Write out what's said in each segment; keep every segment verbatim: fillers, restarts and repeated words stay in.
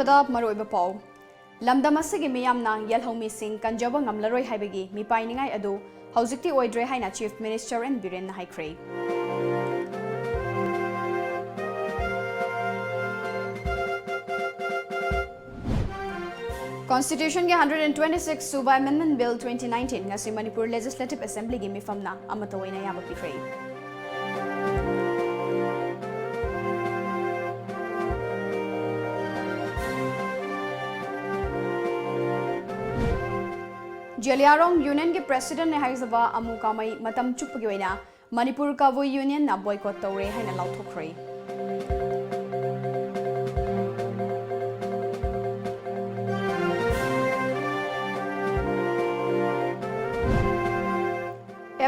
ꯗ ꯃꯔꯨꯑꯣꯏꯕ ꯄꯥꯎ꯫ ꯂꯝꯗꯝ ꯑꯁꯤꯒꯤ ꯃꯤꯌꯥꯝꯅ ꯌꯦꯜꯍꯧꯃꯤꯁꯤꯡ ꯀꯟꯖꯕ ꯉꯝꯂꯔꯣꯏ ꯍꯥꯏꯕꯒꯤ ꯃꯤꯄꯥꯏꯅꯤꯡꯉꯥꯏ ꯑꯗꯨ ꯍꯧꯖꯤꯛꯇꯤ ꯑꯣꯏꯗ꯭ꯔꯦ ꯍꯥꯏꯅ Chief Minister N Biren ꯅ ꯍꯥꯏꯈ꯭ꯔꯦ꯫ Constitution ꯒꯤ hundred and twenty six ꯁꯨꯕ Amendment Bill twenty nineteen ꯉꯁꯤ ꯃꯅꯤꯄꯨꯔ Legislative Assembly ꯒꯤ ꯃꯤꯐꯝꯅ ꯑꯃꯠꯇ ꯑꯣꯏꯅ ꯑꯌꯥꯕ ꯄꯤꯈ꯭ꯔꯦ꯫ ꯖꯦꯂꯤꯌꯥꯡꯔꯣꯡ Union ꯒꯤ President ꯅꯦ ꯍꯥꯏꯖꯕ ꯑꯃꯨ ꯀꯥꯃꯩ ꯃꯇꯝ ꯆꯨꯞꯄꯒꯤ ꯑꯣꯏꯅ ꯃꯅꯤꯄꯨꯔ ꯀꯕꯨꯏ Union ꯅ boycott ꯇꯧꯔꯦ ꯍꯥꯏꯅ ꯂꯥꯎꯊꯣꯛꯈ꯭ꯔꯦ꯫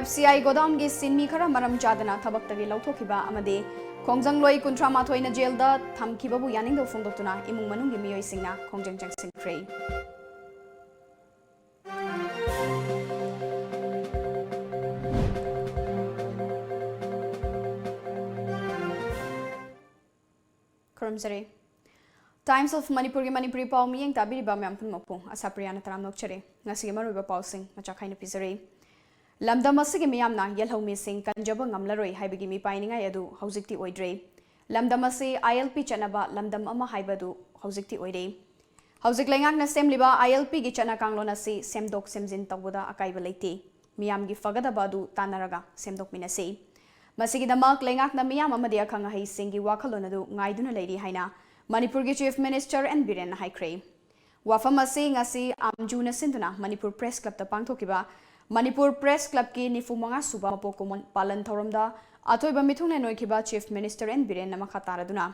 F C I godown ꯒꯤ ꯁꯤꯟꯃꯤ ꯈꯔ ꯃꯔꯝ ꯆꯥꯗꯅ ꯊꯕꯛꯇꯒꯤ ꯂꯧꯊꯣꯛꯈꯤꯕ ꯑꯃꯗꯤ ꯈꯣꯡꯖꯪꯂꯣꯏ ꯀꯨꯟꯊ꯭ꯔꯥ ꯃꯥꯊꯣꯏꯅ ꯖꯦꯜꯗ ꯊꯝꯈꯤꯕꯕꯨ ꯌꯥꯅꯤꯡꯗꯕ ꯐꯣꯡꯗꯣꯛꯇꯨꯅ ꯏꯃꯨꯡ ꯃꯅꯨꯡꯒꯤ ꯃꯤꯑꯣꯏꯁꯤꯡꯅ ꯈꯣꯡꯖꯪ ꯆꯪꯁꯤꯟꯈ꯭ꯔꯦ꯫ ꯈꯨꯔꯨꯝꯖꯔꯤ꯫ Times of Manipur ꯒꯤ ꯃꯅꯤꯄꯨꯔꯤ ꯄꯥꯎ ꯃꯤꯠꯌꯦꯡ ꯇꯥꯕꯤꯔꯤꯕ ꯃꯌꯥꯝ ꯄꯨꯝꯅꯃꯛꯄꯨ ꯑꯁꯥꯄ꯭ꯔꯤꯌꯥꯅ ꯇꯔꯥꯝꯅ ꯑꯣꯛꯆꯔꯤ꯫ ꯉꯁꯤꯒꯤ ꯃꯔꯨꯑꯣꯏꯕ ꯄꯥꯎꯁꯤꯡ ꯃꯆꯥꯛ ꯈꯥꯏꯅ ꯄꯤꯖꯔꯤ꯫ ꯂꯝꯗꯝ ꯑꯁꯤꯒꯤ ꯃꯤꯌꯥꯝꯅ ꯌꯦꯜꯍꯧꯃꯤꯁꯤꯡ ꯀꯟꯖꯕ ꯉꯝꯂꯔꯣꯏ ꯍꯥꯏꯕꯒꯤ ꯃꯤꯄꯥꯏꯅꯤꯡꯉꯥꯏ ꯑꯗꯨ ꯍꯧꯖꯤꯛꯇꯤ ꯑꯣꯏꯗ꯭ꯔꯦ꯫ ꯂꯝꯗꯝ ꯑꯁꯤ I L P ꯆꯠꯅꯕ ꯂꯝꯗꯝ ꯑꯃ ꯍꯥꯏꯕꯗꯨ ꯍꯧꯖꯤꯛꯇꯤ ꯑꯣꯏꯔꯦ꯫ ꯍꯧꯖꯤꯛ ꯂꯩꯉꯥꯛꯅ ꯁꯦꯝꯂꯤꯕ I L P ꯒꯤ ꯆꯠꯅ ꯀꯥꯡꯂꯣꯟ ꯑꯁꯤ ꯁꯦꯝꯗꯣꯛ ꯁꯦꯝꯖꯤꯟ ꯇꯧꯕꯗ ꯑꯀꯥꯏꯕ ꯂꯩꯇꯦ꯫ ꯃꯤꯌꯥꯝꯒꯤ ꯐꯒꯗꯕ ꯑꯗꯨ ꯇꯥꯟꯅꯔꯒ ꯁꯦꯝꯗꯣꯛꯃꯤꯟꯅꯁꯤ꯫ ꯃꯁꯤꯒꯤꯗꯃꯛ ꯂꯩꯉꯥꯛꯅ ꯃꯤꯌꯥꯝ ꯑꯃꯗꯤ ꯑꯈꯪ ꯑꯍꯩꯁꯤꯡꯒꯤ ꯋꯥꯈꯜꯂꯣꯟ ꯑꯗꯨ ꯉꯥꯏꯗꯨꯅ ꯂꯩꯔꯤ ꯍꯥꯏꯅ ꯃꯅꯤꯄꯨꯔꯒꯤ Chief Minister N Biren ꯅ ꯍꯥꯏꯈ꯭ꯔꯦ꯫ ꯋꯥꯐꯝ ꯑꯁꯤ ꯉꯁꯤ ꯑꯥꯝꯖꯨꯅ ꯁꯤꯟꯗꯨꯅ ꯃꯅꯤꯄꯨꯔ Press Club ꯇ ꯄꯥꯡꯊꯣꯛꯈꯤꯕ ꯃꯅꯤꯄꯨꯔ Press Club ꯀꯤ ꯅꯤꯐꯨ ꯃꯉꯥ ꯁꯨꯕ ꯃꯄꯣꯛ ꯀꯨꯝꯑꯣꯟ ꯄꯥꯂꯟ ꯊꯧꯔꯝꯗ ꯑꯊꯣꯏꯕ ꯃꯤꯊꯨꯡꯂꯦꯟ ꯑꯣꯏꯈꯤꯕ Chief Minister N Biren ꯅ ꯃꯈꯥ ꯇꯥꯔꯗꯨꯅ,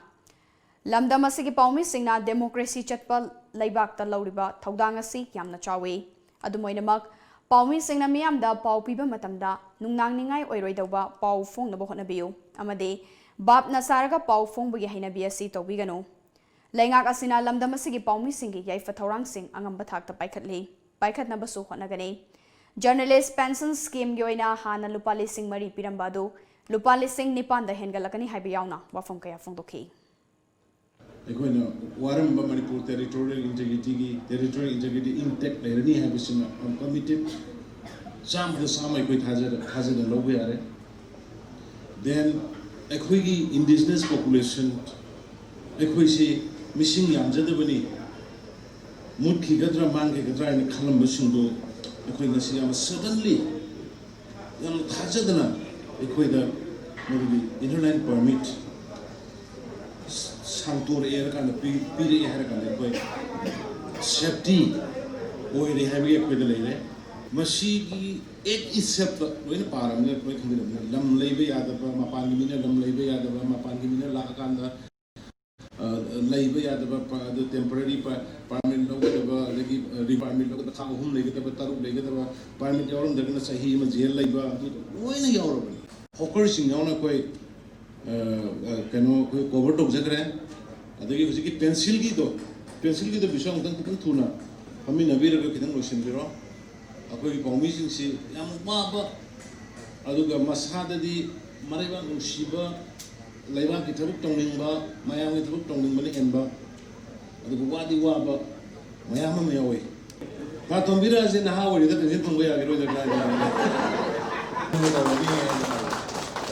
ꯂꯝꯗꯝ ꯑꯁꯤꯒꯤ ꯄꯥꯎꯃꯤꯁꯤꯡꯅ democracy ꯆꯠꯄ ꯂꯩꯕꯥꯛꯇ ꯂꯧꯔꯤꯕ ꯊꯧꯗꯥꯡ ꯑꯁꯤ ꯌꯥꯝꯅ ꯆꯥꯎꯏ꯫ ꯑꯗꯨꯝ ꯑꯣꯏꯅꯃꯛ, ꯄꯥꯎꯃꯤꯁꯤꯡꯅ ꯃꯤꯌꯥꯝꯗ ꯄꯥꯎ ꯄꯤꯕ ꯃꯇꯝꯗ ꯅꯨꯡꯅꯥꯡꯅꯤꯡꯉꯥꯏ ꯑꯣꯏꯔꯣꯏꯗꯧꯕ ꯄꯥꯎ ꯐꯣꯡꯅꯕ ꯍꯣꯠꯅꯕꯤꯌꯨ ꯑꯃꯗꯤ ꯚꯥꯞꯅ ꯁꯥꯔꯒ ꯄꯥꯎ ꯐꯣꯡꯕꯒꯤ ꯍꯩꯅꯕꯤ ꯑꯁꯤ ꯇꯧꯕꯤꯒꯅꯨ꯫ ꯂꯩꯉꯥꯛ ꯑꯁꯤꯅ ꯂꯝꯗꯝ ꯑꯁꯤꯒꯤ ꯄꯥꯎꯃꯤꯁꯤꯡꯒꯤ ꯌꯥꯏꯐ ꯊꯧꯔꯥꯡꯁꯤꯡ ꯑꯉꯝꯕ ꯊꯥꯛꯇ ꯄꯥꯏꯈꯠꯂꯤ, ꯄꯥꯏꯈꯠꯅꯕꯁꯨ ꯍꯣꯠꯅꯒꯅꯤ꯫ Journalist Pension Scheme ꯒꯤ ꯑꯣꯏꯅ ꯍꯥꯟꯅ ꯂꯨꯄꯥ ꯂꯤꯁꯤꯡ ꯃꯔꯤ ꯄꯤꯔꯝꯕ ꯑꯗꯨ ꯂꯨꯄꯥ ꯂꯤꯁꯤꯡ ꯅꯤꯄꯥꯟꯗ ꯍꯦꯟꯒꯠꯂꯛꯀꯅꯤ ꯍꯥꯏꯕ ꯌꯥꯎꯅ ꯋꯥꯐꯝ ꯀꯌꯥ ꯐꯣꯡꯗꯣꯛꯈꯤ꯫ ꯑꯩꯈꯣꯏꯅ ꯋꯥꯔꯝꯕ Manipur territorial ꯏꯟꯇꯦꯒ꯭ꯔꯤꯇꯤꯒꯤ territorial integrity intake ꯂꯩꯔꯅꯤ ꯍꯥꯏꯕꯁꯤꯃ ꯌꯥꯝ ꯀꯃꯤꯇꯦꯠ ꯆꯥꯝꯃꯗ ꯆꯥꯝꯃ ꯑꯩꯈꯣꯏ ꯊꯥꯖꯔ ꯊꯥꯖꯅ ꯂꯧꯕ ꯌꯥꯔꯦ꯫ ꯗꯦꯟ ꯑꯩꯈꯣꯏꯒꯤ ꯏꯟꯗꯤꯖꯤꯅꯁ ꯄꯣꯄꯨꯂꯦꯁꯟ, ꯑꯩꯈꯣꯏꯁꯤ ꯃꯤꯁꯤꯡ ꯌꯥꯝꯖꯗꯕꯅꯤ, ꯃꯨꯠꯈꯤꯒꯗ꯭ꯔꯥ ꯃꯥꯡꯈꯤꯒꯗ꯭ꯔꯥ ꯍꯥꯏꯅ ꯈꯜꯂꯝꯕꯁꯤꯡꯗꯣ ꯑꯩꯈꯣꯏ ꯉꯁꯤ ꯌꯥꯝ ꯁꯗꯟꯂꯤ, ꯌꯥꯝꯅ ꯊꯥꯖꯗꯅ ꯑꯩꯈꯣꯏꯗ ꯃꯗꯨꯒꯤ ꯏꯅꯔ ꯂꯥꯏꯟ ꯄꯔꯃꯤꯠ ꯁꯥꯡꯇꯣꯔꯛꯑꯦ ꯍꯥꯏꯔꯀꯥꯟꯗ ꯄꯤ- ꯄꯤꯔꯛꯑꯦ ꯍꯥꯏꯔꯀꯥꯟꯗ ꯑꯩꯈꯣꯏ ꯁꯦꯐꯇꯤ ꯑꯣꯏꯔꯦ ꯍꯥꯏꯕꯒꯤ ꯑꯩꯈꯣꯏꯗ ꯂꯩꯔꯦ꯫ ꯃꯁꯤꯒꯤ ꯑꯦꯛ ꯏꯁꯦꯞꯇ ꯂꯣꯏꯅ ꯄꯥꯔꯕꯅꯤꯅ ꯂꯣꯏꯅ ꯈꯪꯕꯤꯔꯕꯅꯤꯅ ꯂꯝ ꯂꯩꯕ ꯌꯥꯗꯕ, ꯃꯄꯥꯟꯒꯤ ꯃꯤꯅ ꯂꯝ ꯂꯩꯕ ꯌꯥꯗꯕ, ꯃꯄꯥꯟꯒꯤ ꯃꯤꯅ ꯂꯥꯛꯑꯀꯥꯟꯗ ꯑ, ꯂꯩꯕ ꯌꯥꯗꯕ, ꯄ- ꯑꯗꯨ ꯇꯦꯝꯄꯔꯔꯤ ꯄ- ꯄꯥꯔꯃꯤꯠ ꯂꯧꯒꯗꯕ, ꯑꯗꯒꯤ ꯑ, ꯔꯤꯄꯥꯔꯃꯤꯠ ꯂꯧꯒꯗꯕ, ꯊꯥ ꯑꯍꯨꯝ ꯂꯩꯒꯗꯕ, ꯇꯔꯨꯛ ꯂꯩꯒꯗꯕ, ꯄꯥꯔꯃꯤꯠ ꯌꯥꯎꯔꯝꯗ꯭ꯔꯒꯅ ꯆꯍꯤ ꯑꯃ ꯖꯦꯜ ꯂꯩꯕ, ꯑꯗꯨ ꯂꯣꯏꯅ ꯌꯥꯎꯔꯕꯅꯤ꯫ ꯍꯣꯀꯔꯁꯤꯡ ꯌꯥꯎꯅ ꯑꯩꯈꯣꯏ ꯑ, ꯑ, ꯀꯩꯅꯣ ꯑꯩꯈꯣꯏ ꯀꯣꯚꯔ ꯇꯧꯖꯈ꯭ꯔꯦ꯫ ꯑꯗꯒꯤ ꯍꯧꯖꯤꯛꯀꯤ ꯄꯦꯟꯁꯤꯜꯒꯤꯗꯣ, ꯄꯦꯟꯁꯤꯜꯒꯤꯗꯣ ꯕꯤꯁꯨ ꯑꯃꯨꯛꯇꯪ ꯈꯤꯇꯪ ꯊꯨꯅ ꯐꯝꯃꯤꯟꯅꯕꯤꯔꯒ ꯈꯤꯇꯪ ꯂꯣꯏꯁꯤꯟꯕꯤꯔꯣ꯫ ꯑꯩꯈꯣꯏꯒꯤ ꯄꯥꯎꯃꯤꯁꯤꯡꯁꯤ ꯌꯥꯝ ꯋꯥꯕ, ꯑꯗꯨꯒ ꯃꯁꯥꯗꯗꯤ ꯃꯔꯩꯕꯥꯛ ꯅꯨꯡꯁꯤꯕ, ꯂꯩꯕꯥꯛꯀꯤ ꯊꯕꯛ ꯇꯧꯅꯤꯡꯕ, ꯃꯌꯥꯝꯒꯤ ꯊꯕꯛ ꯇꯧꯅꯤꯡꯕꯅ ꯍꯦꯟꯕ, ꯑꯗꯨꯒ ꯋꯥꯗꯤ ꯋꯥꯕ ꯃꯌꯥꯝ ꯑꯃ ꯌꯥꯎꯏ꯫ ꯄꯥꯟꯊꯣꯝꯕꯤꯔꯥꯁꯦ ꯅꯍꯥ ꯑꯣꯏꯔꯤꯗ ꯄꯦꯟꯁꯤꯜ ꯐꯪꯕ ꯌꯥꯈꯤꯔꯣꯏꯗ ꯀꯥꯏꯗ꯫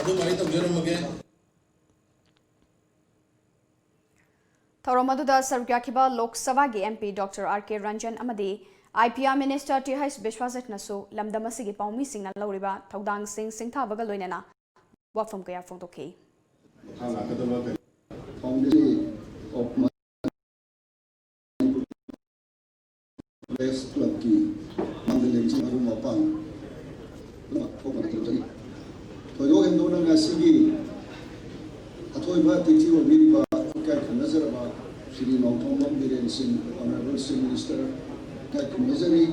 ꯑꯗꯨꯃꯥꯏꯅ ꯇꯧꯖꯔꯝꯃꯒꯦ꯫ ꯊꯧꯔꯝ ꯑꯗꯨꯗ ꯁꯔꯨꯛ ꯌꯥꯈꯤꯕ ꯂꯣꯛ ꯁꯚꯥꯒꯤ M P doctor R K Ranjan ꯑꯃꯗꯤ I P R minister T H ꯕꯤꯁ꯭ꯋꯥꯖꯤꯠꯅꯁꯨ ꯂꯝꯗꯝ ꯑꯁꯤꯒꯤ ꯄꯥꯎꯃꯤꯁꯤꯡꯅ ꯂꯧꯔꯤꯕ ꯊꯧꯗꯥꯡꯁꯤꯡ ꯁꯤꯡꯊꯥꯕꯒ ꯂꯣꯏꯅꯅ ꯋꯥꯐꯝ ꯀꯌꯥ ꯐꯣꯡꯗꯣꯛꯈꯤ꯫ ꯃꯈꯥ ꯂꯥꯛꯀꯗꯕ ꯀꯔꯤ? Foundation of Press Clubꯀꯤ ꯃꯥꯡꯗ ꯂꯦꯡꯖꯤꯟ ꯃꯔꯨꯞ ꯃꯄꯥꯡ ꯄꯨꯝꯅꯃꯛ ꯊꯣꯛꯄ ꯅꯠꯇ꯭ꯔꯒꯅꯤ꯫ ꯊꯣꯏꯗꯣꯛ ꯍꯦꯟꯗꯣꯛꯅ ꯉꯁꯤꯒꯤ ꯑꯊꯣꯏꯕ ꯑꯇꯤꯊꯤ ꯑꯣꯏꯕꯤꯔꯤꯕ ꯏꯀꯥꯏ ꯈꯨꯝꯅꯖꯔꯕ ꯁ꯭ꯔꯤ ꯅꯣꯡꯊꯣꯝꯕꯝ ꯕꯤꯔꯦꯟ ꯁꯤꯡ, Honourable Chief Minister, ꯏꯀꯥꯏ ꯈꯨꯝꯅꯖꯔꯤ꯫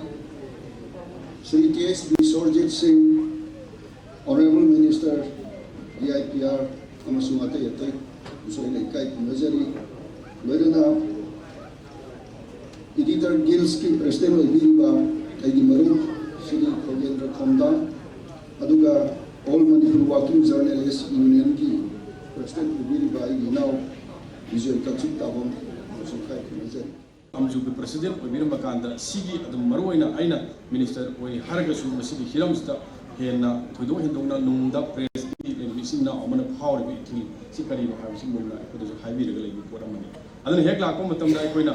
ꯁ꯭ꯔꯤ ꯇꯤ ꯑꯦꯁ ꯕꯤꯁ꯭ꯋꯔꯖꯤꯠ ꯁꯤꯡ, Honourable Minister, D I P R ꯑꯃꯁꯨꯡ ꯑꯇꯩ ꯑꯇꯩꯕꯨꯁꯨ ꯑꯩꯅ ꯏꯀꯥꯏ ꯈꯨꯝꯅꯖꯔꯤ꯫ ꯂꯣꯏꯅꯅ Editor Guildsꯀꯤ President ꯑꯣꯏꯕꯤꯔꯤꯕ ꯑꯩꯒꯤ ꯃꯔꯨꯞ ꯁ꯭ꯔꯤ ꯈꯣꯒꯦꯟꯗ꯭ꯔ ꯈꯣꯝꯗꯥ, ꯑꯗꯨꯒ All Manipur Working Journalist Unionꯒꯤ President ꯑꯣꯏꯕꯤꯔꯤꯕ ꯑꯩꯒꯤ ꯏꯅꯥꯎ ꯕꯤꯖꯣꯏ ꯀꯛꯆꯤꯡ ꯇꯥꯕꯝ ꯑꯃꯁꯨ ꯈꯥꯏ ꯈꯨꯔꯨꯝꯖꯔꯤ꯫ ꯑꯝꯖꯨꯒꯤ ꯄ꯭ꯔꯁꯤꯗꯦꯟꯠ ꯑꯣꯏꯕꯤꯔꯝꯕ ꯀꯥꯟꯗ ꯁꯤꯒꯤ ꯑꯗꯨꯝ ꯃꯔꯨꯑꯣꯏꯅ ꯑꯩꯅ ꯃꯤꯅꯤꯁꯇꯔ ꯑꯣꯏ ꯍꯥꯏꯔꯒꯁꯨ ꯃꯁꯤꯒꯤ ꯍꯤꯔꯝꯁꯤꯗ ꯍꯦꯟꯅ ꯊꯣꯏꯗꯣꯛ ꯍꯦꯟꯗꯣꯛꯅ ꯅꯣꯡꯃꯗ ꯄ꯭ꯔꯦꯁꯀꯤ ꯂꯩꯔꯤꯕ ꯏꯆꯤꯟ ꯏꯅꯥꯎ ꯑꯃꯅ ꯐꯥꯎꯔꯤꯕ ꯏꯊꯤꯜ ꯁꯤ ꯀꯔꯤꯅꯣ ꯍꯥꯏꯕꯁꯤ ꯃꯨꯟꯅ ꯑꯩꯈꯣꯏꯗꯁꯨ ꯍꯥꯏꯕꯤꯔꯒ ꯂꯩꯕ ꯄꯣꯠ ꯑꯃꯅꯤ꯫ ꯑꯗꯨꯅ ꯍꯦꯛ ꯂꯥꯛꯄ ꯃꯇꯝꯗ ꯑꯩꯈꯣꯏꯅ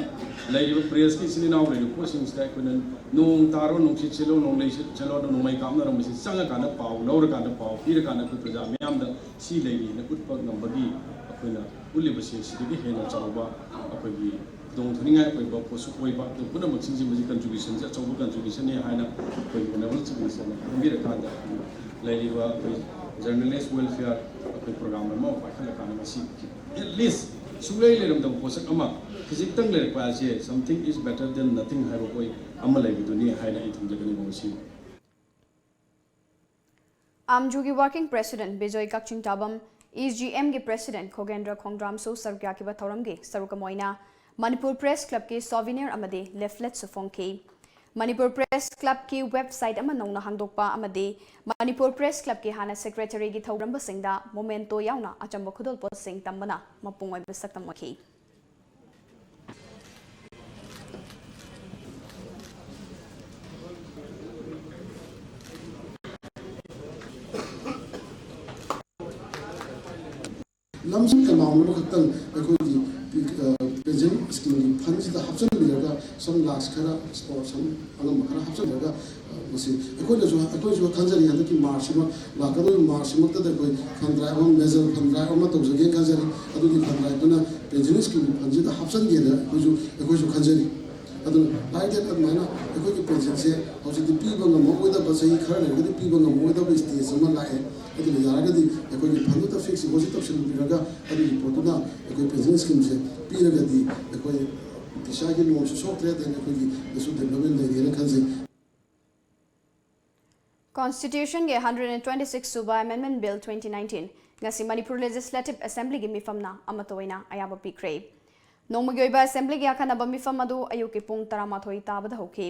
ꯂꯩꯔꯤꯕ ꯄ꯭ꯔꯦꯁꯀꯤ ꯏꯆꯤꯟ ꯏꯅꯥꯎ ꯂꯩꯔꯤꯕ ꯄꯣꯠꯁꯤꯡꯁꯤꯗ ꯑꯩꯈꯣꯏꯅ ꯅꯣꯡ ꯇꯥꯔꯣ, ꯅꯨꯡꯁꯤꯠ ꯁꯤꯠꯂꯣ, ꯅꯣꯡꯂꯩ ꯁꯤꯠ-, ꯁꯤꯠꯂꯣ, ꯅꯣꯡꯃꯩ ꯀꯥꯞꯅꯔꯝꯕꯁꯤ ꯆꯪꯉꯀꯥꯟꯗ, ꯄꯥꯎ ꯂꯧꯔꯀꯥꯟꯗ, ꯄꯥꯎ ꯄꯤꯔꯀꯥꯟꯗ ꯑꯩꯈꯣꯏ ꯄ꯭ꯔꯖꯥ ꯃꯤꯌꯥꯝꯗ ꯁꯤ ꯂꯩꯔꯤꯅ ꯎꯠꯄ ꯉꯝꯕꯒꯤ ꯑꯩꯈꯣꯏꯅ ꯎꯠꯂꯤꯕꯁꯦ ꯁꯤꯗꯒꯤ ꯍꯦꯟꯅ ꯆꯥꯎꯕ ꯑꯩꯈꯣꯏꯒꯤ ꯈꯨꯗꯣꯡꯊꯤꯅꯤꯡꯉꯥꯏ ꯑꯣꯏꯕ ꯄꯣꯠꯁꯨ ꯑꯣꯏꯕ꯫ ꯑꯗꯨ ꯄꯨꯝꯅꯃꯛꯁꯤꯡꯁꯤ ꯃꯁꯤ ꯀꯟꯇ꯭ꯔꯤꯕ꯭ꯌꯨꯁꯟꯁꯦ ꯑꯆꯧꯕ ꯀꯟꯇ꯭ꯔꯤꯕ꯭ꯌꯨꯁꯟꯅꯤ ꯍꯥꯏꯅ ꯑꯩꯈꯣꯏ ꯑꯣꯅꯔꯦꯕꯜ ꯆꯤꯐ ꯃꯤꯅꯤꯁꯇꯔꯅ ꯈꯪꯕꯤꯔꯀꯥꯟꯗ ꯂꯩꯔꯤꯕ ꯑꯩꯈꯣꯏ ꯖꯔꯅꯦꯂꯤꯁ ꯋꯦꯜꯐꯤꯌꯔ ꯑꯩꯈꯣꯏ ꯄ꯭ꯔꯣꯒ꯭ꯔꯥꯝ ꯑꯃ ꯄꯥꯏꯈꯠꯂꯀꯥꯟꯗ ꯃꯁꯤ at least ꯁꯨꯡꯂꯩ ꯂꯩꯔꯝꯗꯕ ꯄꯣꯠꯁꯛ ꯑꯃ ꯈꯖꯤꯛꯇꯪ ꯂꯩꯔꯛꯄ ꯍꯥꯏꯁꯦ something is better than nothing ꯍꯥꯏꯕ ꯄꯣꯏꯟ ꯑꯃ ꯂꯩꯕꯗꯨꯅꯤ ꯍꯥꯏꯅ ꯑꯩ ꯊꯝꯖꯒꯅꯤ ꯃꯁꯤ꯫ ꯑꯥꯝꯖꯨꯒꯤ ꯋꯥꯔꯀꯤꯡ ꯄ꯭ꯔꯦꯁꯤꯗꯦꯟꯠ ꯕꯤꯖꯣꯏ ꯀꯛꯆꯤꯡ ꯇꯥꯕꯝ, ꯏ ꯖꯤ ꯑꯦꯝꯒꯤ ꯄ꯭ꯔꯦꯁꯤꯗꯦꯟꯠ ꯈꯣꯒꯦꯟꯗ꯭ꯔ ꯈꯣꯡꯗ꯭ꯔꯥꯝꯁꯨ ꯁꯔꯨꯛ ꯌꯥꯈꯤꯕ ꯊꯧꯔꯝꯒꯤ ꯁꯔꯨꯛ ꯑꯃ ꯑꯣꯏꯅ ꯃꯅꯤꯄꯨꯔ ꯄ꯭ꯔꯦꯁ ꯀ꯭ꯂꯕꯀꯤ ꯁꯣꯚꯤꯅꯤꯌꯔ ꯑꯃꯗꯤ ꯂꯤꯐꯂꯦꯠꯁꯨ ꯐꯣꯡꯈꯤ꯫ ꯃꯅꯤꯄꯨꯔ ꯄ꯭ꯔꯦꯁ ꯀ꯭ꯂꯕꯀꯤ ꯋꯦꯕꯁꯥꯏꯠ ꯑꯃ ꯅꯧꯅ ꯍꯥꯡꯗꯣꯛꯄ ꯑꯃꯗꯤ ꯃꯅꯤꯄꯨꯔ ꯄ꯭ꯔꯦꯁ ꯀ꯭ꯂꯕꯀꯤ ꯍꯥꯟꯅ ꯁꯦꯀ꯭ꯔꯦꯇꯔꯤꯒꯤ ꯊꯧꯔꯝꯕꯁꯤꯡꯗ ꯃꯣꯃꯦꯟꯇꯣ ꯌꯥꯎꯅ ꯑꯆꯝꯕ ꯈꯨꯗꯣꯜꯄꯣꯠꯁꯤꯡ ꯇꯝꯕꯅ ꯃꯄꯨꯡ ꯑꯣꯏꯕ ꯁꯛꯇꯝ ꯑꯣꯏꯈꯤ꯫ ꯂꯝꯁꯤꯡ ꯑꯦꯃꯥꯎꯟ ꯑꯃꯈꯛꯇꯪ ꯑꯩꯈꯣꯏꯒꯤ ꯄꯦꯟꯁꯤꯟ ꯁ꯭ꯀꯤꯝꯒꯤ ꯐꯟꯁꯤꯗ ꯍꯥꯞꯆꯤꯟꯕꯤꯔꯒ ꯁꯝ ꯂꯥꯛꯁ ꯈꯔ ꯁꯝ ꯑꯉꯝꯕ ꯈꯔ ꯍꯥꯞꯆꯤꯟꯕꯤꯔꯒ ꯃꯁꯤ ꯑꯩꯈꯣꯏꯅꯁꯨ ꯑꯩꯈꯣꯏꯁꯨ ꯈꯟꯖꯔꯤ ꯍꯟꯗꯛꯀꯤ ꯃꯥꯔꯆꯁꯤꯃ ꯂꯥꯛꯀꯗꯧꯔꯤꯕ ꯃꯥꯔꯆꯁꯤꯃꯛꯇꯗ ꯑꯩꯈꯣꯏ ꯐꯟ ꯗ꯭ꯔꯥꯏꯚ ꯑꯃ ꯃꯦꯖꯔ ꯐꯟ ꯗ꯭ꯔꯥꯏꯚ ꯑꯃ ꯇꯧꯖꯒꯦꯅ ꯈꯟꯖꯔꯤ꯫ ꯑꯗꯨꯒꯤ ꯐꯟ ꯗ꯭ꯔꯥꯏꯚꯇꯨꯅ ꯄꯦꯟꯁꯤꯟ ꯁ꯭ꯀꯤꯝꯒꯤ ꯐꯟꯁꯤꯗ ꯍꯥꯞꯆꯤꯟꯒꯦꯅ ꯑꯩꯈꯣꯏꯁꯨ ꯑꯩꯈꯣꯏꯁꯨ ꯈꯟꯖꯔꯤ꯫ ꯑꯗꯨꯅ ꯂꯥꯏꯗꯦꯠ ꯑꯗꯨꯃꯥꯏꯅ ꯑꯩꯈꯣꯏꯒꯤ ꯄꯦꯟꯁꯤꯟꯁꯦ ꯍꯧꯖꯤꯛꯇꯤ ꯄꯤꯕ ꯉꯝꯃꯛꯑꯣꯏꯗꯕ ꯆꯍꯤ ꯈꯔ ꯂꯩꯔꯒꯗꯤ ꯄꯤꯕ ꯉꯝꯃꯛꯑꯣꯏꯗꯕ ꯁ꯭ꯇꯦꯖ ꯑꯃ ꯂꯥꯛꯑꯦ꯫ ꯑꯗꯨꯅ ꯌꯥꯔꯒꯗꯤ ꯑꯩꯈꯣꯏꯒꯤ ꯐꯟꯗꯨꯗ ꯐꯤꯛꯁ ꯗꯤꯄꯣꯖꯤꯠ ꯇꯧꯁꯤꯟꯕꯤꯔꯒ ꯑꯗꯨꯒꯤ ꯄꯣꯠꯇꯨꯅ ꯑꯩꯈꯣꯏ ꯄꯦꯟꯁꯤꯟ ꯁ꯭ꯀꯤꯝꯁꯦ ꯄꯤꯔꯒꯗꯤ ꯑꯩꯈꯣꯏ ꯏꯁꯥꯒꯤ ꯂꯣꯟꯁꯨ ꯁꯣꯛꯇ꯭ꯔꯦ ꯑꯗꯩ ꯑꯩꯈꯣꯏꯒꯤꯗꯁꯨ ꯗꯦꯕꯂꯞꯃꯦꯟ ꯂꯩꯔꯦꯅ ꯈꯟꯖꯩ꯫ Constitutionꯒꯤ hundred and twenty six ꯁꯨꯕ Amendment Bill twenty nineteen ꯉꯁꯤ ꯃꯅꯤꯄꯨꯔ Legislative Assemblyꯒꯤ ꯃꯤꯐꯝꯅ ꯑꯃꯠꯇ ꯑꯣꯏꯅ ꯑꯌꯥꯕ ꯄꯤꯈ꯭ꯔꯦ꯫ ꯅꯣꯡꯃꯒꯤ ꯑꯣꯏꯕ Assemblyꯒꯤ ꯑꯈꯟꯅꯕ ꯃꯤꯐꯝ ꯑꯗꯨ ꯑꯌꯨꯛꯀꯤ ꯄꯨꯡ ꯇꯔꯥꯃꯥꯊꯣꯏ ꯇꯥꯕꯗ ꯍꯧꯈꯤ꯫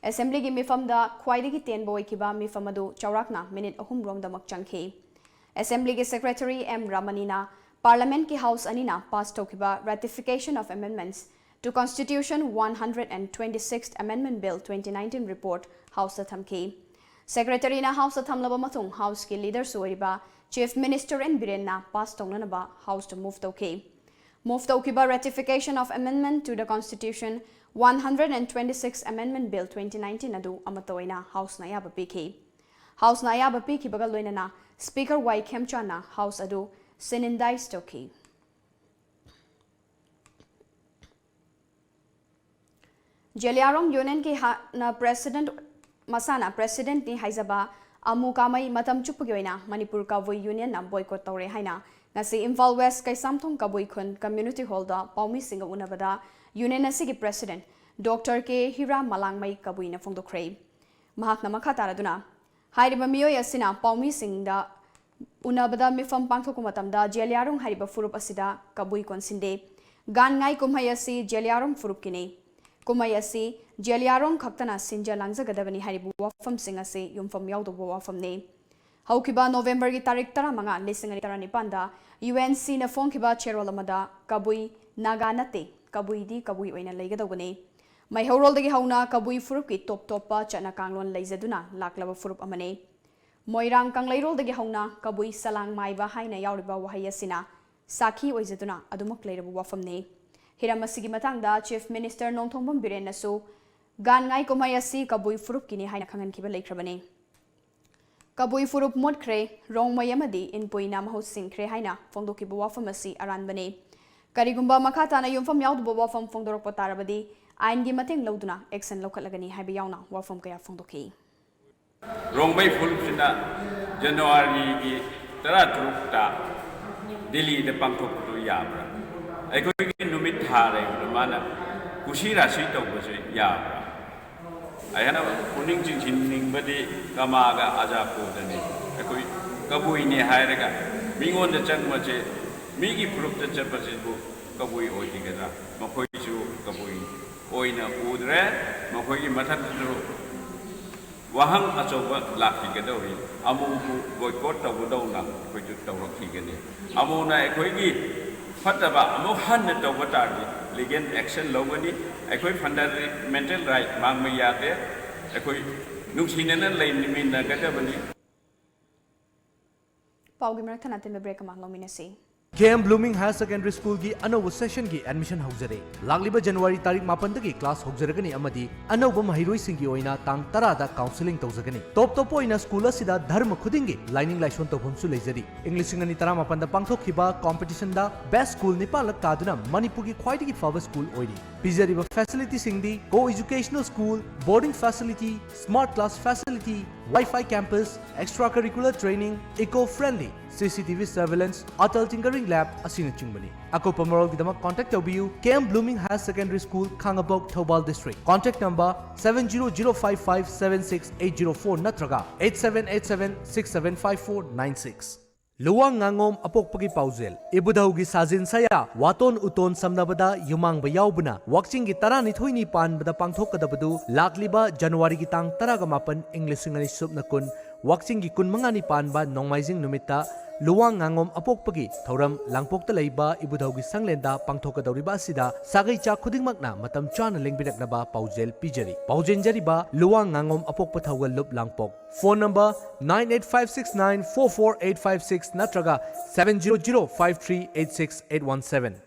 Assemblyꯒꯤ ꯃꯤꯐꯝꯗ ꯈ꯭ꯋꯥꯏꯗꯒꯤ ꯇꯦꯟꯕ ꯑꯣꯏꯈꯤꯕ ꯃꯤꯐꯝ ꯑꯗꯨ ꯆꯥꯎꯔꯥꯛꯅ ꯃꯤꯅꯤꯠ ꯑꯍꯨꯝ ꯔꯣꯝꯗꯃꯛ ꯆꯪꯈꯤ꯫ Assemblyꯒꯤ Secretary ꯑꯦꯝ ꯔꯃꯅꯤꯅ Parliament ꯀꯤ House ꯑꯅꯤꯅ pass ꯇꯧꯈꯤꯕ Ratification of Amendments to Constitution one hundred and twenty-sixth Amendment Bill twenty nineteen report House ꯇ ꯊꯝꯈꯤ꯫ Secretary ꯅ House ꯇ ꯊꯝꯂꯕ ꯃꯇꯨꯡ House ꯀꯤ Leader ꯁꯨ ꯑꯣꯏꯔꯤꯕ Chief Minister N ꯕꯤꯔꯦꯟꯅ pass ꯇꯧꯅꯅꯕ House ꯇ move ꯇꯧꯈꯤ꯫ Move ꯇꯧꯈꯤꯕ Ratification of Amendment to the Constitution one hundred and twenty-sixth Amendment Bill twenty nineteen ꯑꯗꯨ ꯑꯃꯠꯇ ꯑꯣꯏꯅ House ꯅ ꯑꯌꯥꯕ ꯄꯤꯈꯤ꯫ House ꯅ ꯑꯌꯥꯕ ꯄꯤꯈꯤꯕꯒ ꯂꯣꯏꯅꯅ Speaker ꯋꯥꯏ ꯈꯦꯝꯆꯥꯟꯅ House ꯑꯗꯨ sit in ꯗꯥꯏꯁ ꯇꯧꯈꯤ꯫ ꯖꯦꯂꯤꯌꯥꯡꯔꯣꯡ Union ꯀꯤ ꯍꯥꯟꯅ President, ꯃꯁꯥꯅ President ꯅꯤ ꯍꯥꯏꯖꯕ ꯑꯃꯨ ꯀꯥꯃꯩ ꯃꯇꯝ ꯆꯨꯞꯄꯒꯤ ꯑꯣꯏꯅ ꯃꯅꯤꯄꯨꯔ ꯀꯕꯨꯏ Union ꯅ boycott ꯇꯧꯔꯦ ꯍꯥꯏꯅ ꯉꯁꯤ ꯏꯝꯐꯥꯜ West ꯀꯩꯁꯥꯝꯊꯣꯡ ꯀꯕꯨꯏ ꯈꯨꯟ Community Hall ꯗ ꯄꯥꯎꯃꯤꯁꯤꯡꯒ ꯎꯅꯕꯗ Union ꯑꯁꯤꯒꯤ President Doctor ꯀꯦ ꯍꯤꯔꯥ ꯃꯂꯥꯡꯃꯩ ꯀꯕꯨꯏꯅ ꯐꯣꯡꯗꯣꯛꯈ꯭ꯔꯦ꯫ ꯃꯍꯥꯛꯅ ꯃꯈꯥ ꯇꯥꯔꯗꯨꯅ, ꯍꯥꯏꯔꯤꯕ ꯃꯤꯑꯣꯏ ꯑꯁꯤꯅ ꯄꯥꯎꯃꯤꯁꯤꯡꯗ ꯎꯅꯕꯗ ꯃꯤꯐꯝ ꯄꯥꯡꯊꯣꯛꯄ ꯃꯇꯝꯗ ꯖꯦꯂꯤꯌꯥꯡꯔꯣꯡ ꯍꯥꯏꯔꯤꯕ ꯐꯨꯔꯨꯞ ꯑꯁꯤꯗ ꯀꯕꯨꯏ ꯀꯣꯟꯁꯤꯟꯗꯦ꯫ ꯒꯥꯟꯉꯥꯏ ꯀꯨꯝꯍꯩ ꯑꯁꯤ ꯖꯦꯂꯤꯌꯥꯡꯔꯣꯡ ꯐꯨꯔꯨꯞꯀꯤꯅꯤ꯫ ꯀꯨꯝꯍꯩ ꯑꯁꯤ ꯖꯦꯂꯤꯌꯥꯡꯔꯣꯡ ꯈꯛꯇꯅ ꯁꯤꯟꯖ ꯂꯥꯡꯖꯒꯗꯕꯅꯤ ꯍꯥꯏꯔꯤꯕ ꯋꯥꯐꯝꯁꯤꯡ ꯑꯁꯤ ꯌꯨꯝꯐꯝ ꯌꯥꯎꯗꯕ ꯋꯥꯐꯝꯅꯤ꯫ ꯍꯧꯈꯤꯕ ꯅꯣꯕꯦꯝꯕꯔꯒꯤ ꯇꯥꯔꯤꯛ ꯇꯔꯥꯃꯉꯥ, ꯂꯤꯁꯤꯡ ꯑꯅꯤ ꯇꯔꯥꯅꯤꯄꯥꯟꯗ U N C ꯅ ꯐꯣꯡꯈꯤꯕ ꯆꯦꯔꯣꯜ ꯑꯃꯗ ꯀꯕꯨꯏ ꯅꯥꯒꯥ ꯅꯠꯇꯦ, ꯀꯕꯨꯏꯗꯤ ꯀꯕꯨꯏ ꯑꯣꯏꯅ ꯂꯩꯒꯗꯧꯕꯅꯤ꯫ ꯃꯩꯍꯧꯔꯣꯜꯗꯒꯤ ꯍꯧꯅ ꯀꯕꯨꯏ ꯐꯨꯔꯨꯞꯀꯤ ꯇꯣꯞ ꯇꯣꯞꯄ ꯆꯠꯅ ꯀꯥꯡꯂꯣꯟ ꯂꯩꯖꯗꯨꯅ ꯂꯥꯛꯂꯕ ꯐꯨꯔꯨꯞ ꯑꯃꯅꯤ꯫ ꯃꯣꯏꯔꯥꯡ ꯀꯪꯂꯩꯔꯣꯜꯗꯒꯤ ꯍꯧꯅ ꯀꯕꯨꯏ ꯁꯂꯥꯡ ꯃꯥꯏꯕ ꯍꯥꯏꯅ ꯌꯥꯎꯔꯤꯕ ꯋꯥꯍꯩ ꯑꯁꯤꯅ ꯁꯥꯈꯤ ꯑꯣꯏꯖꯗꯨꯅ ꯑꯗꯨꯃꯛ ꯂꯩꯔꯕ ꯋꯥꯐꯝꯅꯤ꯫ ꯍꯤꯔꯝ ꯑꯁꯤꯒꯤ ꯃꯇꯥꯡꯗ Chief Minister ꯅꯣꯡꯊꯣꯝꯕꯝ ꯕꯤꯔꯦꯟꯅꯁꯨ ꯒꯥꯟꯉꯥꯏ ꯀꯨꯝꯍꯩ ꯑꯁꯤ ꯀꯕꯨꯏ ꯐꯨꯔꯨꯞꯀꯤꯅꯤ ꯍꯥꯏꯅ ꯈꯪꯍꯟꯈꯤꯕ ꯂꯩꯈ꯭ꯔꯕꯅꯤ꯫ ꯀꯕꯨꯏ ꯐꯨꯔꯨꯞ ꯃꯨꯠꯈ꯭ꯔꯦ, ꯔꯣꯡꯃꯩ ꯑꯃꯗꯤ ꯏꯟꯄꯨꯏꯅ ꯃꯍꯨꯠ ꯁꯤꯟꯈ꯭ꯔꯦ ꯍꯥꯏꯅ ꯐꯣꯡꯗꯣꯛꯈꯤꯕ ꯋꯥꯐꯝ ꯑꯁꯤ ꯑꯔꯥꯟꯕꯅꯤ꯫ ꯀꯔꯤꯒꯨꯝꯕ ꯃꯈꯥ ꯇꯥꯅ ꯌꯨꯝꯐꯝ ꯌꯥꯎꯗꯕ ꯋꯥꯐꯝ ꯐꯣꯡꯗꯣꯔꯛꯄ ꯇꯥꯔꯕꯗꯤ ꯑꯥꯏꯟꯒꯤ ꯃꯇꯦꯡ ꯂꯧꯗꯨꯅ action ꯂꯧꯈꯠꯂꯒꯅꯤ ꯍꯥꯏꯕ ꯌꯥꯎꯅ ꯋꯥꯐꯝ ꯀꯌꯥ ꯐꯣꯡꯗꯣꯛꯈꯤ꯫ ꯔꯣꯡꯃꯩ ꯐꯨꯔꯨꯞꯁꯤꯅ ꯖꯅꯋꯥꯔꯤꯒꯤ ꯇꯔꯥꯇꯔꯨꯛꯇ ꯗꯤꯜꯂꯤꯗ ꯄꯥꯡꯊꯣꯛꯄꯗꯨ ꯌꯥꯕ꯭ꯔꯥ? ꯑꯩꯈꯣꯏꯒꯤ ꯅꯨꯃꯤꯠ ꯊꯥ ꯂꯩꯕꯗ ꯃꯥꯅ ꯀꯨꯁꯤ ꯔꯥꯁꯤ ꯇꯧꯕꯁꯦ ꯌꯥꯕ꯭ꯔꯥ? ꯑꯩꯅ ꯄꯨꯛꯅꯤꯡ ꯆꯤꯡꯁꯤꯟꯅꯤꯡꯕꯗꯤ ꯀꯃꯥꯒ ꯑꯖꯥꯄꯨꯔꯗꯅꯤ꯫ ꯑꯩꯈꯣꯏ ꯀꯕꯨꯏꯅꯤ ꯍꯥꯏꯔꯒ ꯃꯤꯉꯣꯟꯗ ꯆꯪꯕꯁꯦ, ꯃꯤꯒꯤ ꯐꯨꯔꯨꯞꯇ ꯆꯠꯄꯁꯤꯕꯨ ꯀꯕꯨꯏ ꯑꯣꯏꯈꯤꯒꯗ꯭ꯔꯥ? ꯃꯈꯣꯏꯁꯨ ꯀꯕꯨꯏ ꯑꯣꯏꯅ ꯎꯗ꯭ꯔꯦ꯫ ꯃꯈꯣꯏꯒꯤ ꯃꯊꯛꯇꯁꯨ ꯋꯥꯍꯪ ꯑꯆꯧꯕ ꯂꯥꯛꯈꯤꯒꯗꯧꯔꯤ꯫ ꯑꯃꯨꯛꯄꯨ ꯕꯣꯏꯀꯣꯠ ꯇꯧꯒꯗꯧꯅ ꯑꯩꯈꯣꯏꯁꯨ ꯇꯧꯔꯛꯈꯤꯒꯅꯤ꯫ ꯑꯃꯨꯛꯅ ꯑꯩꯈꯣꯏꯒꯤ ꯐꯠꯇꯕ ꯑꯃꯨꯛ ꯍꯟꯅ ꯇꯧꯕ ꯇꯥꯔꯗꯤ ꯂꯤꯒꯦꯜ ꯑꯦꯛꯁꯟ ꯂꯧꯒꯅꯤ꯫ ꯑꯩꯈꯣꯏ ꯐꯟꯗꯥꯃꯦꯟꯇꯦꯜ ꯔꯥꯏꯠ ꯃꯥꯡꯕ ꯌꯥꯗꯦ꯫ ꯑꯩꯈꯣꯏ ꯅꯨꯡꯁꯤꯅꯅ ꯂꯩꯃꯤꯟꯅꯒꯗꯕꯅꯤ꯫ ꯄꯥꯎꯒꯤ ꯃꯔꯛ ꯊꯠꯅ ꯑꯇꯦꯟꯕ ꯕ꯭ꯔꯦꯛ ꯑꯃ ꯂꯧꯃꯤꯟꯅꯁꯤ꯫ ꯀꯦ ꯑꯦꯝ ꯕ꯭ꯂꯨꯃꯤꯡ ꯍꯥꯌꯔ ꯁꯦꯀꯦꯟꯗꯔꯤ ꯁ꯭ꯀꯨꯜꯒꯤ ꯑꯦꯗꯃꯤꯁꯟ ꯍꯧꯖꯔꯦ꯫ ꯂꯥꯛꯂꯤꯕ ꯖꯅꯋꯥꯔꯤ ꯇꯥꯔꯤꯛ ꯃꯥꯄꯟꯗꯒꯤ ꯀ꯭ꯂꯥꯁ ꯍꯧꯖꯔꯒꯅꯤ ꯑꯃꯗꯤ ꯑꯅꯧꯕ ꯃꯍꯩꯔꯣꯏꯁꯤꯡꯒꯤ ꯑꯣꯏꯅ ꯇꯥꯡ ꯇꯔꯥꯗ ꯀꯥꯎꯟꯁꯦꯂꯤꯡ ꯇꯧꯖꯒꯅꯤ꯫ ꯇꯣꯞ ꯇꯣꯞꯄ ꯑꯣꯏꯅ ꯁ꯭ꯀꯨꯜ ꯑꯁꯤꯗ ꯙꯔꯃ ꯈꯨꯗꯤꯡꯒꯤ ꯂꯥꯏꯅꯤꯡ ꯂꯥꯏꯁꯣꯟ ꯇꯧꯐꯝꯁꯨ ꯂꯩꯖꯔꯤ꯫ ꯏꯪ ꯂꯤꯁꯤꯡ ꯑꯅꯤ ꯇꯔꯥꯃꯥꯄꯟꯗ ꯄꯥꯡꯊꯣꯛꯈꯤꯕ ꯀꯣꯝꯄꯤꯇꯤꯁꯟꯗ ꯕꯦꯁ꯭ꯠ ꯁ꯭ꯀꯨꯜ ꯅꯤꯄꯥꯜꯂꯛ ꯇꯥꯗꯨꯅ ꯃꯅꯤꯄꯨꯔꯒꯤ ꯈ꯭ꯋꯥꯏꯗꯒꯤ ꯐꯕ ꯁ꯭ꯀꯨꯜ ꯑꯣꯏꯔꯤ꯫ ꯄꯤꯖꯔꯤꯕ ꯐꯦꯁꯤꯂꯤꯇꯤꯁꯤꯡꯗꯤ co educational school, boarding facility, smart class facility, wifi campus, extra curricular training, eco friendly C C T V surveillance, Atal tinkering lab ꯑꯁꯤꯅꯆꯤꯡꯕꯅꯤ꯫ ꯑꯀꯨꯞꯄ ꯃꯔꯣꯜꯒꯤꯗꯃꯛ ꯀꯣꯟꯇꯦꯛ ꯇꯧꯕꯤꯌꯨ K M blooming higher secondary school, Khangabok, Thoubal district. Contact number seven zero zero five five seven six eight zero four ꯅꯠꯇ꯭ꯔꯒ eight seven eight seven six seven five four nine six꯫ ꯂꯨꯋꯥꯡ ꯉꯥꯉꯣꯝ ꯑꯄꯣꯛꯄꯒꯤ ꯄꯥꯎꯖꯦꯜ꯫ ꯏꯕꯨꯙꯧꯒꯤ ꯁꯥꯖꯤꯟ ꯁꯌꯥ, ꯋꯥꯇꯣꯟ ꯎꯇꯣꯟ ꯁꯝꯅꯕꯗ ꯌꯨꯃꯥꯡꯕ ꯌꯥꯎꯕꯅ ꯋꯥꯛꯆꯤꯡꯒꯤ ꯇꯔꯥꯅꯤꯊꯣꯏꯅꯤ ꯄꯥꯟꯕꯗ ꯄꯥꯡꯊꯣꯛꯀꯗꯕꯗꯨ ꯂꯥꯛꯂꯤꯕ ꯖꯅꯋꯥꯔꯤꯒꯤ ꯇꯥꯡ ꯇꯔꯥꯒ ꯃꯥꯄꯟ, ꯏꯪ ꯂꯤꯁꯤꯡ ꯑꯅꯤ ꯁꯨꯞꯅ ꯀꯨꯟ, ꯋꯥꯛꯆꯤꯡꯒꯤ ꯀꯨꯟꯃꯉꯥꯅꯤ ꯄꯥꯟꯕ ꯅꯣꯡꯃꯥꯏꯖꯤꯡ ꯅꯨꯃꯤꯠꯇ ꯂꯨꯋꯥꯡ ꯉꯥꯉꯣꯝ ꯑꯄꯣꯛꯄꯒꯤ ꯊꯧꯔꯝ ꯂꯥꯡꯄꯣꯛꯇ ꯂꯩꯕ ꯏꯕꯨꯙꯧꯒꯤ ꯁꯪꯂꯦꯟꯗ ꯄꯥꯡꯊꯣꯛꯀꯗꯧꯔꯤꯕ ꯑꯁꯤꯗ ꯁꯥꯒꯩ ꯆꯥ ꯈꯨꯗꯤꯡꯃꯛꯅ ꯃꯇꯝ ꯆꯥꯅ ꯂꯦꯡꯕꯤꯔꯛꯅꯕ ꯄꯥꯎꯖꯦꯜ ꯄꯤꯖꯔꯤ꯫ ꯄꯥꯎꯖꯦꯟꯖꯔꯤꯕ ꯂꯨꯋꯥꯡ ꯉꯥꯉꯣꯝ ꯑꯄꯣꯛꯄ ꯊꯧꯒꯜ ꯂꯨꯞ ꯂꯥꯡꯄꯣꯛ꯫ Phone number nine eight five six nine four four eight five six ꯅꯠꯇ꯭ꯔꯒ seven zero zero five three eight six eight one seven꯫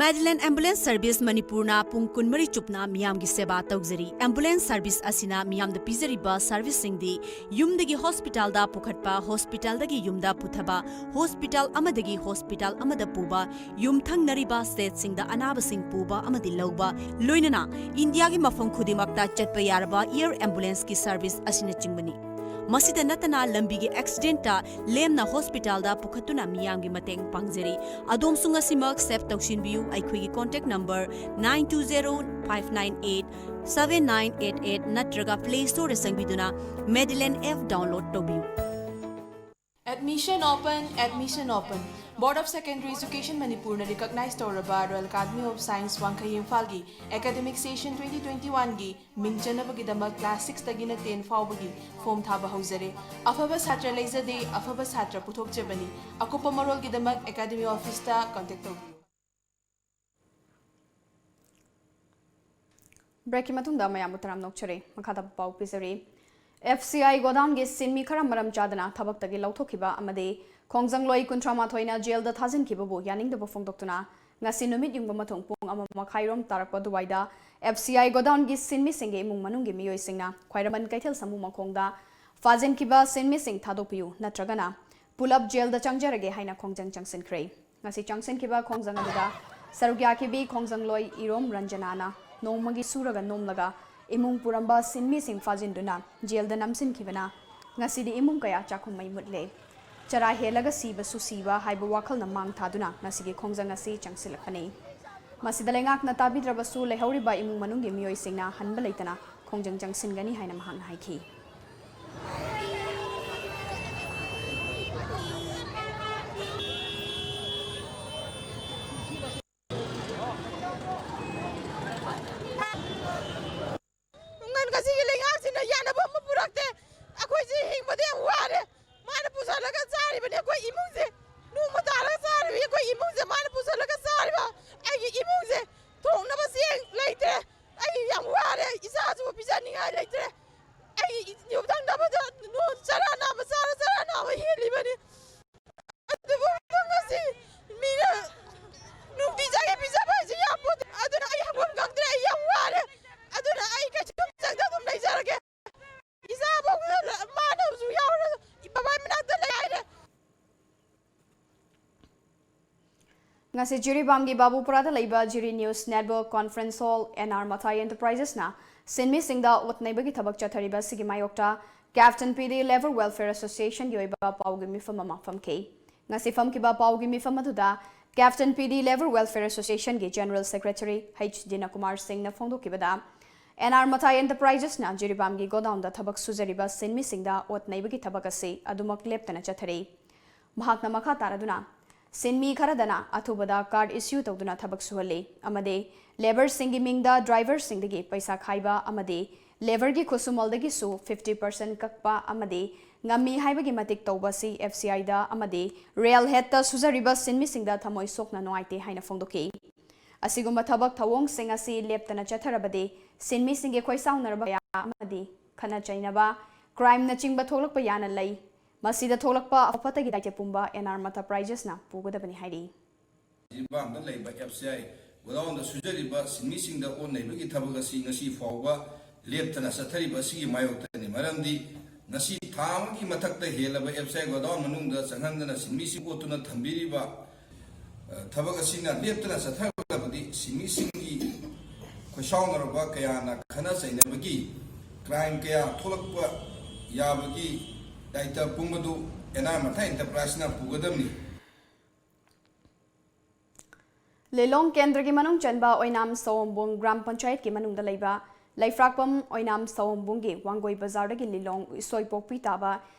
Madeline Ambulance Service ꯃꯅꯤꯄꯨꯔꯅ ꯄꯨꯡ ꯀꯨꯟꯃꯔꯤ ꯆꯨꯞꯅ ꯃꯤꯌꯥꯝꯒꯤ ꯁꯦꯕꯥ ꯇꯧꯖꯔꯤ꯫ Ambulance service ꯑꯁꯤꯅ ꯃꯤꯌꯥꯝꯗ ꯄꯤꯖꯔꯤꯕ serviceꯁꯤꯡꯗꯤ ꯌꯨꯝꯗꯒꯤ hospitalꯗ ꯄꯨꯈꯠꯄ, hospitalꯗꯒꯤ ꯌꯨꯝꯗ ꯄꯨꯊꯕ, hospital ꯑꯃꯗꯒꯤ hospital ꯑꯃꯗ ꯄꯨꯕ, ꯌꯨꯝꯊꯪꯅꯔꯤꯕ stateꯁꯤꯡꯗ ꯑꯅꯥꯕꯁꯤꯡ ꯄꯨꯕ ꯑꯃꯗꯤ ꯂꯧꯕ, ꯂꯣꯏꯅꯅ ꯏꯟꯗꯤꯌꯥꯒꯤ ꯃꯐꯝ ꯈꯨꯗꯤꯡꯃꯛꯇ ꯆꯠꯄ ꯌꯥꯔꯕ air ambulanceꯀꯤ service ꯑꯁꯤꯅꯆꯤꯡꯕꯅꯤ꯫ ꯃꯁꯤꯗ ꯅꯠꯇꯅ ꯂꯝꯕꯤꯒꯤ accidentꯇ ꯂꯦꯝꯅ hospitalꯗ ꯄꯨꯈꯠꯇꯨꯅ ꯃꯤꯌꯥꯝꯒꯤ ꯃꯇꯦꯡ ꯄꯥꯡꯖꯔꯤ꯫ ꯑꯗꯣꯝꯁꯨ ꯉꯁꯤꯃꯛ save ꯇꯧꯁꯤꯟꯕꯤꯌꯨ꯫ ꯑꯩꯈꯣꯏꯒꯤ contact number nine two zero five nine eight seven nine eight eight ꯅꯠꯇ꯭ꯔꯒ Play Storeꯗ ꯆꯪꯕꯤꯗꯨꯅ Madeline App download ꯇꯧꯕꯤꯌꯨ꯫ Admission open, admission open. Board of Secondary Education ꯃꯅꯤꯄꯨꯔꯅ recognize ꯇꯧꯔꯕ Royal Academy of Science ꯋꯥꯡꯈꯩ ꯏꯝꯐꯥꯜꯒꯤ academic session twenty twenty-oneꯒꯤ ꯃꯤꯡ ꯆꯟꯅꯕꯒꯤꯗꯃꯛ class sixꯇꯒꯤꯅ ten ꯐꯥꯎꯕꯒꯤ form ꯊꯥꯕ ꯍꯧꯖꯔꯦ꯫ ꯑꯐꯕ ꯁꯥꯇ꯭ꯔ ꯂꯩꯖꯗꯦ, ꯑꯐꯕ ꯁꯥꯇ꯭ꯔ ꯄꯨꯊꯣꯛꯆꯕꯅꯤ꯫ ꯑꯀꯨꯞꯄ ꯃꯔꯣꯜꯒꯤꯗꯃꯛ academy officeꯇ contact ꯇꯧꯕꯤꯌꯨ꯫ Breakꯀꯤ ꯃꯇꯨꯡꯗ ꯃꯌꯥꯝꯕꯨ ꯇꯔꯥꯝꯅ ꯑꯣꯛꯆꯔꯤ꯫ ꯃꯈꯥ ꯇꯥꯕ ꯄꯥꯎ ꯄꯤꯖꯔꯤ꯫ FCI godownꯒꯤ ꯁꯤꯟꯃꯤ ꯈꯔ ꯃꯔꯝ ꯆꯥꯗꯅ ꯊꯕꯛꯇꯒꯤ ꯂꯧꯊꯣꯛꯈꯤꯕ ꯑꯃꯗꯤ ꯈꯣꯡꯖꯪꯂꯣꯏ ꯀꯨꯟꯊ꯭ꯔꯥ ꯃꯥꯊꯣꯏꯅ jailꯗ ꯊꯥꯖꯤꯟꯈꯤꯕꯕꯨ ꯌꯥꯅꯤꯡꯗꯕ ꯐꯣꯡꯗꯣꯛꯇꯨꯅ ꯉꯁꯤ ꯅꯨꯃꯤꯠ ꯌꯨꯡꯕ ꯃꯊꯣꯡ ꯄꯨꯡ ꯑꯃ ꯃꯈꯥꯏꯔꯣꯝ ꯇꯥꯔꯛꯄ ꯑꯗꯨꯋꯥꯏꯗ FCI godownꯒꯤ ꯁꯤꯟꯃꯤꯁꯤꯡꯒꯤ ꯏꯃꯨꯡ ꯃꯅꯨꯡꯒꯤ ꯃꯤꯑꯣꯏꯁꯤꯡꯅ ꯈ꯭ꯋꯥꯏꯔꯝꯕꯟ ꯀꯩꯊꯦꯜ ꯁꯃꯨ ꯃꯈꯣꯡꯗ ꯐꯥꯖꯤꯟꯈꯤꯕ ꯁꯤꯟꯃꯤꯁꯤꯡ ꯊꯥꯗꯣꯛꯄꯤꯌꯨ ꯅꯠꯇ꯭ꯔꯒꯅ ꯄꯨꯂꯞ jailꯗ ꯆꯪꯖꯔꯒꯦ ꯍꯥꯏꯅ ꯈꯣꯡꯖꯪ ꯆꯪꯁꯤꯟꯈ꯭ꯔꯦ꯫ ꯉꯁꯤ ꯆꯪꯁꯤꯟꯈꯤꯕ ꯈꯣꯡꯖꯪ ꯑꯗꯨꯗ ꯁꯔꯨꯛ ꯌꯥꯈꯤꯕꯤ ꯈꯣꯡꯖꯪꯂꯣꯏ ꯏꯔꯣꯝ ꯔꯟꯖꯅꯥꯅ ꯅꯣꯡꯃꯒꯤ ꯁꯨꯔꯒ ꯅꯣꯝꯂꯒ ꯏꯃꯨꯡ ꯄꯨꯔꯝꯕ ꯁꯤꯟꯃꯤꯁꯤꯡ ꯐꯥꯖꯤꯟꯗꯨꯅ jailꯗ ꯅꯝꯁꯤꯟꯈꯤꯕꯅ ꯉꯁꯤꯗꯤ ꯏꯃꯨꯡ ꯀꯌꯥ ꯆꯥꯛꯈꯨꯝ ꯃꯩ ꯃꯨꯠꯂꯦ꯫ ꯆꯔꯥ ꯍꯦꯜꯂꯒ ꯁꯤꯕꯁꯨ ꯁꯤꯕ ꯍꯥꯏꯕ ꯋꯥꯈꯜꯅ ꯃꯥꯡ ꯊꯥꯗꯨꯅ ꯉꯁꯤꯒꯤ ꯈꯣꯡꯖꯪ ꯑꯁꯤ ꯆꯪꯁꯤꯜꯂꯛꯄꯅꯤ꯫ ꯃꯁꯤꯗ ꯂꯩꯉꯥꯛꯅ ꯇꯥꯕꯤꯗ꯭ꯔꯕꯁꯨ ꯂꯩꯍꯧꯔꯤꯕ ꯏꯃꯨꯡ ꯃꯅꯨꯡꯒꯤ ꯃꯤꯑꯣꯏꯁꯤꯡꯅ ꯍꯟꯕ ꯂꯩꯇꯅ ꯈꯣꯡꯖꯪ ꯆꯪꯁꯤꯟꯒꯅꯤ ꯍꯥꯏꯅ ꯃꯍꯥꯛꯅ ꯍꯥꯏꯈꯤ꯫ ꯉꯁꯤꯒꯤ ꯂꯩꯉꯥꯛꯁꯤꯅ ꯌꯥꯅꯕ ꯑꯃ ꯄꯨꯔꯛꯇꯦ꯫ ꯑꯩꯈꯣꯏꯁꯦ ꯍꯤꯡꯕꯗ ꯌꯥꯝ ꯋꯥꯔꯦ꯫ ꯃꯥꯅ ꯄꯨꯁꯜꯂꯒ ꯆꯥꯔꯤꯕꯅꯤ ꯑꯩꯈꯣꯏ ꯏꯃꯨꯡꯁꯦ꯫ ꯅꯣꯡꯃ ꯇꯥꯔꯒ ꯆꯥꯔꯤꯕ ꯑꯩꯈꯣꯏ ꯏꯃꯨꯡꯁꯦ ꯃꯥꯅ ꯄꯨꯁꯜꯂꯒ ꯆꯥꯔꯤꯕ꯫ ꯑꯩꯒꯤ ꯏꯃꯨꯡꯁꯦ ꯊꯣꯡꯅꯕ ꯆꯦꯡ ꯂꯩꯇ꯭ꯔꯦ꯫ ꯑꯩ ꯌꯥꯝ ꯋꯥꯔꯦ꯫ ꯏꯆꯥꯁꯨ ꯄꯤꯖꯅꯤꯡꯉꯥꯏ ꯂꯩꯇ꯭ꯔꯦ꯫ ꯑꯩ ꯌꯨꯝꯊꯪꯅꯕꯗ ꯅꯣ-, ꯆꯔꯥ ꯅꯥꯝꯃ ꯆꯥꯔ ꯆꯔꯥ ꯅꯥꯝꯃ ꯍꯦꯜꯂꯤꯕꯅꯤ꯫ ꯑꯗꯨꯕꯨ ꯉꯁꯤ ꯃꯤꯅ ꯅꯨꯡꯇꯤ ꯆꯥꯒꯤ ꯄꯤꯖ ꯉꯁꯤ ꯖꯤꯔꯤꯕꯥꯝꯒꯤ ꯕꯥꯕꯨꯄꯨꯔꯥꯗ ꯂꯩꯕ ꯖꯤꯔꯤ News Network Conference Hall, N R Mathai Enterprises ꯅ ꯁꯤꯟꯃꯤꯁꯤꯡꯗ ꯑꯣꯠ ꯅꯩꯕꯒꯤ ꯊꯕꯛ ꯆꯠꯊꯔꯤꯕ ꯑꯁꯤꯒꯤ ꯃꯥꯌꯣꯛꯇ Captain P D Labour Welfare Association ꯒꯤ ꯑꯣꯏꯕ ꯄꯥꯎꯒꯤ ꯃꯤꯐꯝ ꯑꯃ ꯐꯝꯈꯤ꯫ ꯉꯁꯤ ꯐꯝꯈꯤꯕ ꯄꯥꯎꯒꯤ ꯃꯤꯐꯝ ꯑꯗꯨꯗ Captain P D Labour Welfare Association ꯒꯤ General Secretary H Dinakumar Singh ꯅ ꯐꯣꯡꯗꯣꯛꯈꯤꯕꯗ, N R Mathai Enterprises ꯅ ꯖꯤꯔꯤꯕꯥꯝꯒꯤ godown ꯗ ꯊꯕꯛ ꯁꯨꯖꯔꯤꯕ ꯁꯤꯟꯃꯤꯁꯤꯡꯗ ꯑꯣꯠ ꯅꯩꯕꯒꯤ ꯊꯕꯛ ꯑꯁꯤ ꯑꯗꯨꯃꯛ ꯂꯦꯞꯇꯅ ꯆꯠꯊꯔꯤ꯫ ꯃꯍꯥꯛꯅ ꯃꯈꯥ ꯇꯥꯔꯗꯨꯅ, ꯁꯤꯟꯃꯤ ꯈꯔꯗꯅ ꯑꯊꯨꯕꯗ card issue ꯇꯧꯗꯨꯅ ꯊꯕꯛ ꯁꯨꯍꯜꯂꯤ ꯑꯃꯗꯤ labour ꯁꯤꯡꯒꯤ ꯃꯤꯡꯗ driver ꯁꯤꯡꯗꯒꯤ ꯄꯩꯁꯥ ꯈꯥꯏꯕ ꯑꯃꯗꯤ labour ꯒꯤ ꯈꯨꯠꯁꯨꯃꯜꯗꯒꯤꯁꯨ fifty percent ꯀꯛꯄ ꯑꯃꯗꯤ ꯉꯝꯃꯤ ꯍꯥꯏꯕꯒꯤ ꯃꯇꯤꯛ ꯇꯧꯕ ꯑꯁꯤ F C I ꯗ ꯑꯃꯗꯤ rail head ꯇ ꯁꯨꯖꯔꯤꯕ ꯁꯤꯟꯃꯤꯁꯤꯡꯗ ꯊꯃꯣꯏ ꯁꯣꯛꯅ ꯅꯨꯡꯉꯥꯏꯇꯦ ꯍꯥꯏꯅ ꯐꯣꯡꯗꯣꯛꯈꯤ꯫ ꯑꯁꯤꯒꯨꯝꯕ ꯊꯕꯛ ꯊꯧꯑꯣꯡꯁꯤꯡ ꯑꯁꯤ ꯂꯦꯞꯇꯅ ꯆꯠꯊꯔꯕꯗꯤ ꯁꯤꯟꯃꯤꯁꯤꯡꯒꯤ ꯈꯣꯏꯁꯥꯎꯅꯔꯕ ꯀꯌꯥ ꯑꯃꯗꯤ ꯈꯠꯅ ꯆꯩꯅꯕ, crime ꯅꯆꯤꯡꯕ ꯊꯣꯛꯂꯛꯄ ꯌꯥꯅ ꯂꯩ꯫ ꯃꯁꯤꯗ ꯊꯣꯛꯂꯛꯄ ꯑꯐ ꯐꯠꯇꯒꯤ ꯗꯥꯏꯇ꯭ꯌ ꯄꯨꯝꯕ N R Mathai Enterprises ꯅ ꯄꯨꯒꯗꯕꯅꯤ ꯍꯥꯏꯔꯤ꯫ ꯖꯤꯔꯤꯕꯥꯝꯗ ꯂꯩꯕ F C I godown ꯗ ꯁꯨꯖꯔꯤꯕ ꯁꯤꯟꯃꯤꯁꯤꯡꯗ ꯑꯣꯠ ꯅꯩꯕꯒꯤ ꯊꯕꯛ ꯑꯁꯤ ꯉꯁꯤ ꯐꯥꯎꯕ ꯂꯦꯞꯇꯅ ꯆꯠꯊꯔꯤꯕ ꯑꯁꯤꯒꯤ ꯃꯥꯌꯣꯛꯇꯅꯤ꯫ ꯃꯔꯝꯗꯤ ꯉꯁꯤ ꯊꯥ ꯑꯃꯒꯤ ꯃꯊꯛꯇ ꯍꯦꯜꯂꯕ F C I godown ꯃꯅꯨꯡꯗ ꯆꯪꯍꯟꯗꯅ ꯁꯤꯟꯃꯤꯁꯤꯡ ꯑꯣꯠꯇꯨꯅ ꯊꯝꯕꯤꯔꯤꯕ, ꯑ, ꯊꯕꯛ ꯑꯁꯤꯅ ꯂꯦꯞꯇꯅ ꯆꯠꯊꯔꯕꯗꯤ ꯁꯤꯟꯃꯤꯁꯤꯡꯒꯤ ꯈꯣꯏꯁꯥꯎꯅꯔꯕ ꯀꯌꯥꯅ ꯈꯠꯅ ꯆꯩꯅꯕꯒꯤ crime ꯀꯌꯥ ꯊꯣꯛꯂꯛꯄ ꯌꯥꯕꯒꯤ ꯗꯥꯏꯇ꯭ꯌ ꯄꯨꯝꯕꯗꯨ N R Mathai Enterprises ꯅ ꯄꯨꯒꯗꯕꯅꯤ꯫ ꯂꯤꯂꯣꯡ ꯀꯦꯟꯗ꯭ꯔꯒꯤ ꯃꯅꯨꯡ ꯆꯟꯕ ꯑꯣꯏꯅꯥꯝ ꯁꯑꯣꯝꯕꯨꯡ ꯒ꯭ꯔꯥꯝ ꯄꯟꯆꯥꯌꯠꯀꯤ ꯃꯅꯨꯡꯗ ꯂꯩꯕ ꯂꯩꯐ꯭ꯔꯥꯛꯄꯝ ꯑꯣꯏꯅꯥꯝ ꯁꯑꯣꯝꯕꯨꯡꯒꯤ ꯋꯥꯡꯒꯣꯏ ꯕꯖꯥꯔꯗꯒꯤ ꯂꯤꯂꯣꯡ ꯏꯁꯣꯏꯄꯣꯛꯄꯤ ꯇꯥꯕ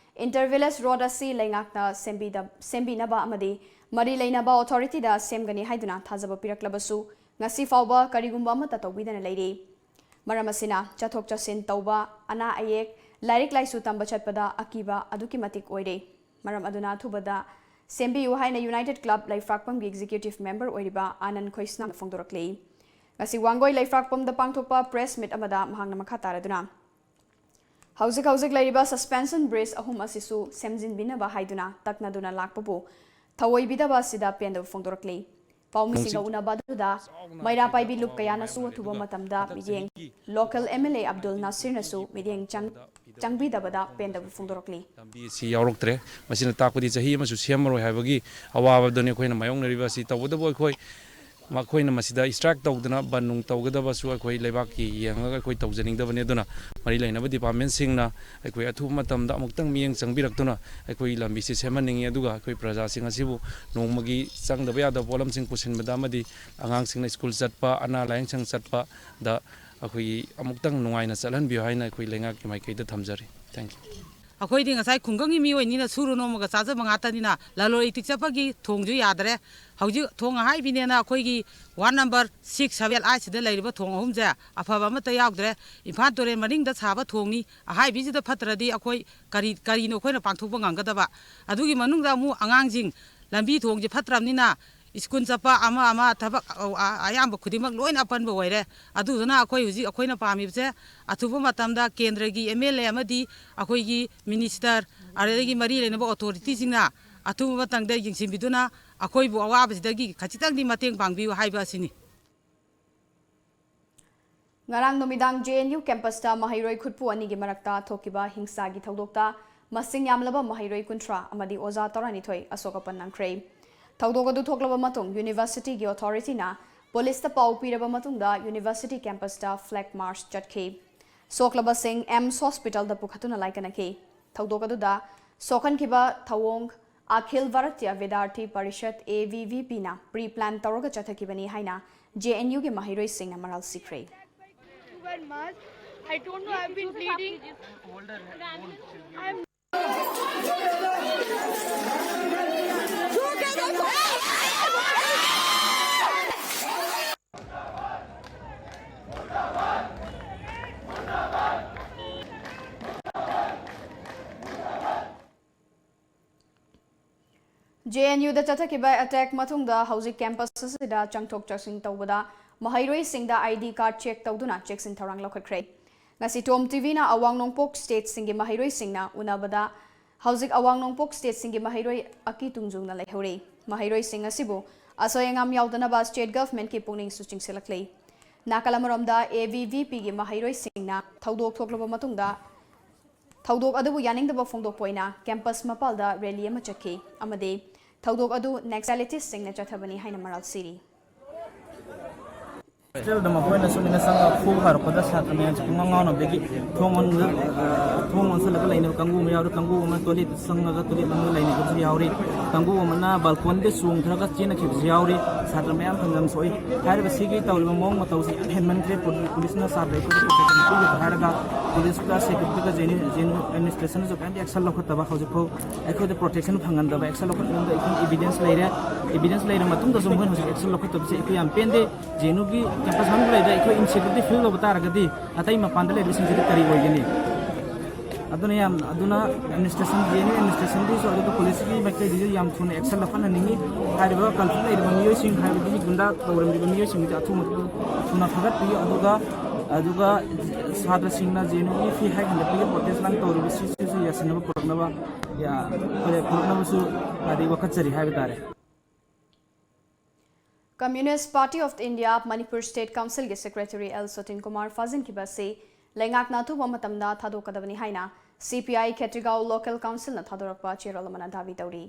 inter village road ꯑꯁꯤ ꯂꯩꯉꯥꯛꯅ ꯁꯦꯝꯕꯤꯗ-, ꯁꯦꯝꯕꯤꯅꯕ ꯑꯃꯗꯤ ꯃꯔꯤ ꯂꯩꯅꯕ authority ꯗ ꯁꯦꯝꯒꯅꯤ ꯍꯥꯏꯗꯨꯅ ꯊꯥꯖꯕ ꯄꯤꯔꯛꯂꯕꯁꯨ ꯉꯁꯤ ꯐꯥꯎꯕ ꯀꯔꯤꯒꯨꯝꯕ ꯑꯃꯠꯇ ꯇꯧꯕꯤꯗꯅ ꯂꯩꯔꯤ꯫ ꯃꯔꯝ ꯑꯁꯤꯅ ꯆꯠꯊꯣꯛ ꯆꯠꯁꯤꯟ ꯇꯧꯕ, ꯑꯅꯥ ꯑꯌꯦꯛ, ꯂꯥꯏꯔꯤꯛ ꯂꯥꯏꯁꯨ ꯇꯝꯕ ꯆꯠꯄꯗ ꯑꯀꯤꯕ ꯑꯗꯨꯛꯀꯤ ꯃꯇꯤꯛ ꯑꯣꯏꯔꯦ꯫ ꯃꯔꯝ ꯑꯗꯨꯅ ꯑꯊꯨꯕꯗ ꯁꯦꯝꯕꯤꯌꯨ ꯍꯥꯏꯅ United Club ꯂꯩꯐ꯭ꯔꯥꯛꯄꯝꯒꯤ executive member ꯑꯣꯏꯔꯤꯕ ꯑꯥꯅꯟ ꯈꯣꯏꯁꯅꯥꯝꯅ ꯐꯣꯡꯗꯣꯔꯛꯂꯤ꯫ ꯉꯁꯤ ꯋꯥꯡꯒꯣꯏ ꯂꯩꯐ꯭ꯔꯥꯛꯄꯝꯗ ꯄꯥꯡꯊꯣꯛꯄ press meet ꯑꯃꯗ ꯃꯍꯥꯛꯅ ꯃꯈꯥ ꯇꯥꯔꯗꯨꯅ, ꯍꯧꯖꯤꯛ ꯍꯧꯖꯤꯛ ꯂꯩꯔꯤꯕ suspension bridge ꯑꯍꯨꯝ ꯑꯁꯤꯁꯨ ꯁꯦꯝꯖꯤꯟꯕꯤꯅꯕ ꯍꯥꯏꯗꯨꯅ ꯇꯛꯅꯗꯨꯅ ꯂꯥꯛꯄꯕꯨ ꯊꯧꯑꯣꯏꯕꯤꯗꯕ ꯑꯁꯤꯗ ꯄꯦꯟꯗꯕ ꯐꯣꯡꯗꯣꯔꯛꯂꯤ꯫ ꯄꯥꯎꯃꯤꯁꯤꯡꯒ ꯎꯅꯕ ꯑꯗꯨꯗ ꯃꯩꯔꯥ ꯄꯥꯏꯕꯤ ꯂꯨꯞ ꯀꯌꯥꯅꯁꯨ ꯑꯊꯨꯕ ꯃꯇꯝꯗ ꯃꯤꯠꯌꯦꯡ, local M L A Abdul ꯅꯥꯁꯤꯔꯅꯁꯨ ꯃꯤꯠꯌꯦꯡ ꯆꯪ-, ꯆꯪꯕꯤꯗꯕꯗ ꯄꯦꯟꯗꯕ ꯐꯣꯡꯗꯣꯔꯛꯂꯤ꯫ ꯂꯝꯕꯤ ꯑꯁꯤ ꯌꯥꯎꯔꯛꯇ꯭ꯔꯦ꯫ ꯃꯁꯤꯅ ꯇꯥꯛꯄꯗꯤ ꯆꯍꯤ ꯑꯃꯁꯨ ꯁꯦꯝꯃꯔꯣꯏ ꯍꯥꯏꯕꯒꯤ ꯑꯋꯥꯕꯗꯨꯅꯤ ꯑꯩꯈꯣꯏꯅ ꯃꯥꯌꯣꯛꯅꯔꯤꯕ ꯑꯁꯤ꯫ ꯇꯧꯕꯇꯕꯨ ꯑꯩꯈꯣꯏ ꯃꯈꯣꯏꯅ ꯃꯁꯤꯗ strike ꯇꯧꯗꯅ ꯕꯟ ꯅꯨꯡ ꯇꯧꯒꯗꯕꯁꯨ ꯑꯩꯈꯣꯏ ꯂꯩꯕꯥꯛꯀꯤ ꯌꯦꯡꯉꯒ ꯑꯩꯈꯣꯏ ꯇꯧꯖꯅꯤꯡꯗꯕꯅꯤ꯫ ꯑꯗꯨꯅ ꯃꯔꯤ ꯂꯩꯅꯕ departmentꯁꯤꯡꯅ ꯑꯩꯈꯣꯏ ꯑꯊꯨꯕ ꯃꯇꯝꯗ ꯑꯃꯨꯛꯇꯪ ꯃꯤꯠꯌꯦꯡ ꯆꯪꯕꯤꯔꯛꯇꯨꯅ ꯑꯩꯈꯣꯏ ꯂꯝꯕꯤꯁꯤ ꯁꯦꯝꯍꯟꯅꯤꯡꯏ꯫ ꯑꯗꯨꯒ ꯑꯩꯈꯣꯏ ꯄ꯭ꯔꯖꯥꯁꯤꯡ ꯑꯁꯤꯕꯨ ꯅꯣꯡꯃꯒꯤ ꯆꯪꯗꯕ ꯌꯥꯗꯕ ꯄꯣꯠꯂꯝꯁꯤꯡ ꯄꯨꯁꯤꯟꯕꯗ ꯑꯃꯗꯤ ꯑꯉꯥꯡꯁꯤꯡꯅ ꯁ꯭ꯀꯨꯜ ꯆꯠꯄ, ꯑꯅꯥ ꯂꯥꯌꯦꯡ ꯁꯪ ꯆꯠꯄꯗ ꯑꯩꯈꯣꯏꯒꯤ ꯑꯃꯨꯛꯇꯪ ꯅꯨꯡꯉꯥꯏꯅ ꯆꯠꯍꯟꯕꯤꯌꯨ ꯍꯥꯏꯅ ꯑꯩꯈꯣꯏ ꯂꯩꯉꯥꯛꯀꯤ ꯃꯥꯏꯀꯩꯗ ꯊꯝꯖꯔꯤ꯫ Thank you꯫ ꯑꯩꯈꯣꯏꯗꯤ ꯉꯁꯥꯏ ꯈꯨꯡꯒꯪꯒꯤ ꯃꯤꯑꯣꯏꯅꯤꯅ ꯁꯨꯔꯨ ꯅꯣꯝꯃꯒ ꯆꯥꯖꯕ ꯉꯥꯛꯇꯅꯤꯅ ꯂꯂꯣꯟ ꯏꯇꯤꯛ ꯆꯠꯄꯒꯤ ꯊꯣꯡꯁꯨ ꯌꯥꯗ꯭ꯔꯦ꯫ ꯍꯧꯖꯤꯛ ꯊꯣꯡ ꯑꯍꯥꯏꯕꯤꯅꯦꯅ ꯑꯩꯈꯣꯏꯒꯤ ward number six, seven, eight ꯁꯤꯗ ꯂꯩꯔꯤꯕ ꯊꯣꯡ ꯑꯍꯨꯝꯁꯦ ꯑꯐꯕ ꯑꯃꯠꯇ ꯌꯥꯎꯗ꯭ꯔꯦ꯫ ꯏꯝꯐꯥꯜ ꯇꯨꯔꯦꯜ ꯃꯅꯤꯡꯗ ꯁꯥꯕ ꯊꯣꯡꯅꯤ, ꯑꯍꯥꯏꯕꯤꯁꯤꯗ ꯐꯠꯇ꯭ꯔꯗꯤ ꯑꯩꯈꯣꯏ ꯀꯔꯤ, ꯀꯔꯤꯅꯣ ꯑꯩꯈꯣꯏꯅ ꯄꯥꯡꯊꯣꯛꯄ ꯉꯝꯒꯗꯕ? ꯑꯗꯨꯒꯤ ꯃꯅꯨꯡꯗ ꯑꯃꯨꯛ ꯑꯉꯥꯡꯁꯤꯡ ꯂꯝꯕꯤ ꯊꯣꯡꯁꯦ ꯐꯠꯇ꯭ꯔꯕꯅꯤꯅ ꯁ꯭ꯀꯨꯜ ꯆꯠꯄ ꯑꯃ ꯑꯃ ꯊꯕꯛ ꯑ-, ꯑ-, ꯑꯌꯥꯝꯕ ꯈꯨꯗꯤꯡꯃꯛ ꯂꯣꯏꯅ ꯑꯄꯟꯕ ꯑꯣꯏꯔꯦ꯫ ꯑꯗꯨꯗꯨꯅ ꯑꯩꯈꯣꯏ ꯍꯧꯖꯤꯛ ꯑꯩꯈꯣꯏꯅ ꯄꯥꯝꯃꯤꯕꯁꯦ ꯑꯊꯨꯕ ꯃꯇꯝꯗ ꯀꯦꯟꯗ꯭ꯔꯒꯤ MLA ꯑꯃꯗꯤ ꯑꯩꯈꯣꯏꯒꯤ minister ꯑꯗꯨꯗꯒꯤ ꯃꯔꯤ ꯂꯩꯅꯕ authorityꯁꯤꯡꯅ ꯑꯊꯨꯕ ꯃꯇꯝꯗ ꯌꯦꯡꯁꯤꯟꯕꯤꯗꯨꯅ ꯑꯩꯈꯣꯏꯕꯨ ꯑꯋꯥꯕꯁꯤꯗꯒꯤ ꯈꯖꯤꯛꯇꯪꯗꯤ ꯃꯇꯦꯡ ꯄꯥꯡꯕꯤꯌꯨ ꯍꯥꯏꯕ ꯑꯁꯤꯅꯤ꯫ ꯉꯔꯥꯡ ꯅꯨꯃꯤꯗꯥꯡ JNU campusꯇ ꯃꯍꯩꯔꯣꯏ ꯈꯨꯠꯄꯨ ꯑꯅꯤꯒꯤ ꯃꯔꯛꯇ ꯊꯣꯛꯈꯤꯕ ꯍꯤꯡꯁꯥꯒꯤ ꯊꯧꯗꯣꯛꯇ ꯃꯁꯤꯡ ꯌꯥꯝꯂꯕ ꯃꯍꯩꯔꯣꯏ ꯀꯨꯟꯊ꯭ꯔꯥ ꯑꯃꯗꯤ ꯑꯣꯖꯥ ꯇꯔꯥꯅꯤꯊꯣꯏ ꯑꯁꯣꯛ ꯑꯄꯟ ꯅꯪꯈ꯭ꯔꯦ꯫ ꯊꯧꯗꯣꯛ ꯑꯗꯨ ꯊꯣꯛꯂꯕ ꯃꯇꯨꯡ universityꯒꯤ authorityꯅ policeꯇ ꯄꯥꯎ ꯄꯤꯔꯕ ꯃꯇꯨꯡꯗ university campusꯇ flag march ꯆꯠꯈꯤ꯫ ꯁꯣꯛꯂꯕꯁꯤꯡ AIIMS hospitalꯗ ꯄꯨꯈꯠꯇꯨꯅ ꯂꯥꯏꯀꯠꯅꯈꯤ꯫ ꯊꯧꯗꯣꯛ ꯑꯗꯨꯗ ꯁꯣꯛꯍꯟꯈꯤꯕ ꯊꯧꯑꯣꯡ ꯑꯈꯤꯜ ꯚꯥꯔꯇꯤꯌ ꯚꯤꯗ꯭ꯌꯥꯔꯊꯤ ꯄꯔꯤꯁꯠ, AVVPꯅ pre plan ꯇꯧꯔꯒ ꯆꯠꯊꯈꯤꯕꯅꯤ ꯍꯥꯏꯅ JNUꯒꯤ ꯃꯍꯩꯔꯣꯏꯁꯤꯡꯅ ꯃꯔꯥꯜ ꯁꯤꯈ꯭ꯔꯦ꯫ Wear mask. I don't know, I've been bleeding. I'm JNUꯗ ꯆꯠꯊꯈꯤꯕ attack ꯃꯇꯨꯡꯗ ꯍꯧꯖꯤꯛ campus ꯑꯁꯤꯗ ꯆꯪꯊꯣꯛ ꯆꯪꯁꯤꯟ ꯇꯧꯕꯗ ꯃꯍꯩꯔꯣꯏꯁꯤꯡꯗ ID card check ꯇꯧꯗꯨꯅ ꯆꯦꯛꯁꯤꯟ ꯊꯧꯔꯥꯡ ꯂꯧꯈꯠꯈ꯭ꯔꯦ꯫ ꯉꯁꯤ TOM TVꯅ ꯑꯋꯥꯡ ꯅꯣꯡꯄꯣꯛ stateꯁꯤꯡꯒꯤ ꯃꯍꯩꯔꯣꯏꯁꯤꯡꯅ ꯎꯅꯕꯗ ꯍꯧꯖꯤꯛ ꯑꯋꯥꯡ ꯅꯣꯡꯄꯣꯛ stateꯁꯤꯡꯒꯤ ꯃꯍꯩꯔꯣꯏ ꯑꯀꯤ ꯇꯨꯡꯖꯨꯡꯅ ꯂꯩꯍꯧꯔꯤ꯫ ꯃꯍꯩꯔꯣꯏꯁꯤꯡ ꯑꯁꯤꯕꯨ ꯑꯁꯣꯏ ꯑꯉꯥꯝ ꯌꯥꯎꯗꯅꯕ state governmentꯀꯤ ꯄꯨꯛꯅꯤꯡꯁꯨ ꯆꯤꯡꯁꯤꯜꯂꯛꯂꯤ꯫ ꯅꯥꯀꯜ ꯑꯃꯔꯣꯝꯗ AVVPꯒꯤ ꯃꯍꯩꯔꯣꯏꯁꯤꯡꯅ ꯊꯧꯗꯣꯛ ꯊꯣꯛꯂꯕ ꯃꯇꯨꯡꯗ ꯊꯧꯗꯣꯛ ꯑꯗꯨꯕꯨ ꯌꯥꯅꯤꯡꯗꯕ ꯐꯣꯡꯗꯣꯛꯄ ꯑꯣꯏꯅ ꯀꯦꯝꯄꯁ ꯃꯄꯥꯜꯗ ꯔꯦꯂꯤ ꯑꯃ ꯆꯠꯈꯤ ꯑꯃꯗꯤ ꯊꯧꯗꯣꯛ ꯑꯗꯨ ꯅꯦꯛꯁꯂꯤꯁꯁꯤꯡꯅ ꯆꯠꯊꯕꯅꯤ ꯍꯥꯏꯅ ꯃꯔꯥꯜ ꯁꯤꯔꯤ꯫ ꯍꯣꯁꯇꯦꯜꯗ ꯃꯈꯣꯏꯅ ꯁꯨꯃꯥꯏꯅ ꯆꯪꯉꯒ ꯈꯨ ꯍꯥꯏꯔꯛꯄꯗ ꯁꯥꯇ꯭ꯔ ꯃꯌꯥꯝꯁꯦ ꯄꯨꯡꯉꯥꯡ ꯉꯥꯎꯅꯕꯗꯒꯤ ꯊꯣꯡ ꯑꯣꯟ-, ꯑ, ꯊꯣꯡ ꯑꯣꯟꯁꯤꯜꯂꯒ ꯂꯩꯅꯕ ꯀꯥꯡꯕꯨ ꯑꯃ ꯌꯥꯎꯔꯤ, ꯀꯥꯡꯕꯨ ꯑꯃ ꯇꯣꯏꯂꯦꯠꯇ ꯆꯪꯉꯒ ꯇꯣꯏꯂꯦꯠ ꯃꯅꯨꯡꯗ ꯂꯩꯅꯕꯁꯨ ꯌꯥꯎꯔꯤ, ꯀꯥꯡꯕꯨ ꯑꯃꯅ ꯕꯥꯜꯀꯣꯟꯗ ꯆꯣꯡꯊꯔꯒ ꯆꯦꯟꯅꯈꯤꯕꯁꯨ ꯌꯥꯎꯔꯤ꯫ ꯁꯥꯇ꯭ꯔ ꯃꯌꯥꯝ ꯐꯪꯗꯝ ꯁꯣꯛꯏ꯫ ꯍꯥꯏꯔꯤꯕ ꯁꯤꯒꯤ ꯇꯧꯔꯤꯕ ꯃꯑꯣꯡ ꯃꯇꯧꯁꯤ ꯌꯥꯝ ꯍꯦꯟꯃꯟꯈ꯭ꯔꯦ꯫ ꯄꯨ-, ꯄꯨꯂꯤꯁꯅ ꯁꯥꯇ꯭ꯔ ꯑꯩꯈꯣꯏꯗ protection ꯄꯤꯒꯗ꯭ꯔꯥ ꯍꯥꯏꯔꯒ ꯄꯨꯂꯤꯁꯀ ꯁꯦꯀ꯭ꯌꯨꯔꯤꯇꯤꯒ J N U, J N U ꯑꯦꯗꯃꯤꯅꯤꯁꯇ꯭ꯔꯦꯁꯟꯅꯁꯨ ꯀꯔꯤꯝꯇ action ꯂꯧꯈꯠꯇꯕ꯫ ꯍꯧꯖꯤꯛꯐꯥꯎ ꯑꯩꯈꯣꯏꯗ protection ꯐꯪꯍꯟꯗꯕ, action ꯂꯧꯈꯠꯅꯕꯗ ꯑꯩꯈꯣꯏ evidence ꯂꯩꯔꯦ꯫ Evidence ꯂꯩꯔꯕ ꯃꯇꯨꯡꯗꯁꯨ ꯃꯈꯣꯏꯅ ꯍꯧꯖꯤꯛ action ꯂꯧꯈꯠꯇꯕꯁꯦ ꯑꯩꯈꯣꯏ ꯌꯥꯝ ꯄꯦꯟꯗꯦ꯫ ꯖꯦ ꯑꯦꯟ ꯌꯨꯒꯤ ꯀꯦꯝꯄꯁ ꯃꯅꯨꯡꯗ ꯂꯩꯕ ꯑꯩꯈꯣꯏ insecurity feel ꯇꯧꯕ ꯇꯥꯔꯒꯗꯤ ꯑꯇꯩ ꯃꯄꯥꯟꯗ ꯂꯩꯕꯁꯤꯡꯁꯤꯗꯤ ꯀꯔꯤ ꯑꯣꯏꯒꯅꯤ? ꯑꯗꯨꯅ ꯌꯥꯝ, ꯑꯗꯨꯅ administration, ꯖꯦ ꯑꯦꯟ ꯌꯨ administrationꯒꯤꯁꯨ ꯑꯗꯨꯒ ꯄꯨꯂꯤꯁꯀꯤ ꯃꯥꯏꯀꯩꯗꯒꯤꯁꯨ ꯌꯥꯝ ꯊꯨꯅ action ꯂꯧꯈꯠꯍꯟꯅꯤꯡꯉꯤ꯫ ꯍꯥꯏꯔꯤꯕ conflict ꯂꯩꯔꯤꯕ ꯃꯤꯑꯣꯏꯁꯤꯡ, ꯍꯥꯏꯕꯗꯤ ꯒꯨꯟꯗꯥ ꯇꯧꯔꯝꯂꯤꯕ ꯃꯤꯑꯣꯏꯁꯤꯡꯁꯤ ꯑꯊꯨꯕ ꯃꯇꯝꯗ ꯊꯨꯅ ꯐꯒꯠꯄꯤꯌꯨ꯫ ꯑꯗꯨꯒ, ꯑꯗꯨꯒ ꯁꯥꯇ꯭ꯔꯁꯤꯡꯅ ꯖꯦ ꯑꯦꯟ ꯌꯨꯒꯤ fee hike ꯍꯟꯗꯣꯛꯄꯒꯤ protest line ꯇꯧꯔꯤꯕ ꯁꯤꯁꯤꯁꯨ ꯌꯥꯁꯤꯟꯅꯕ ꯄꯨꯔꯛꯅꯕ, ꯌꯥ-, ꯄꯨꯔꯛꯅꯕꯁꯨ ꯍꯥꯏꯗꯤ ꯋꯥꯀꯠꯆꯔꯤ ꯍꯥꯏꯕ ꯇꯥꯔꯦ꯫ Communist Party of India Manipur State Councilꯒꯤ Secretary ꯑꯦꯜ ꯁꯇꯤꯟ ꯀꯨꯃꯥꯔ ꯐꯥꯖꯤꯟꯈꯤꯕ ꯑꯁꯤ ꯂꯩꯉꯥꯛꯅ ꯑꯊꯨꯕ ꯃꯇꯝꯗ ꯊꯥꯗꯣꯛꯀꯗꯕꯅꯤ ꯍꯥꯏꯅ ꯁꯤ ꯄꯤ ꯑꯥꯏ ꯈꯦꯇ꯭ꯔꯤꯒꯥꯎ Local Councilꯅ ꯊꯥꯗꯣꯔꯛꯄ ꯆꯦꯔꯣꯜ ꯑꯃꯅ ꯗꯥꯕꯤ ꯇꯧꯔꯤ꯫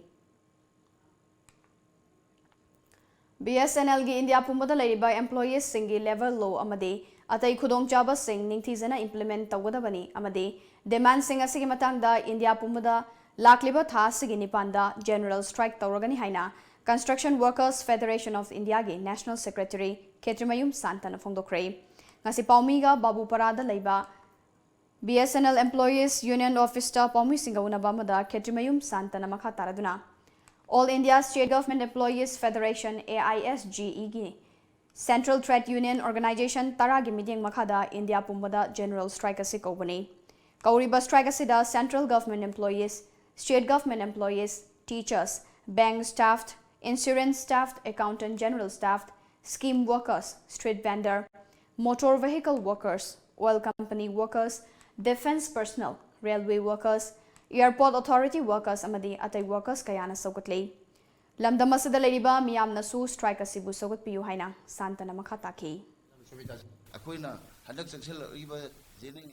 ꯕꯤ ꯑꯦꯁ ꯑꯦꯟ ꯑꯦꯜꯒꯤ ꯏꯟꯗꯤꯌꯥ ꯄꯨꯝꯕꯗ ꯂꯩꯔꯤꯕ employeesꯁꯤꯡꯒꯤ labour law ꯑꯃꯗꯤ ꯑꯇꯩ ꯈꯨꯗꯣꯡꯆꯥꯕꯁꯤꯡ ꯅꯤꯡꯊꯤꯖꯅ implement ꯇꯧꯒꯗꯕꯅꯤ ꯑꯃꯗꯤ demandꯁꯤꯡ ꯑꯁꯤꯒꯤ ꯃꯇꯥꯡꯗ ꯏꯟꯗꯤꯌꯥ ꯄꯨꯝꯕꯗ ꯂꯥꯛꯂꯤꯕ ꯊꯥ ꯑꯁꯤꯒꯤ ꯅꯤꯄꯥꯟꯗ general strike ꯇꯧꯔꯒꯅꯤ ꯍꯥꯏꯅ Construction Workers Federation of Indiaꯒꯤ National Secretary ꯈꯦꯇ꯭ꯔꯤꯃꯌꯨꯝ ꯁꯥꯟꯇꯅ ꯐꯣꯡꯗꯣꯛꯈ꯭ꯔꯦ꯫ ꯉꯁꯤ ꯄꯥꯎꯃꯤꯒ ꯕꯥꯕꯨꯄꯥꯔꯥꯗ ꯂꯩꯕ B S N L employees union officeꯇ ꯄꯥꯎꯃꯤꯁꯤꯡꯒ ꯎꯅꯕ ꯑꯃꯗ ꯈꯦꯇ꯭ꯔꯤꯃꯌꯨꯝ ꯁꯥꯟꯇꯅ ꯃꯈꯥ ꯇꯥꯔꯗꯨꯅ, All India State Government Employees Federation, A I S G Eꯒꯤ Central Trade Union Organization ꯇꯔꯥꯒꯤ ꯃꯤꯠꯌꯦꯡ ꯃꯈꯥꯗ ꯏꯟꯗꯤꯌꯥ ꯄꯨꯝꯕꯗ general strike ꯑꯁꯤ ꯀꯧꯕꯅꯤ꯫ ꯀꯧꯔꯤꯕ strike ꯑꯁꯤꯗ central government employees, state government employees, teachers, bank staff, insurance staff, accountant general staff, scheme workers, street vendor, motor vehicle workers, oil company workers, defense personnel, railway workers, airport authority workers ꯑꯃꯗꯤ ꯑꯇꯩ workers ꯀꯌꯥꯅ ꯁꯧꯒꯠꯂꯤ꯫ ꯂꯝꯗꯝ ꯑꯁꯤꯗ ꯂꯩꯔꯤꯕ ꯃꯤꯌꯥꯝꯅꯁꯨ strike ꯑꯁꯤꯕꯨ ꯁꯧꯒꯠꯄꯤꯌꯨ ꯍꯥꯏꯅ ꯁꯥꯟꯇꯅ ꯃꯈꯥ ꯇꯥꯈꯤ꯫ ꯑꯩꯈꯣꯏꯅ ꯍꯟꯗꯛ ꯆꯪꯁꯤꯜꯂꯛꯂꯤꯕ ꯖꯦꯅꯤꯡ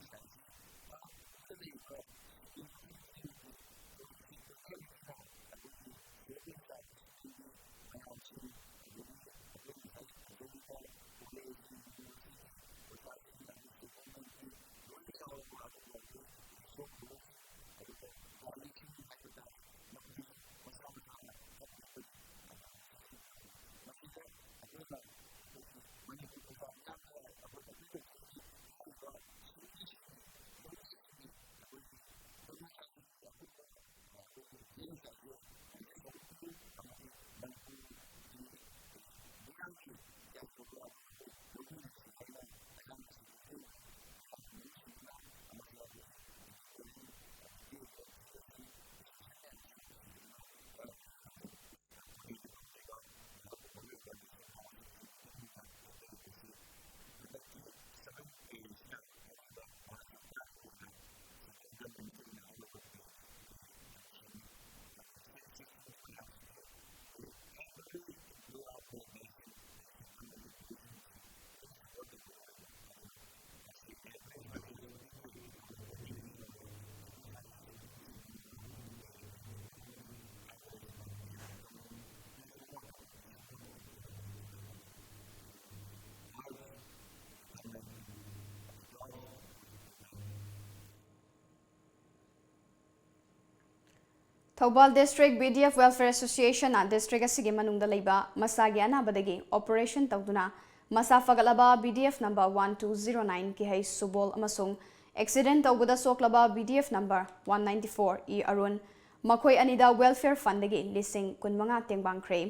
Thoubal District B D F Welfare Association ꯅ district ꯑꯁꯤꯒꯤ ꯃꯅꯨꯡꯗ ꯂꯩꯕ ꯃꯁꯥꯒꯤ ꯑꯅꯥꯕꯗꯒꯤ operation ꯇꯧꯗꯨꯅ ꯃꯁꯥ ꯐꯒꯠꯂꯕ B D F number one two zero nine ꯀꯤꯍꯩ ꯁꯨꯕꯣꯜ ꯑꯃꯁꯨꯡ accident ꯇꯧꯕꯗ ꯁꯣꯛꯂꯕ B D F number one ninety four E Arun, ꯃꯈꯣꯏ ꯑꯅꯤꯗ welfare fund ꯗꯒꯤ ꯂꯤꯁꯤꯡ ꯀꯨꯟꯃꯉꯥ ꯇꯦꯡꯕꯥꯡꯈ꯭ꯔꯦ꯫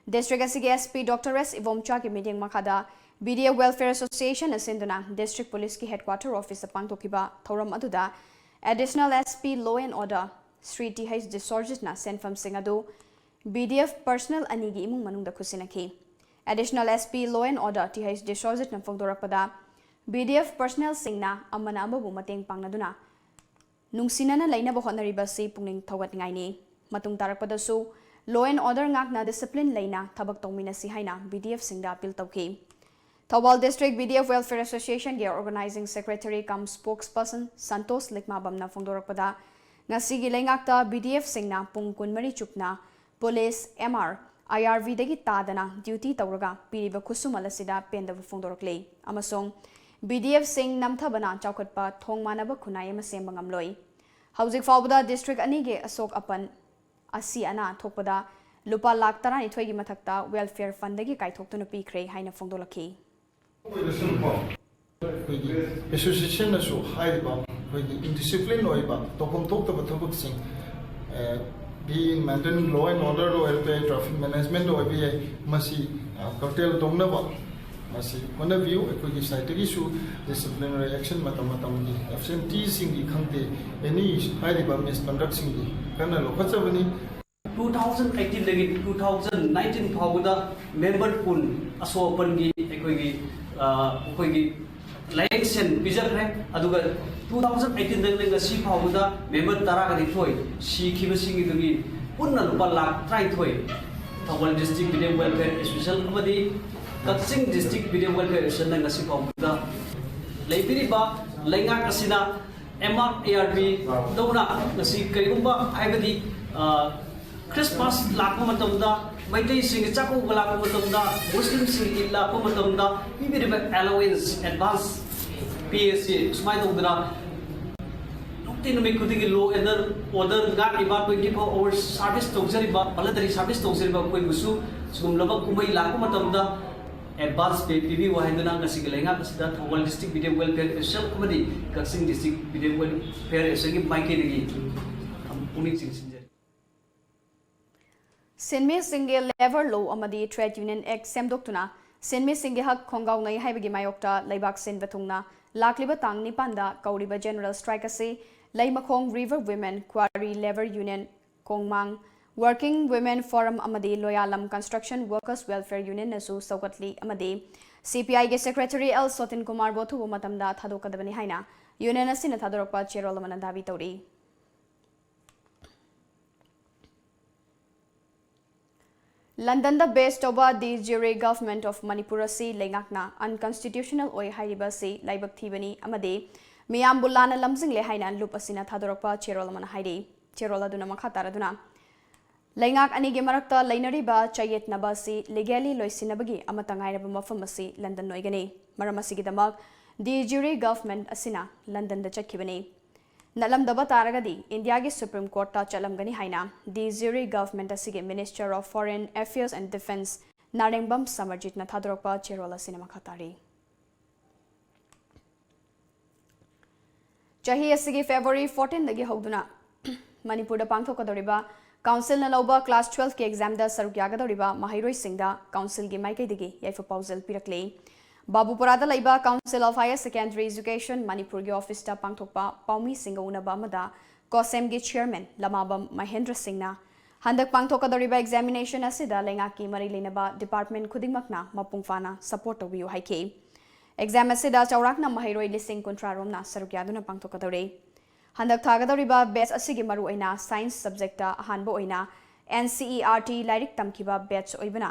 District ꯑꯁꯤꯒꯤ S P Doctor S ꯏꯕꯣꯝꯆꯥꯒꯤ ꯃꯤꯠꯌꯦꯡ ꯃꯈꯥꯗ B D F Welfare Association ꯅ ꯁꯤꯟꯗꯨꯅ District Police ꯀꯤ Headquarter Office ꯇ ꯄꯥꯡꯊꯣꯛꯈꯤꯕ ꯊꯧꯔꯝ ꯑꯗꯨꯗ Additional S P Law and Order Shri T H ꯗꯤꯁꯣꯔꯖꯤꯠꯅ ꯁꯦꯟꯐꯝꯁꯤꯡ ꯑꯗꯨ B D F personnel ꯑꯅꯤꯒꯤ ꯏꯃꯨꯡ ꯃꯅꯨꯡꯗ ꯈꯨꯠꯁꯤꯟꯅꯈꯤ꯫ Additional S P Law and Order T H ꯗꯤꯁꯣꯔꯖꯤꯠꯅ ꯐꯣꯡꯗꯣꯔꯛꯄꯗ, B D F personnel ꯁꯤꯡꯅ ꯑꯃꯅ ꯑꯃꯕꯨ ꯃꯇꯦꯡ ꯄꯥꯡꯅꯗꯨꯅ ꯅꯨꯡꯁꯤꯅꯅ ꯂꯩꯅꯕ ꯍꯣꯠꯅꯔꯤꯕ ꯑꯁꯤ ꯄꯨꯛꯅꯤꯡ ꯊꯧꯒꯠꯅꯤꯡꯉꯥꯏꯅꯤ꯫ ꯃꯇꯨꯡ ꯇꯥꯔꯛꯄꯗꯁꯨ law and order ꯉꯥꯛꯅ discipline ꯂꯩꯅ ꯊꯕꯛ ꯇꯧꯃꯤꯟꯅꯁꯤ ꯍꯥꯏꯅ B D F ꯁꯤꯡꯗ appeal ꯇꯧꯈꯤ꯫ Thoubal District B D F Welfare Association ꯒꯤ Organizing Secretary cum Spokesperson Santosh ꯂꯤꯛꯃꯥꯕꯝꯅ ꯐꯣꯡꯗꯣꯔꯛꯄꯗ, ꯉꯁꯤꯒꯤ ꯂꯩꯉꯥꯛꯇ B D F ꯁꯤꯡꯅ ꯄꯨꯡ ꯀꯨꯟꯃꯔꯤ ꯆꯨꯞꯅ police, M R, I R B ꯗꯒꯤ ꯇꯥꯗꯅ duty ꯇꯧꯔꯒ ꯄꯤꯔꯤꯕ ꯈꯨꯠꯁꯨꯃꯜ ꯑꯁꯤꯗ ꯄꯦꯟꯗꯕ ꯐꯣꯡꯗꯣꯔꯛꯂꯤ ꯑꯃꯁꯨꯡ B D F ꯁꯤꯡ ꯅꯝꯊꯕꯅ ꯆꯥꯎꯈꯠꯄ ꯊꯣꯡ ꯃꯥꯟꯅꯕ ꯈꯨꯟꯅꯥꯏ ꯑꯃ ꯁꯦꯝꯕ ꯉꯝꯂꯣꯏ꯫ ꯍꯧꯖꯤꯛ ꯐꯥꯎꯕꯗ district ꯑꯅꯤꯒꯤ ꯑꯁꯣꯛ ꯑꯄꯟ ꯑꯁꯤ ꯑꯅꯥ ꯊꯣꯛꯄꯗ ꯂꯨꯄꯥ ꯂꯥꯈ ꯇꯔꯥꯅꯤꯊꯣꯏꯒꯤ ꯃꯊꯛꯇ welfare fund ꯗꯒꯤ ꯀꯥꯏꯊꯣꯛꯇꯨꯅ ꯄꯤꯈ꯭ꯔꯦ ꯍꯥꯏꯅ ꯐꯣꯡꯗꯣꯛꯂꯛꯈꯤ꯫ ꯑꯩꯈꯣꯏꯒꯤ association ꯅꯁꯨ ꯍꯥꯏꯔꯤꯕ ꯑꯩꯈꯣꯏꯒꯤ indiscipline ꯑꯣꯏꯕ ꯇꯧꯐꯝ ꯊꯣꯛꯇꯕ ꯊꯕꯛꯁꯤꯡ, be it maintain law and order ꯑꯣꯏꯔꯕ ꯌꯥꯏ, traffic management ꯑꯣꯏꯕ ꯌꯥꯏ, ꯃꯁꯤ curtail ꯇꯧꯅꯕ ꯃꯁꯤ ꯍꯣꯠꯅꯕꯤꯌꯨ꯫ ꯑꯩꯈꯣꯏꯒꯤ side ꯇꯒꯤꯁꯨ disciplinary action ꯃꯇꯝ ꯃꯇꯝꯒꯤ absentee ꯁꯤꯡꯒꯤ ꯈꯪꯗꯦ, any ꯍꯥꯏꯔꯤꯕ misconduct ꯁꯤꯡꯒꯤ ꯀꯟꯅ ꯂꯧꯈꯠꯆꯕꯅꯤ꯫ Two thousand eighteen ꯗꯒꯤ two thousand nineteen ꯐꯥꯎꯕꯗ member ꯀꯨꯟ ꯑꯁꯣꯛ ꯑꯄꯟꯒꯤ ꯑꯩꯈꯣꯏꯒꯤ ꯑ, ꯑꯩꯈꯣꯏꯒꯤ ꯂꯥꯏꯌꯦꯡꯁꯪ ꯄꯤꯖꯈ꯭ꯔꯦ꯫ ꯑꯗꯨꯒ two thousand eighteen ꯗꯒꯤ ꯉꯁꯤ ꯐꯥꯎꯕꯗ member ꯇꯔꯥꯒ ꯅꯤꯊꯣꯏ ꯁꯤꯈꯤꯕꯁꯤꯡꯒꯤꯗꯨꯒꯤ ꯄꯨꯟꯅ ꯂꯨꯄꯥ ꯂꯥꯈ ꯇꯔꯥꯅꯤꯊꯣꯏ Thoubal District B D F Welfare Association ꯑꯃꯗꯤ ꯀꯛꯆꯤꯡ District B D F Welfare Association ꯅ ꯉꯁꯤ ꯐꯥꯎꯕꯗ ꯂꯩꯕꯤꯔꯤꯕ ꯂꯩꯉꯥꯛ ꯑꯁꯤꯅ M R I R B ꯗꯧꯅ ꯉꯁꯤ ꯀꯔꯤꯒꯨꯝꯕ ꯍꯥꯏꯕꯗꯤ ꯑ, Christmas ꯂꯥꯛꯄ ꯃꯇꯝꯗ, ꯃꯩꯇꯩꯁꯤꯡꯒꯤ ꯆꯥꯛꯀꯧꯕ ꯂꯥꯛꯄ ꯃꯇꯝꯗ, ꯃꯨꯁꯂꯤꯝꯁꯤꯡꯒꯤ ꯏꯗ ꯂꯥꯛꯄ ꯃꯇꯝꯗ ꯄꯤꯕꯤꯔꯤꯕ allowance, advance pay ꯑꯁꯤ ꯁꯨꯃꯥꯏꯅ ꯇꯧꯗꯅ ꯅꯨꯡꯇꯤ ꯅꯨꯃꯤꯠ ꯈꯨꯗꯤꯡꯒꯤ law and order ꯉꯥꯛꯂꯤꯕ, twenty four hours service ꯇꯧꯖꯔꯤꯕ, voluntary service ꯇꯧꯖꯔꯤꯕ ꯑꯩꯈꯣꯏꯕꯨꯁꯨ ꯁꯤꯒꯨꯝꯂꯕ ꯀꯨꯝꯍꯩ ꯂꯥꯛꯄ ꯃꯇꯝꯗ advance pay ꯄꯤꯕꯤꯌꯨ ꯍꯥꯏꯗꯨꯅ ꯉꯁꯤꯒꯤ ꯂꯩꯉꯥꯛ ꯑꯁꯤꯗ Thoubal District B D F Welfare Association ꯑꯃꯗꯤ ꯀꯛꯆꯤꯡ District B D F Welfare Association ꯒꯤ ꯃꯥꯏꯀꯩꯗꯒꯤ ꯄꯨꯛꯅꯤꯡ ꯆꯤꯡꯁꯤꯟꯖꯔꯤ꯫ ꯁꯤꯟꯃꯤꯁꯤꯡꯒꯤ Labour Law ꯑꯃꯗꯤ Trade Union Act ꯁꯦꯝꯗꯣꯛꯇꯨꯅ ꯁꯤꯟꯃꯤꯁꯤꯡꯒꯤ ꯍꯛ ꯈꯣꯡꯒꯥꯎꯅꯩ ꯍꯥꯏꯕꯒꯤ ꯃꯥꯌꯣꯛꯇ ꯂꯩꯕꯥꯛ ꯁꯤꯟꯕ ꯊꯨꯡꯅ ꯂꯥꯛꯂꯤꯕ ꯇꯥꯡ ꯅꯤꯄꯥꯟꯗ ꯀꯧꯔꯤꯕ general strike ꯑꯁꯤ ꯂꯩꯃꯈꯣꯡ River Women Quarry Labour Union ꯀꯣꯡꯃꯥꯡ, Working Women Forum ꯑꯃꯗꯤ ꯂꯣꯌꯥꯂꯝ Construction Workers Welfare Union ꯅꯁꯨ ꯁꯧꯒꯠꯂꯤ ꯑꯃꯗꯤ C P I ꯒꯤ Secretary L ꯁꯣꯇꯤꯟ ꯀꯨꯃꯥꯔꯕꯨ ꯑꯊꯨꯕ ꯃꯇꯝꯗ ꯊꯥꯗꯣꯛꯀꯗꯕꯅꯤ ꯍꯥꯏꯅ union ꯑꯁꯤꯅ ꯊꯥꯗꯣꯔꯛꯄ ꯆꯦꯔꯣꯜ ꯑꯃꯅ ꯗꯥꯕꯤ ꯇꯧꯔꯤ꯫ ꯂꯟꯗꯟꯗ ꯕꯦꯁ ꯇꯧꯕ ꯗꯤ ꯖ꯭ꯌꯨꯔꯤ ꯒꯚꯔꯟꯃꯦꯟꯠ ꯑꯣꯐ ꯃꯅꯤꯄꯨꯔ ꯑꯁꯤ ꯂꯩꯉꯥꯛꯅ ꯑꯟꯀꯟꯁꯇꯤꯇ꯭ꯌꯨꯁꯅꯦꯜ ꯑꯣꯏ ꯍꯥꯏꯔꯤꯕ ꯑꯁꯤ ꯂꯥꯏꯕꯛ ꯊꯤꯕꯅꯤ ꯑꯃꯗꯤ ꯃꯤꯌꯥꯝꯕꯨ ꯂꯥꯟꯅ ꯂꯝꯖꯤꯡꯂꯦ ꯍꯥꯏꯅ ꯂꯨꯞ ꯑꯁꯤꯅ ꯊꯥꯗꯣꯔꯛꯄ ꯆꯦꯔꯣꯜ ꯑꯃꯅ ꯍꯥꯏꯔꯤ꯫ ꯆꯦꯔꯣꯜ ꯑꯗꯨꯅ ꯃꯈꯥ ꯇꯥꯔꯗꯨꯅ, ꯂꯩꯉꯥꯛ ꯑꯅꯤꯒꯤ ꯃꯔꯛꯇ ꯂꯩꯅꯔꯤꯕ ꯆꯌꯦꯠꯅꯕ ꯑꯁꯤ ꯂꯤꯒꯦꯂꯤ ꯂꯣꯏꯁꯤꯟꯅꯕꯒꯤ ꯑꯃꯠꯇ ꯉꯥꯏꯔꯕ ꯃꯐꯝ ꯑꯁꯤ ꯂꯟꯗꯟ ꯑꯣꯏꯒꯅꯤ꯫ ꯃꯔꯝ ꯑꯁꯤꯒꯤꯗꯃꯛ ꯗꯤ ꯖ꯭ꯌꯨꯔꯤ ꯒꯚꯔꯟꯃꯦꯟꯠ ꯑꯁꯤꯅ ꯂꯟꯗꯟꯗ ꯆꯠꯈꯤꯕꯅꯤ꯫ ꯅꯠꯂꯝꯗꯕ ꯇꯥꯔꯒꯗꯤ ꯏꯟꯗꯤꯌꯥꯒꯤ ꯁꯨꯄ꯭ꯔꯤꯝ ꯀꯣꯔꯠꯇ ꯆꯠꯂꯝꯒꯅꯤ ꯍꯥꯏꯅ ꯗꯤ ꯖ꯭ꯌꯨꯔꯤ ꯒꯚꯔꯟꯃꯦꯟꯠ ꯑꯁꯤꯒꯤ Minister of Foreign Affairs and Defence ꯅꯥꯔꯦꯡꯕꯝ ꯁꯃꯔꯖꯤꯠꯅ ꯊꯥꯗꯣꯔꯛꯄ ꯆꯦꯔꯣꯜ ꯑꯁꯤꯅ ꯃꯈꯥ ꯇꯥꯔꯤ꯫ ꯆꯍꯤ ꯑꯁꯤꯒꯤ February fourteen ꯗꯒꯤ ꯍꯧꯗꯨꯅ ꯃꯅꯤꯄꯨꯔꯗ ꯄꯥꯡꯊꯣꯛꯀꯗꯧꯔꯤꯕ ꯀꯥꯎꯟꯁꯤꯜꯅ ꯂꯧꯕ class twelve ꯀꯤ exam ꯗ ꯁꯔꯨꯛ ꯌꯥꯒꯗꯧꯔꯤꯕ ꯃꯍꯩꯔꯣꯏꯁꯤꯡꯗ ꯀꯥꯎꯟꯁꯤꯜꯒꯤ ꯃꯥꯏꯀꯩꯗꯒꯤ ꯌꯥꯏꯐ ꯄꯥꯎꯖꯦꯜ ꯄꯤꯔꯛꯂꯤ꯫ ꯕꯥꯕꯨꯄꯨꯔꯥꯗ ꯂꯩꯕ Council of Higher Secondary Education ꯃꯅꯤꯄꯨꯔꯒꯤ office ꯇ ꯄꯥꯡꯊꯣꯛꯄ ꯄꯥꯎꯃꯤꯁꯤꯡꯒ ꯎꯅꯕ ꯑꯃꯗ ꯀꯣꯁꯦꯝꯒꯤ chairman ꯂꯃꯥꯕꯝ ꯃꯍꯦꯟꯗ꯭ꯔ ꯁꯤꯡꯅ ꯍꯟꯗꯛ ꯄꯥꯡꯊꯣꯛꯀꯗꯧꯔꯤꯕ examination ꯑꯁꯤꯗ ꯂꯩꯉꯥꯛꯀꯤ ꯃꯔꯤ ꯂꯩꯅꯕ department ꯈꯨꯗꯤꯡꯃꯛꯅ ꯃꯄꯨꯡ ꯐꯥꯅ support ꯇꯧꯕꯤꯌꯨ ꯍꯥꯏꯈꯤ꯫ Exam ꯑꯁꯤꯗ ꯆꯥꯎꯔꯥꯛꯅ ꯃꯍꯩꯔꯣꯏ ꯂꯤꯁꯤꯡ ꯀꯨꯟꯊ꯭ꯔꯥ ꯔꯣꯝꯅ ꯁꯔꯨꯛ ꯌꯥꯗꯨꯅ ꯄꯥꯡꯊꯣꯛꯀꯗꯧꯔꯤ꯫ ꯍꯟꯗꯛ ꯊꯥꯒꯗꯧꯔꯤꯕ batch ꯑꯁꯤꯒꯤ ꯃꯔꯨꯑꯣꯏꯅ science subject ꯇ ꯑꯍꯥꯟꯕ ꯑꯣꯏꯅ N C E R T ꯂꯥꯏꯔꯤꯛ ꯇꯝꯈꯤꯕ batch ꯑꯣꯏꯕꯅ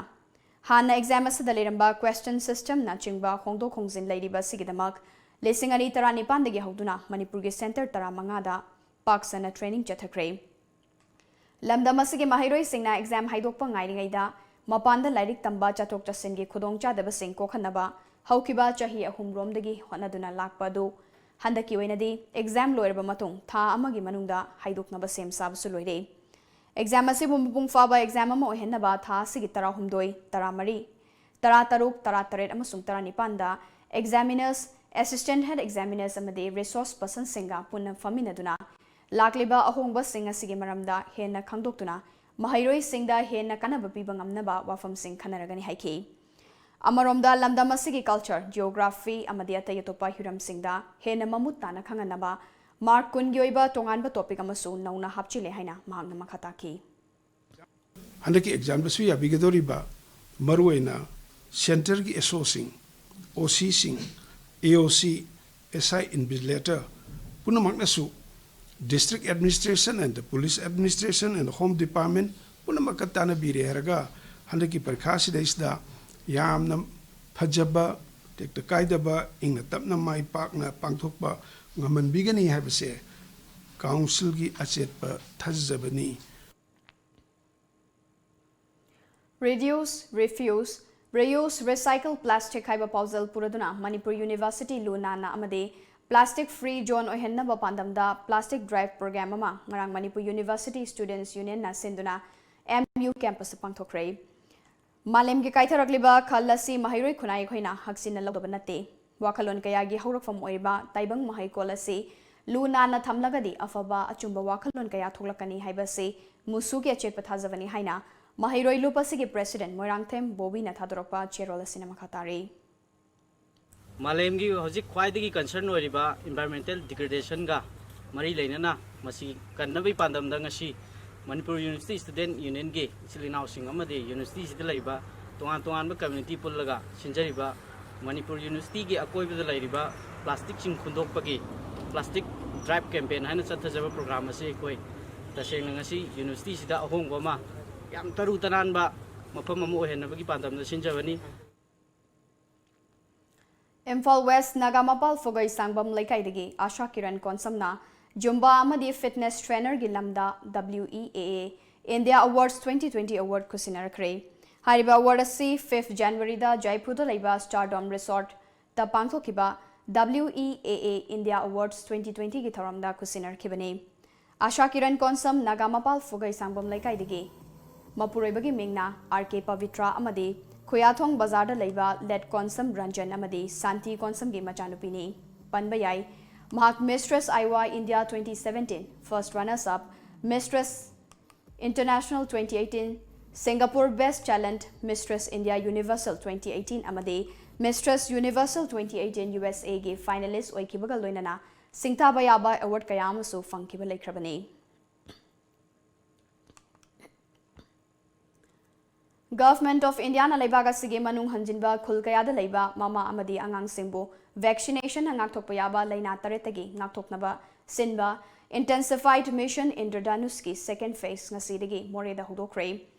ꯍꯥꯟꯅ exam ꯑꯁꯤꯗ ꯂꯩꯔꯝꯕ question system ꯅꯆꯤꯡꯕ ꯍꯣꯡꯗꯣꯛ ꯍꯣꯡꯖꯤꯟ ꯂꯩꯔꯤꯕ ꯑꯁꯤꯒꯤꯗꯃꯛ ꯂꯤꯁꯤꯡ ꯑꯅꯤ ꯇꯔꯥꯅꯤꯄꯥꯟꯗꯒꯤ ꯍꯧꯗꯨꯅ ꯃꯅꯤꯄꯨꯔꯒꯤ centre ꯇꯔꯥꯃꯉꯥꯗ ꯄꯥꯛ ꯁꯟꯅ training ꯆꯠꯊꯈ꯭ꯔꯦ꯫ ꯂꯝꯗꯝ ꯑꯁꯤꯒꯤ ꯃꯍꯩꯔꯣꯏꯁꯤꯡꯅ exam ꯍꯥꯏꯗꯣꯛꯄ ꯉꯥꯏꯔꯤꯉꯩꯗ ꯃꯄꯥꯟꯗ ꯂꯥꯏꯔꯤꯛ ꯇꯝꯕ ꯆꯠꯊꯣꯛ ꯆꯠꯁꯤꯟꯒꯤ ꯈꯨꯗꯣꯡꯆꯥꯗꯕꯁꯤꯡ ꯀꯣꯛꯍꯟꯅꯕ ꯍꯧꯈꯤꯕ ꯆꯍꯤ ꯑꯍꯨꯝ ꯔꯣꯝꯗꯒꯤ ꯍꯣꯠꯅꯗꯨꯅ ꯂꯥꯛꯄ ꯑꯗꯨ ꯍꯟꯗꯛꯀꯤ ꯑꯣꯏꯅꯗꯤ exam ꯂꯣꯏꯔꯕ ꯃꯇꯨꯡ ꯊꯥ ꯑꯃꯒꯤ ꯃꯅꯨꯡꯗ ꯍꯥꯏꯗꯣꯛꯅꯕ ꯁꯦꯝ ꯁꯥꯕꯁꯨ ꯂꯣꯏꯔꯦ꯫ Exam ꯑꯁꯤꯕꯨ ꯃꯄꯨꯡ ꯐꯥꯕ exam ꯑꯃ ꯑꯣꯏꯍꯟꯅꯕ ꯊꯥ ꯑꯁꯤꯒꯤ ꯇꯔꯥꯍꯨꯝꯗꯣꯏ, ꯇꯔꯥꯃꯔꯤ, ꯇꯔꯥꯇꯔꯨꯛ, ꯇꯔꯥꯇꯔꯦꯠ ꯑꯃꯁꯨꯡ ꯇꯔꯥꯅꯤꯄꯥꯟꯗ examiners, assistant head examiners ꯑꯃꯗꯤ resource person ꯁꯤꯡꯒ ꯄꯨꯟꯅ ꯐꯝꯃꯤꯟꯅꯗꯨꯅ ꯂꯥꯛꯂꯤꯕ ꯑꯍꯣꯡꯕꯁꯤꯡ ꯑꯁꯤꯒꯤ ꯃꯔꯝꯗ ꯍꯦꯟꯅ ꯈꯪꯗꯣꯛꯇꯨꯅ ꯃꯍꯩꯔꯣꯏꯁꯤꯡꯗ ꯍꯦꯟꯅ ꯀꯥꯟꯅꯕ ꯄꯤꯕ ꯉꯝꯅꯕ ꯋꯥꯐꯝꯁꯤꯡ ꯈꯟꯅꯔꯒꯅꯤ ꯍꯥꯏꯈꯤ꯫ ꯑꯃꯔꯣꯝꯗ ꯂꯝꯗꯝ ꯑꯁꯤꯒꯤ culture, geography ꯑꯃꯗꯤ ꯑꯇꯩ ꯑꯇꯣꯞꯄ ꯍꯤꯔꯝꯁꯤꯡꯗ ꯍꯦꯟꯅ ꯃꯃꯨꯠ ꯇꯥꯅ ꯈꯪꯍꯟꯅꯕ mark ꯀꯨꯟꯒꯤ ꯑꯣꯏꯕ ꯇꯣꯉꯥꯟꯕ topic ꯑꯃꯁꯨ ꯅꯧꯅ ꯍꯥꯞꯆꯤꯜꯂꯦ ꯍꯥꯏꯅ ꯃꯍꯥꯛꯅ ꯃꯈꯥ ꯇꯥꯈꯤ꯫ ꯍꯟꯗꯛꯀꯤ exam ꯗꯁꯨ ꯌꯥꯕꯤꯒꯗꯧꯔꯤꯕ ꯃꯔꯨꯑꯣꯏꯅ centre ꯒꯤ S O ꯁꯤꯡ, O C ꯁꯤꯡ, A O C, S I invigilator ꯄꯨꯝꯅꯃꯛꯅꯁꯨ district administration and police administration and home department ꯄꯨꯝꯅꯃꯛꯀ ꯇꯥꯟꯅꯕꯤꯔꯦ ꯍꯥꯏꯔꯒ ꯍꯟꯗꯛꯀꯤ ꯄꯔꯤꯈꯥꯁꯤꯗꯩꯁꯤꯗ ꯌꯥꯝꯅ ꯐꯖꯕ, ꯇꯦꯛꯇ ꯀꯥꯏꯗꯕ, ꯏꯪꯅ ꯇꯞꯅ ꯃꯥꯏ ꯄꯥꯛꯅ ꯄꯥꯡꯊꯣꯛꯄ ꯉꯝꯍꯟꯕꯤꯒꯅꯤ ꯍꯥꯏꯕꯁꯦ ꯀꯥꯎꯟꯁꯤꯜꯒꯤ ꯑꯆꯦꯠꯄ ꯊꯥꯖꯕꯅꯤ꯫ Reduce, Refuse, Reuse, Recycle Plastic ꯍꯥꯏꯕ ꯄꯥꯎꯖꯦꯜ ꯄꯨꯔꯗꯨꯅ ꯃꯅꯤꯄꯨꯔ ꯌꯨꯅꯤꯚꯔꯁꯤꯇꯤ ꯂꯨ ꯅꯥꯟꯅ ꯑꯃꯗꯤ plastic free zone ꯑꯣꯏꯍꯟꯅꯕ ꯄꯥꯟꯗꯝꯗ plastic drive program ꯑꯃ ꯉꯔꯥꯡ ꯃꯅꯤꯄꯨꯔ ꯌꯨꯅꯤꯚꯔꯁꯤꯇꯤ students unionꯅ ꯁꯤꯟꯗꯨꯅ M U campusꯇ ꯄꯥꯡꯊꯣꯛꯈ꯭ꯔꯦ꯫ ꯃꯥꯂꯦꯝꯒꯤ ꯀꯥꯏꯊꯔꯛꯂꯤꯕ ꯈꯜ ꯑꯁꯤ ꯃꯍꯩꯔꯣꯏ ꯈꯨꯟꯅꯥꯏ ꯑꯩꯈꯣꯏꯅ ꯍꯛꯆꯤꯟꯅ ꯂꯧꯗꯕ ꯅꯠꯇꯦ꯫ ꯋꯥꯈꯜꯂꯣꯟ ꯀꯌꯥꯒꯤ ꯍꯧꯔꯛꯐꯝ ꯑꯣꯏꯔꯤꯕ ꯇꯥꯏꯕꯪ ꯃꯍꯩꯀꯣꯜ ꯑꯁꯤ ꯂꯨ ꯅꯥꯟꯅ ꯊꯝꯂꯒꯗꯤ ꯑꯐꯕ ꯑꯆꯨꯝꯕ ꯋꯥꯈꯜꯂꯣꯟ ꯀꯌꯥ ꯊꯣꯛꯂꯛꯀꯅꯤ ꯍꯥꯏꯕꯁꯤ ꯃꯨꯁꯨꯒꯤ ꯑꯆꯦꯠꯄ ꯊꯥꯖꯕꯅꯤ ꯍꯥꯏꯅ ꯃꯍꯩꯔꯣꯏ ꯂꯨꯞ ꯑꯁꯤꯒꯤ president ꯃꯣꯏꯔꯥꯡꯊꯦꯝ ꯕꯣꯕꯤꯅ ꯊꯥꯗꯣꯔꯛꯄ ꯆꯦꯔꯣꯜ ꯑꯁꯤꯅ ꯃꯈꯥ ꯇꯥꯔꯤ꯫ ꯃꯥꯂꯦꯝꯒꯤ ꯍꯧꯖꯤꯛ ꯈ꯭ꯋꯥꯏꯗꯒꯤ concern ꯑꯣꯏꯔꯤꯕ environmental degradationꯒ ꯃꯔꯤ ꯂꯩꯅꯅ ꯃꯁꯤ ꯀꯟꯅꯕꯒꯤ ꯄꯥꯟꯗꯝꯗ ꯉꯁꯤ ꯃꯅꯤꯄꯨꯔ ꯌꯨꯅꯤꯚꯔꯁꯤꯇꯤ student unionꯒꯤ ꯏꯆꯤꯜ ꯏꯅꯥꯎꯁꯤꯡ ꯑꯃꯗꯤ ꯌꯨꯅꯤꯚꯔꯁꯤꯇꯤꯁꯤꯗ ꯂꯩꯕ ꯇꯣꯉꯥꯟ ꯇꯣꯉꯥꯟꯕ community ꯄꯨꯜꯂꯒ ꯁꯤꯟꯖꯔꯤꯕ ꯃꯅꯤꯄꯨꯔ ꯌꯨꯅꯤꯚꯔꯁꯤꯇꯤꯒꯤ ꯑꯀꯣꯏꯕꯗ ꯂꯩꯔꯤꯕ plasticꯁꯤꯡ ꯈꯨꯟꯗꯣꯛꯄꯒꯤ plastic drive campaign ꯍꯥꯏꯅ ꯆꯠꯊꯖꯕ program ꯑꯁꯤ ꯑꯩꯈꯣꯏ ꯇꯁꯦꯡꯅ ꯉꯁꯤ ꯌꯨꯅꯤꯚꯔꯁꯤꯇꯤꯁꯤꯗ ꯑꯍꯣꯡꯕ ꯑꯃ, ꯌꯥꯝ ꯇꯔꯨ ꯇꯅꯥꯟꯕ ꯃꯐꯝ ꯑꯃ ꯑꯣꯏꯍꯟꯅꯕꯒꯤ ꯄꯥꯟꯗꯝꯗ ꯁꯤꯟꯖꯕꯅꯤ꯫ ꯏꯝꯐꯥꯜ West ꯅꯥꯒꯥꯃꯄꯥꯜ ꯐꯨꯒꯩ ꯁꯥꯡꯕꯝ ꯂꯩꯀꯥꯏꯗꯒꯤ ꯑꯥꯁꯥ ꯀꯤꯔꯟ ꯀꯣꯟꯁꯝꯅ ꯖꯨꯝꯕꯥ ꯑꯃꯗꯤ fitness trainerꯒꯤ ꯂꯝꯗ W E A A India Awards twenty twenty award ꯈꯨꯠꯁꯤꯟꯅꯔꯛꯈ꯭ꯔꯦ꯫ ꯍꯥꯏꯔꯤꯕ award ꯑꯁꯤ fifth Januaryꯗ ꯖꯥꯏꯄꯨꯔꯗ ꯂꯩꯕ Stardom Resortꯇ ꯄꯥꯡꯊꯣꯛꯈꯤꯕ W E A A India Awards twenty twentyꯒꯤ ꯊꯧꯔꯝꯗ ꯈꯨꯠꯁꯤꯟꯅꯔꯛꯈꯤꯕꯅꯤ꯫ ꯑꯥꯁꯥ ꯀꯤꯔꯟ ꯀꯣꯟꯁꯝ ꯅꯥꯒꯥꯃꯄꯥꯜ ꯐꯨꯒꯩ ꯁꯥꯡꯕꯝ ꯂꯩꯀꯥꯏꯗꯒꯤ꯫ ꯃꯄꯨꯔꯣꯏꯕꯒꯤ ꯃꯤꯡꯅ R K ꯄꯕꯤꯇ꯭ꯔꯥ ꯑꯃꯗꯤ ꯈꯨꯌꯥꯊꯣꯡ ꯕꯖꯥꯔꯗ ꯂꯩꯕ late ꯀꯣꯟꯁꯝ ꯔꯟꯖꯟ ꯑꯃꯗꯤ ꯁꯥꯟꯇꯤ ꯀꯣꯟꯁꯝꯒꯤ ꯃꯆꯥꯅꯨꯄꯤꯅꯤ꯫ ꯄꯟꯕ ꯌꯥꯏ, ꯃꯍꯥꯛ Mistress Iowa India twenty seventeen, first runners up, Mistress International twenty eighteen, Singapore Best Talent, Mistress India Universal twenty eighteen ꯑꯃꯗꯤ Mistress Universal twenty eighteen USAꯒꯤ finalist ꯑꯣꯏꯈꯤꯕꯒ ꯂꯣꯏꯅꯅ ꯁꯤꯡꯊꯥꯕ ꯌꯥꯕ award ꯀꯌꯥ ꯑꯃꯁꯨ ꯐꯪꯈꯤꯕ ꯂꯩꯈ꯭ꯔꯕꯅꯤ꯫ Government of Indiaꯅ ꯂꯩꯕꯥꯛ ꯑꯁꯤꯒꯤ ꯃꯅꯨꯡ ꯍꯟꯖꯤꯟꯕ ꯈꯨꯜ ꯀꯌꯥꯗ ꯂꯩꯕ ꯃꯃꯥ ꯑꯃꯗꯤ ꯑꯉꯥꯡꯁꯤꯡꯕꯨ vaccination ꯉꯥꯛꯊꯣꯛꯄ ꯌꯥꯕ ꯂꯥꯏꯅꯥ ꯇꯔꯦꯠꯇꯒꯤ ꯉꯥꯛꯊꯣꯛꯅꯕ ꯁꯤꯟꯕ Intensified Mission Indradhanushꯀꯤ second phase ꯉꯁꯤꯗꯒꯤ ꯃꯣꯔꯦꯗ ꯍꯧꯗꯣꯛꯈ꯭ꯔꯦ꯫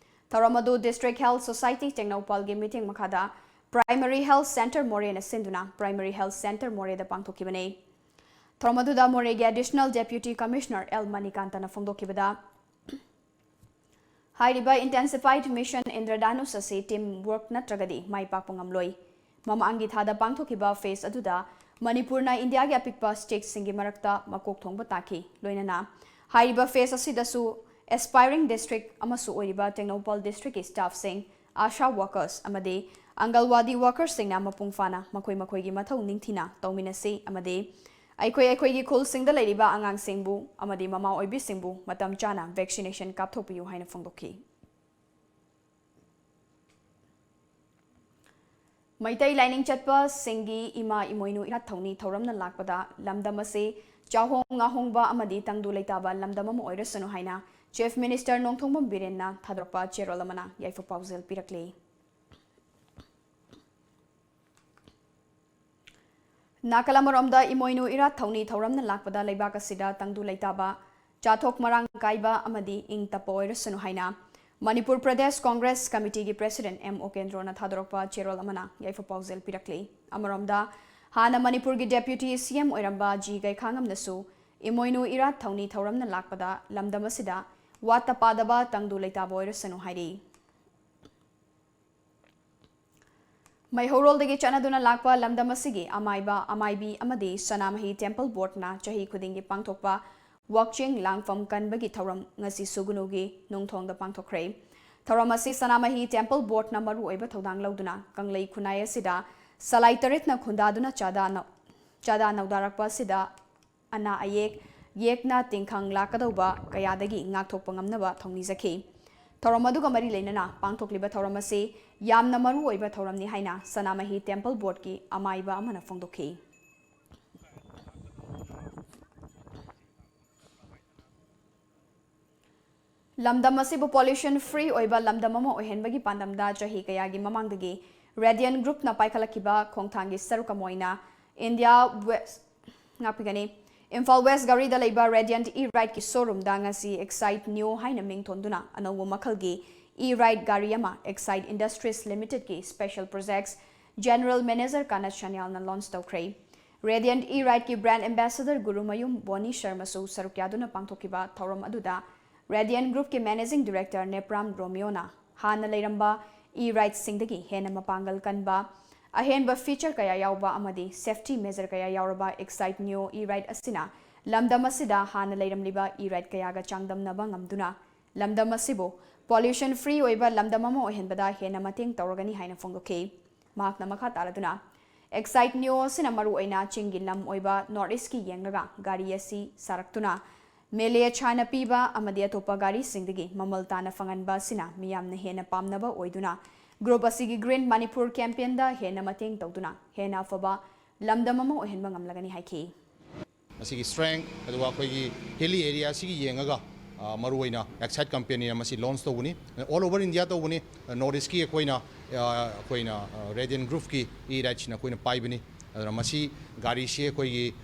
ꯊꯧꯔꯝ ꯑꯗꯨ District Health Society ꯇꯦꯡꯅꯧꯄꯜꯒꯤ ꯃꯤꯠꯌꯦꯡ ꯃꯈꯥꯗ Primary Health Centre ꯃꯣꯔꯦꯅ ꯁꯤꯟꯗꯨꯅ Primary Health Centre ꯃꯣꯔꯦꯗ ꯄꯥꯡꯊꯣꯛꯈꯤꯕꯅꯤ꯫ ꯊꯧꯔꯝ ꯑꯗꯨꯗ ꯃꯣꯔꯦꯒꯤ Additional Deputy Commissioner ꯑꯦꯜ ꯃꯅꯤꯀꯥꯟꯇꯅ ꯐꯣꯡꯗꯣꯛꯈꯤꯕꯗ, ꯍꯥꯏꯔꯤꯕ Intensified Mission ꯏꯟꯗ꯭ꯔꯙꯅꯨꯁ ꯑꯁꯤ team work ꯅꯠꯇ꯭ꯔꯒꯗꯤ ꯃꯥꯏ ꯄꯥꯛꯄ ꯉꯝꯂꯣꯏ꯫ ꯃꯃꯥꯡꯒꯤ ꯊꯥꯗ ꯄꯥꯡꯊꯣꯛꯈꯤꯕ phase ꯑꯗꯨꯗ ꯃꯅꯤꯄꯨꯔꯅ ꯏꯟꯗꯤꯌꯥꯒꯤ ꯑꯄꯤꯛꯄ stateꯁꯤꯡꯒꯤ ꯃꯔꯛꯇ ꯃꯀꯣꯛ ꯊꯣꯡꯕ ꯇꯥꯈꯤ꯫ ꯂꯣꯏꯅꯅ ꯍꯥꯏꯔꯤꯕ phase ꯑꯁꯤꯗꯁꯨ aspiring district ꯑꯃꯁꯨ ꯑꯣꯏꯔꯤꯕ ꯇꯦꯡꯅꯧꯄꯜ districtꯀꯤ staffꯁꯤꯡ, ASHA workers ꯑꯃꯗꯤ ꯑꯪꯒꯜꯋꯥꯗꯤ workersꯁꯤꯡꯅ ꯃꯄꯨꯡ ꯐꯥꯅ ꯃꯈꯣꯏ ꯃꯈꯣꯏꯒꯤ ꯃꯊꯧ ꯅꯤꯡꯊꯤꯅ ꯇꯧꯃꯤꯟꯅꯁꯤ ꯑꯃꯗꯤ ꯑꯩꯈꯣꯏ ꯑꯩꯈꯣꯏꯒꯤ ꯈꯨꯜꯁꯤꯡꯗ ꯂꯩꯔꯤꯕ ꯑꯉꯥꯡꯁꯤꯡꯕꯨ ꯑꯃꯗꯤ ꯃꯃꯥ ꯑꯣꯏꯕꯤꯁꯤꯡꯕꯨ ꯃꯇꯝ ꯆꯥꯅ vaccination ꯀꯥꯞꯊꯣꯛꯄꯤꯌꯨ ꯍꯥꯏꯅ ꯐꯣꯡꯗꯣꯛꯈꯤ꯫ ꯃꯩꯇꯩ ꯂꯥꯏꯅꯤꯡ ꯆꯠꯄꯁꯤꯡꯒꯤ ꯏꯃꯥ ꯏꯃꯣꯏꯅꯨ ꯏꯔꯥꯠ ꯊꯧꯅꯤ ꯊꯧꯔꯝꯅ ꯂꯥꯛꯄꯗ ꯂꯝꯗꯝ ꯑꯁꯤ ꯆꯥꯍꯣꯡ ꯉꯥꯍꯣꯡꯕ ꯑꯃꯗꯤ ꯇꯪꯗꯨ ꯂꯩꯇꯥꯕ ꯂꯝꯗꯝ ꯑꯃ ꯑꯣꯏꯔꯁꯅꯨ ꯍꯥꯏꯅ Chief Minister ꯅꯣꯡꯊꯣꯝꯕꯝ ꯕꯤꯔꯦꯟꯅ ꯊꯥꯗꯣꯔꯛꯄ ꯆꯦꯔꯣꯜ ꯑꯃꯅ ꯌꯥꯏꯐ ꯄꯥꯎꯖꯦꯜ ꯄꯤꯔꯛꯂꯤ꯫ ꯅꯥꯀꯜ ꯑꯃꯔꯣꯝꯗ ꯏꯃꯣꯏꯅꯨ ꯏꯔꯥꯠ ꯊꯧꯅꯤ ꯊꯧꯔꯝꯅ ꯂꯥꯛꯄꯗ ꯂꯩꯕꯥꯛ ꯑꯁꯤꯗ ꯇꯪꯗꯨ ꯂꯩꯇꯥꯕ, ꯆꯥꯊꯣꯛ ꯃꯔꯥꯡ ꯀꯥꯏꯕ ꯑꯃꯗꯤ ꯏꯪ ꯇꯞꯄ ꯑꯣꯏꯔꯁꯅꯨ ꯍꯥꯏꯅ ꯃꯅꯤꯄꯨꯔ ꯄ꯭ꯔꯗꯦꯁ ꯀꯣꯡꯒ꯭ꯔꯦꯁ ꯀꯃꯤꯇꯤꯒꯤ President ꯑꯦꯝ ꯑꯣꯀꯦꯟꯗ꯭ꯔꯣꯅ ꯊꯥꯗꯣꯔꯛꯄ ꯆꯦꯔꯣꯜ ꯑꯃꯅ ꯌꯥꯏꯐ ꯄꯥꯎꯖꯦꯜ ꯄꯤꯔꯛꯂꯤ꯫ ꯑꯃꯔꯣꯝꯗ ꯍꯥꯟꯅ ꯃꯅꯤꯄꯨꯔꯒꯤ Deputy C M ꯑꯣꯏꯔꯝꯕ ꯖꯤ ꯒꯩꯈꯥꯉꯝꯅꯁꯨ ꯏꯃꯣꯏꯅꯨ ꯏꯔꯥꯠ ꯊꯧꯅꯤ ꯊꯧꯔꯝꯅ ꯂꯥꯛꯄꯗ ꯂꯝꯗꯝ ꯑꯁꯤꯗ ꯋꯥꯠꯇ ꯄꯥꯗꯕ ꯇꯪꯗꯨ ꯂꯩꯇꯥꯕ ꯑꯣꯏꯔꯁꯅꯨ ꯍꯥꯏꯔꯤ꯫ ꯃꯩꯍꯧꯔꯣꯜꯗꯒꯤ ꯆꯠꯅꯗꯨꯅ ꯂꯥꯛꯄ ꯂꯝꯗꯝ ꯑꯁꯤꯒꯤ ꯑꯃꯥꯏꯕ, ꯑꯃꯥꯏꯕꯤ ꯑꯃꯗꯤ ꯁꯅꯥꯃꯍꯤ Temple Boardꯅ ꯆꯍꯤ ꯈꯨꯗꯤꯡꯒꯤ ꯄꯥꯡꯊꯣꯛꯄ ꯋꯥꯛꯆꯤꯡ ꯂꯥꯡꯐꯝ ꯀꯟꯕꯒꯤ ꯊꯧꯔꯝ ꯉꯁꯤ ꯁꯨꯒꯅꯨꯒꯤ ꯅꯨꯡꯊꯣꯡꯗ ꯄꯥꯡꯊꯣꯛꯈ꯭ꯔꯦ꯫ ꯊꯧꯔꯝ ꯑꯁꯤ ꯁꯅꯥꯃꯍꯤ Temple Boardꯅ ꯃꯔꯨꯑꯣꯏꯕ ꯊꯧꯗꯥꯡ ꯂꯧꯗꯨꯅ ꯀꯪꯂꯩ ꯈꯨꯟꯅꯥꯏ ꯑꯁꯤꯗ ꯁꯂꯥꯏ ꯇꯔꯦꯠꯅ ꯈꯨꯟꯗꯥꯗꯨꯅ ꯆꯥꯗꯥ ꯅꯧ-, ꯆꯥꯗꯥ ꯅꯧꯗꯥꯔꯛꯄ ꯑꯁꯤꯗ ꯑꯅꯥ ꯑꯌꯦꯛ, ꯌꯦꯛꯅ ꯇꯤꯡꯈꯪ ꯂꯥꯛꯀꯗꯧꯕ ꯀꯌꯥꯗꯒꯤ ꯉꯥꯛꯊꯣꯛꯄ ꯉꯝꯅꯕ ꯊꯧꯅꯤꯖꯈꯤ꯫ ꯊꯧꯔꯝ ꯑꯗꯨꯒ ꯃꯔꯤ ꯂꯩꯅꯅ ꯄꯥꯡꯊꯣꯛꯂꯤꯕ ꯊꯧꯔꯝ ꯑꯁꯤ ꯌꯥꯝꯅ ꯃꯔꯨ ꯑꯣꯏꯕ ꯊꯧꯔꯝꯅꯤ ꯍꯥꯏꯅ ꯁꯅꯥꯃꯍꯤ Temple Boardꯀꯤ ꯑꯃꯥꯏꯕ ꯑꯃꯅ ꯐꯣꯡꯗꯣꯛꯈꯤ꯫ ꯂꯝꯗꯝ ꯑꯁꯤꯕꯨ pollution free ꯑꯣꯏꯕ ꯂꯝꯗꯝ ꯑꯃ ꯑꯣꯏꯍꯟꯕꯒꯤ ꯄꯥꯟꯗꯝꯗ ꯆꯍꯤ ꯀꯌꯥꯒꯤ ꯃꯃꯥꯡꯗꯒꯤ Radiant Groupꯅ ꯄꯥꯏꯈꯠꯂꯛꯈꯤꯕ ꯈꯣꯡꯊꯥꯡꯒꯤ ꯁꯔꯨꯛ ꯑꯃ ꯑꯣꯏꯅ ꯏꯟꯗꯤꯌꯥ ꯋꯦꯁ, ꯉꯥꯛꯄꯤꯒꯅꯤ, ꯏꯝꯐꯥꯜ ꯋꯦꯁ ꯒꯥꯔꯤꯗ ꯂꯩꯕ Radiant E-Rideꯀꯤ showroomꯗ ꯉꯁꯤ Excite Neo ꯍꯥꯏꯅ ꯃꯤꯡ ꯊꯣꯟꯗꯨꯅ ꯑꯅꯧꯕ ꯃꯈꯜꯒꯤ E-Ride ꯒꯥꯔꯤ ꯑꯃ Excite Industries Limited ꯀꯤ Special Projects General Manager ꯀꯥꯅꯠ ꯁꯟꯌꯥꯜꯅ launch ꯇꯧꯈ꯭ꯔꯦ꯫ Radiant E-Ride ꯀꯤ brand ambassador ꯒꯨꯔꯨꯃꯌꯨꯝ ꯕꯣꯅꯤ ꯁꯔꯃꯁꯨ ꯁꯔꯨꯛ ꯌꯥꯗꯨꯅ ꯄꯥꯡꯊꯣꯛꯈꯤꯕ ꯊꯧꯔꯝ ꯑꯗꯨꯗ Radiant Group ꯀꯤ Managing Director ꯅꯦꯄ꯭ꯔꯥꯝ ꯔꯣꯃꯤꯌꯣꯅ ꯍꯥꯟꯅ ꯂꯩꯔꯝꯕ E-Ride ꯁꯤꯡꯗꯒꯤ ꯍꯦꯟꯅ ꯃꯄꯥꯡꯒꯜ ꯀꯟꯕ, ꯑꯍꯦꯟꯕ feature ꯀꯌꯥ ꯌꯥꯎꯕ ꯑꯃꯗꯤ safety measure ꯀꯌꯥ ꯌꯥꯎꯔꯕ Excite Neo E-Ride ꯑꯁꯤꯅ ꯂꯝꯗꯝ ꯑꯁꯤꯗ ꯍꯥꯟꯅ ꯂꯩꯔꯝꯂꯤꯕ E-Ride ꯀꯌꯥꯒ ꯆꯥꯡꯗꯝꯅꯕ ꯉꯝꯗꯨꯅ ꯂꯝꯗꯝ ꯑꯁꯤꯕꯨ pollution free ꯑꯣꯏꯕ ꯂꯝꯗꯝ ꯑꯃ ꯑꯣꯏꯍꯟꯕꯗ ꯍꯦꯟꯅ ꯃꯇꯦꯡ ꯇꯧꯔꯒꯅꯤ ꯍꯥꯏꯅ ꯐꯣꯡꯗꯣꯛꯈꯤ꯫ ꯃꯍꯥꯛꯅ ꯃꯈꯥ ꯇꯥꯔꯗꯨꯅ, Excite Neo ꯑꯁꯤꯅ ꯃꯔꯨꯑꯣꯏꯅ ꯆꯤꯡꯒꯤ ꯂꯝ ꯑꯣꯏꯕ North East ꯀꯤ ꯌꯦꯡꯂꯒ ꯒꯥꯔꯤ ꯑꯁꯤ ꯁꯥꯔꯛꯇꯨꯅ mileage ꯍꯥꯟꯅ ꯄꯤꯕ ꯑꯃꯗꯤ ꯑꯇꯣꯞꯄ ꯒꯥꯔꯤꯁꯤꯡꯗꯒꯤ ꯃꯃꯜ ꯇꯥꯅ ꯐꯪꯍꯟꯕ ꯑꯁꯤꯅ ꯃꯤꯌꯥꯝꯅ ꯍꯦꯟꯅ ꯄꯥꯝꯅꯕ ꯑꯣꯏꯗꯨꯅ group ꯑꯁꯤꯒꯤ Green Manipur campaign ꯗ ꯍꯦꯟꯅ ꯃꯇꯦꯡ ꯇꯧꯗꯨꯅ ꯍꯦꯟꯅ ꯑꯐꯕ ꯂꯝꯗꯝ ꯑꯃ ꯑꯣꯏꯍꯟꯕ ꯉꯝꯂꯒꯅꯤ ꯍꯥꯏꯈꯤ꯫ ꯃꯁꯤꯒꯤ strength, ꯑꯗꯨꯒ ꯑꯩꯈꯣꯏꯒꯤ hilly area ꯑꯁꯤꯒꯤ ꯌꯦꯡꯉꯒ, ꯑ, ꯃꯔꯨꯑꯣꯏꯅ Excite company ꯅ ꯃꯁꯤ launch ꯇꯧꯕꯅꯤ꯫ All over India ꯇꯧꯕꯅꯤ꯫ North East ꯀꯤ ꯑꯩꯈꯣꯏꯅ, ꯑ, ꯑꯩꯈꯣꯏꯅ, ꯑ, Radiant Group ꯀꯤ E-Ride ꯁꯤꯅ ꯑꯩꯈꯣꯏꯅ ꯄꯥꯏꯕꯅꯤ꯫ ꯑꯗꯨꯅ ꯃꯁꯤ ꯒꯥꯔꯤꯁꯤ ꯑꯩꯈꯣꯏꯒꯤ,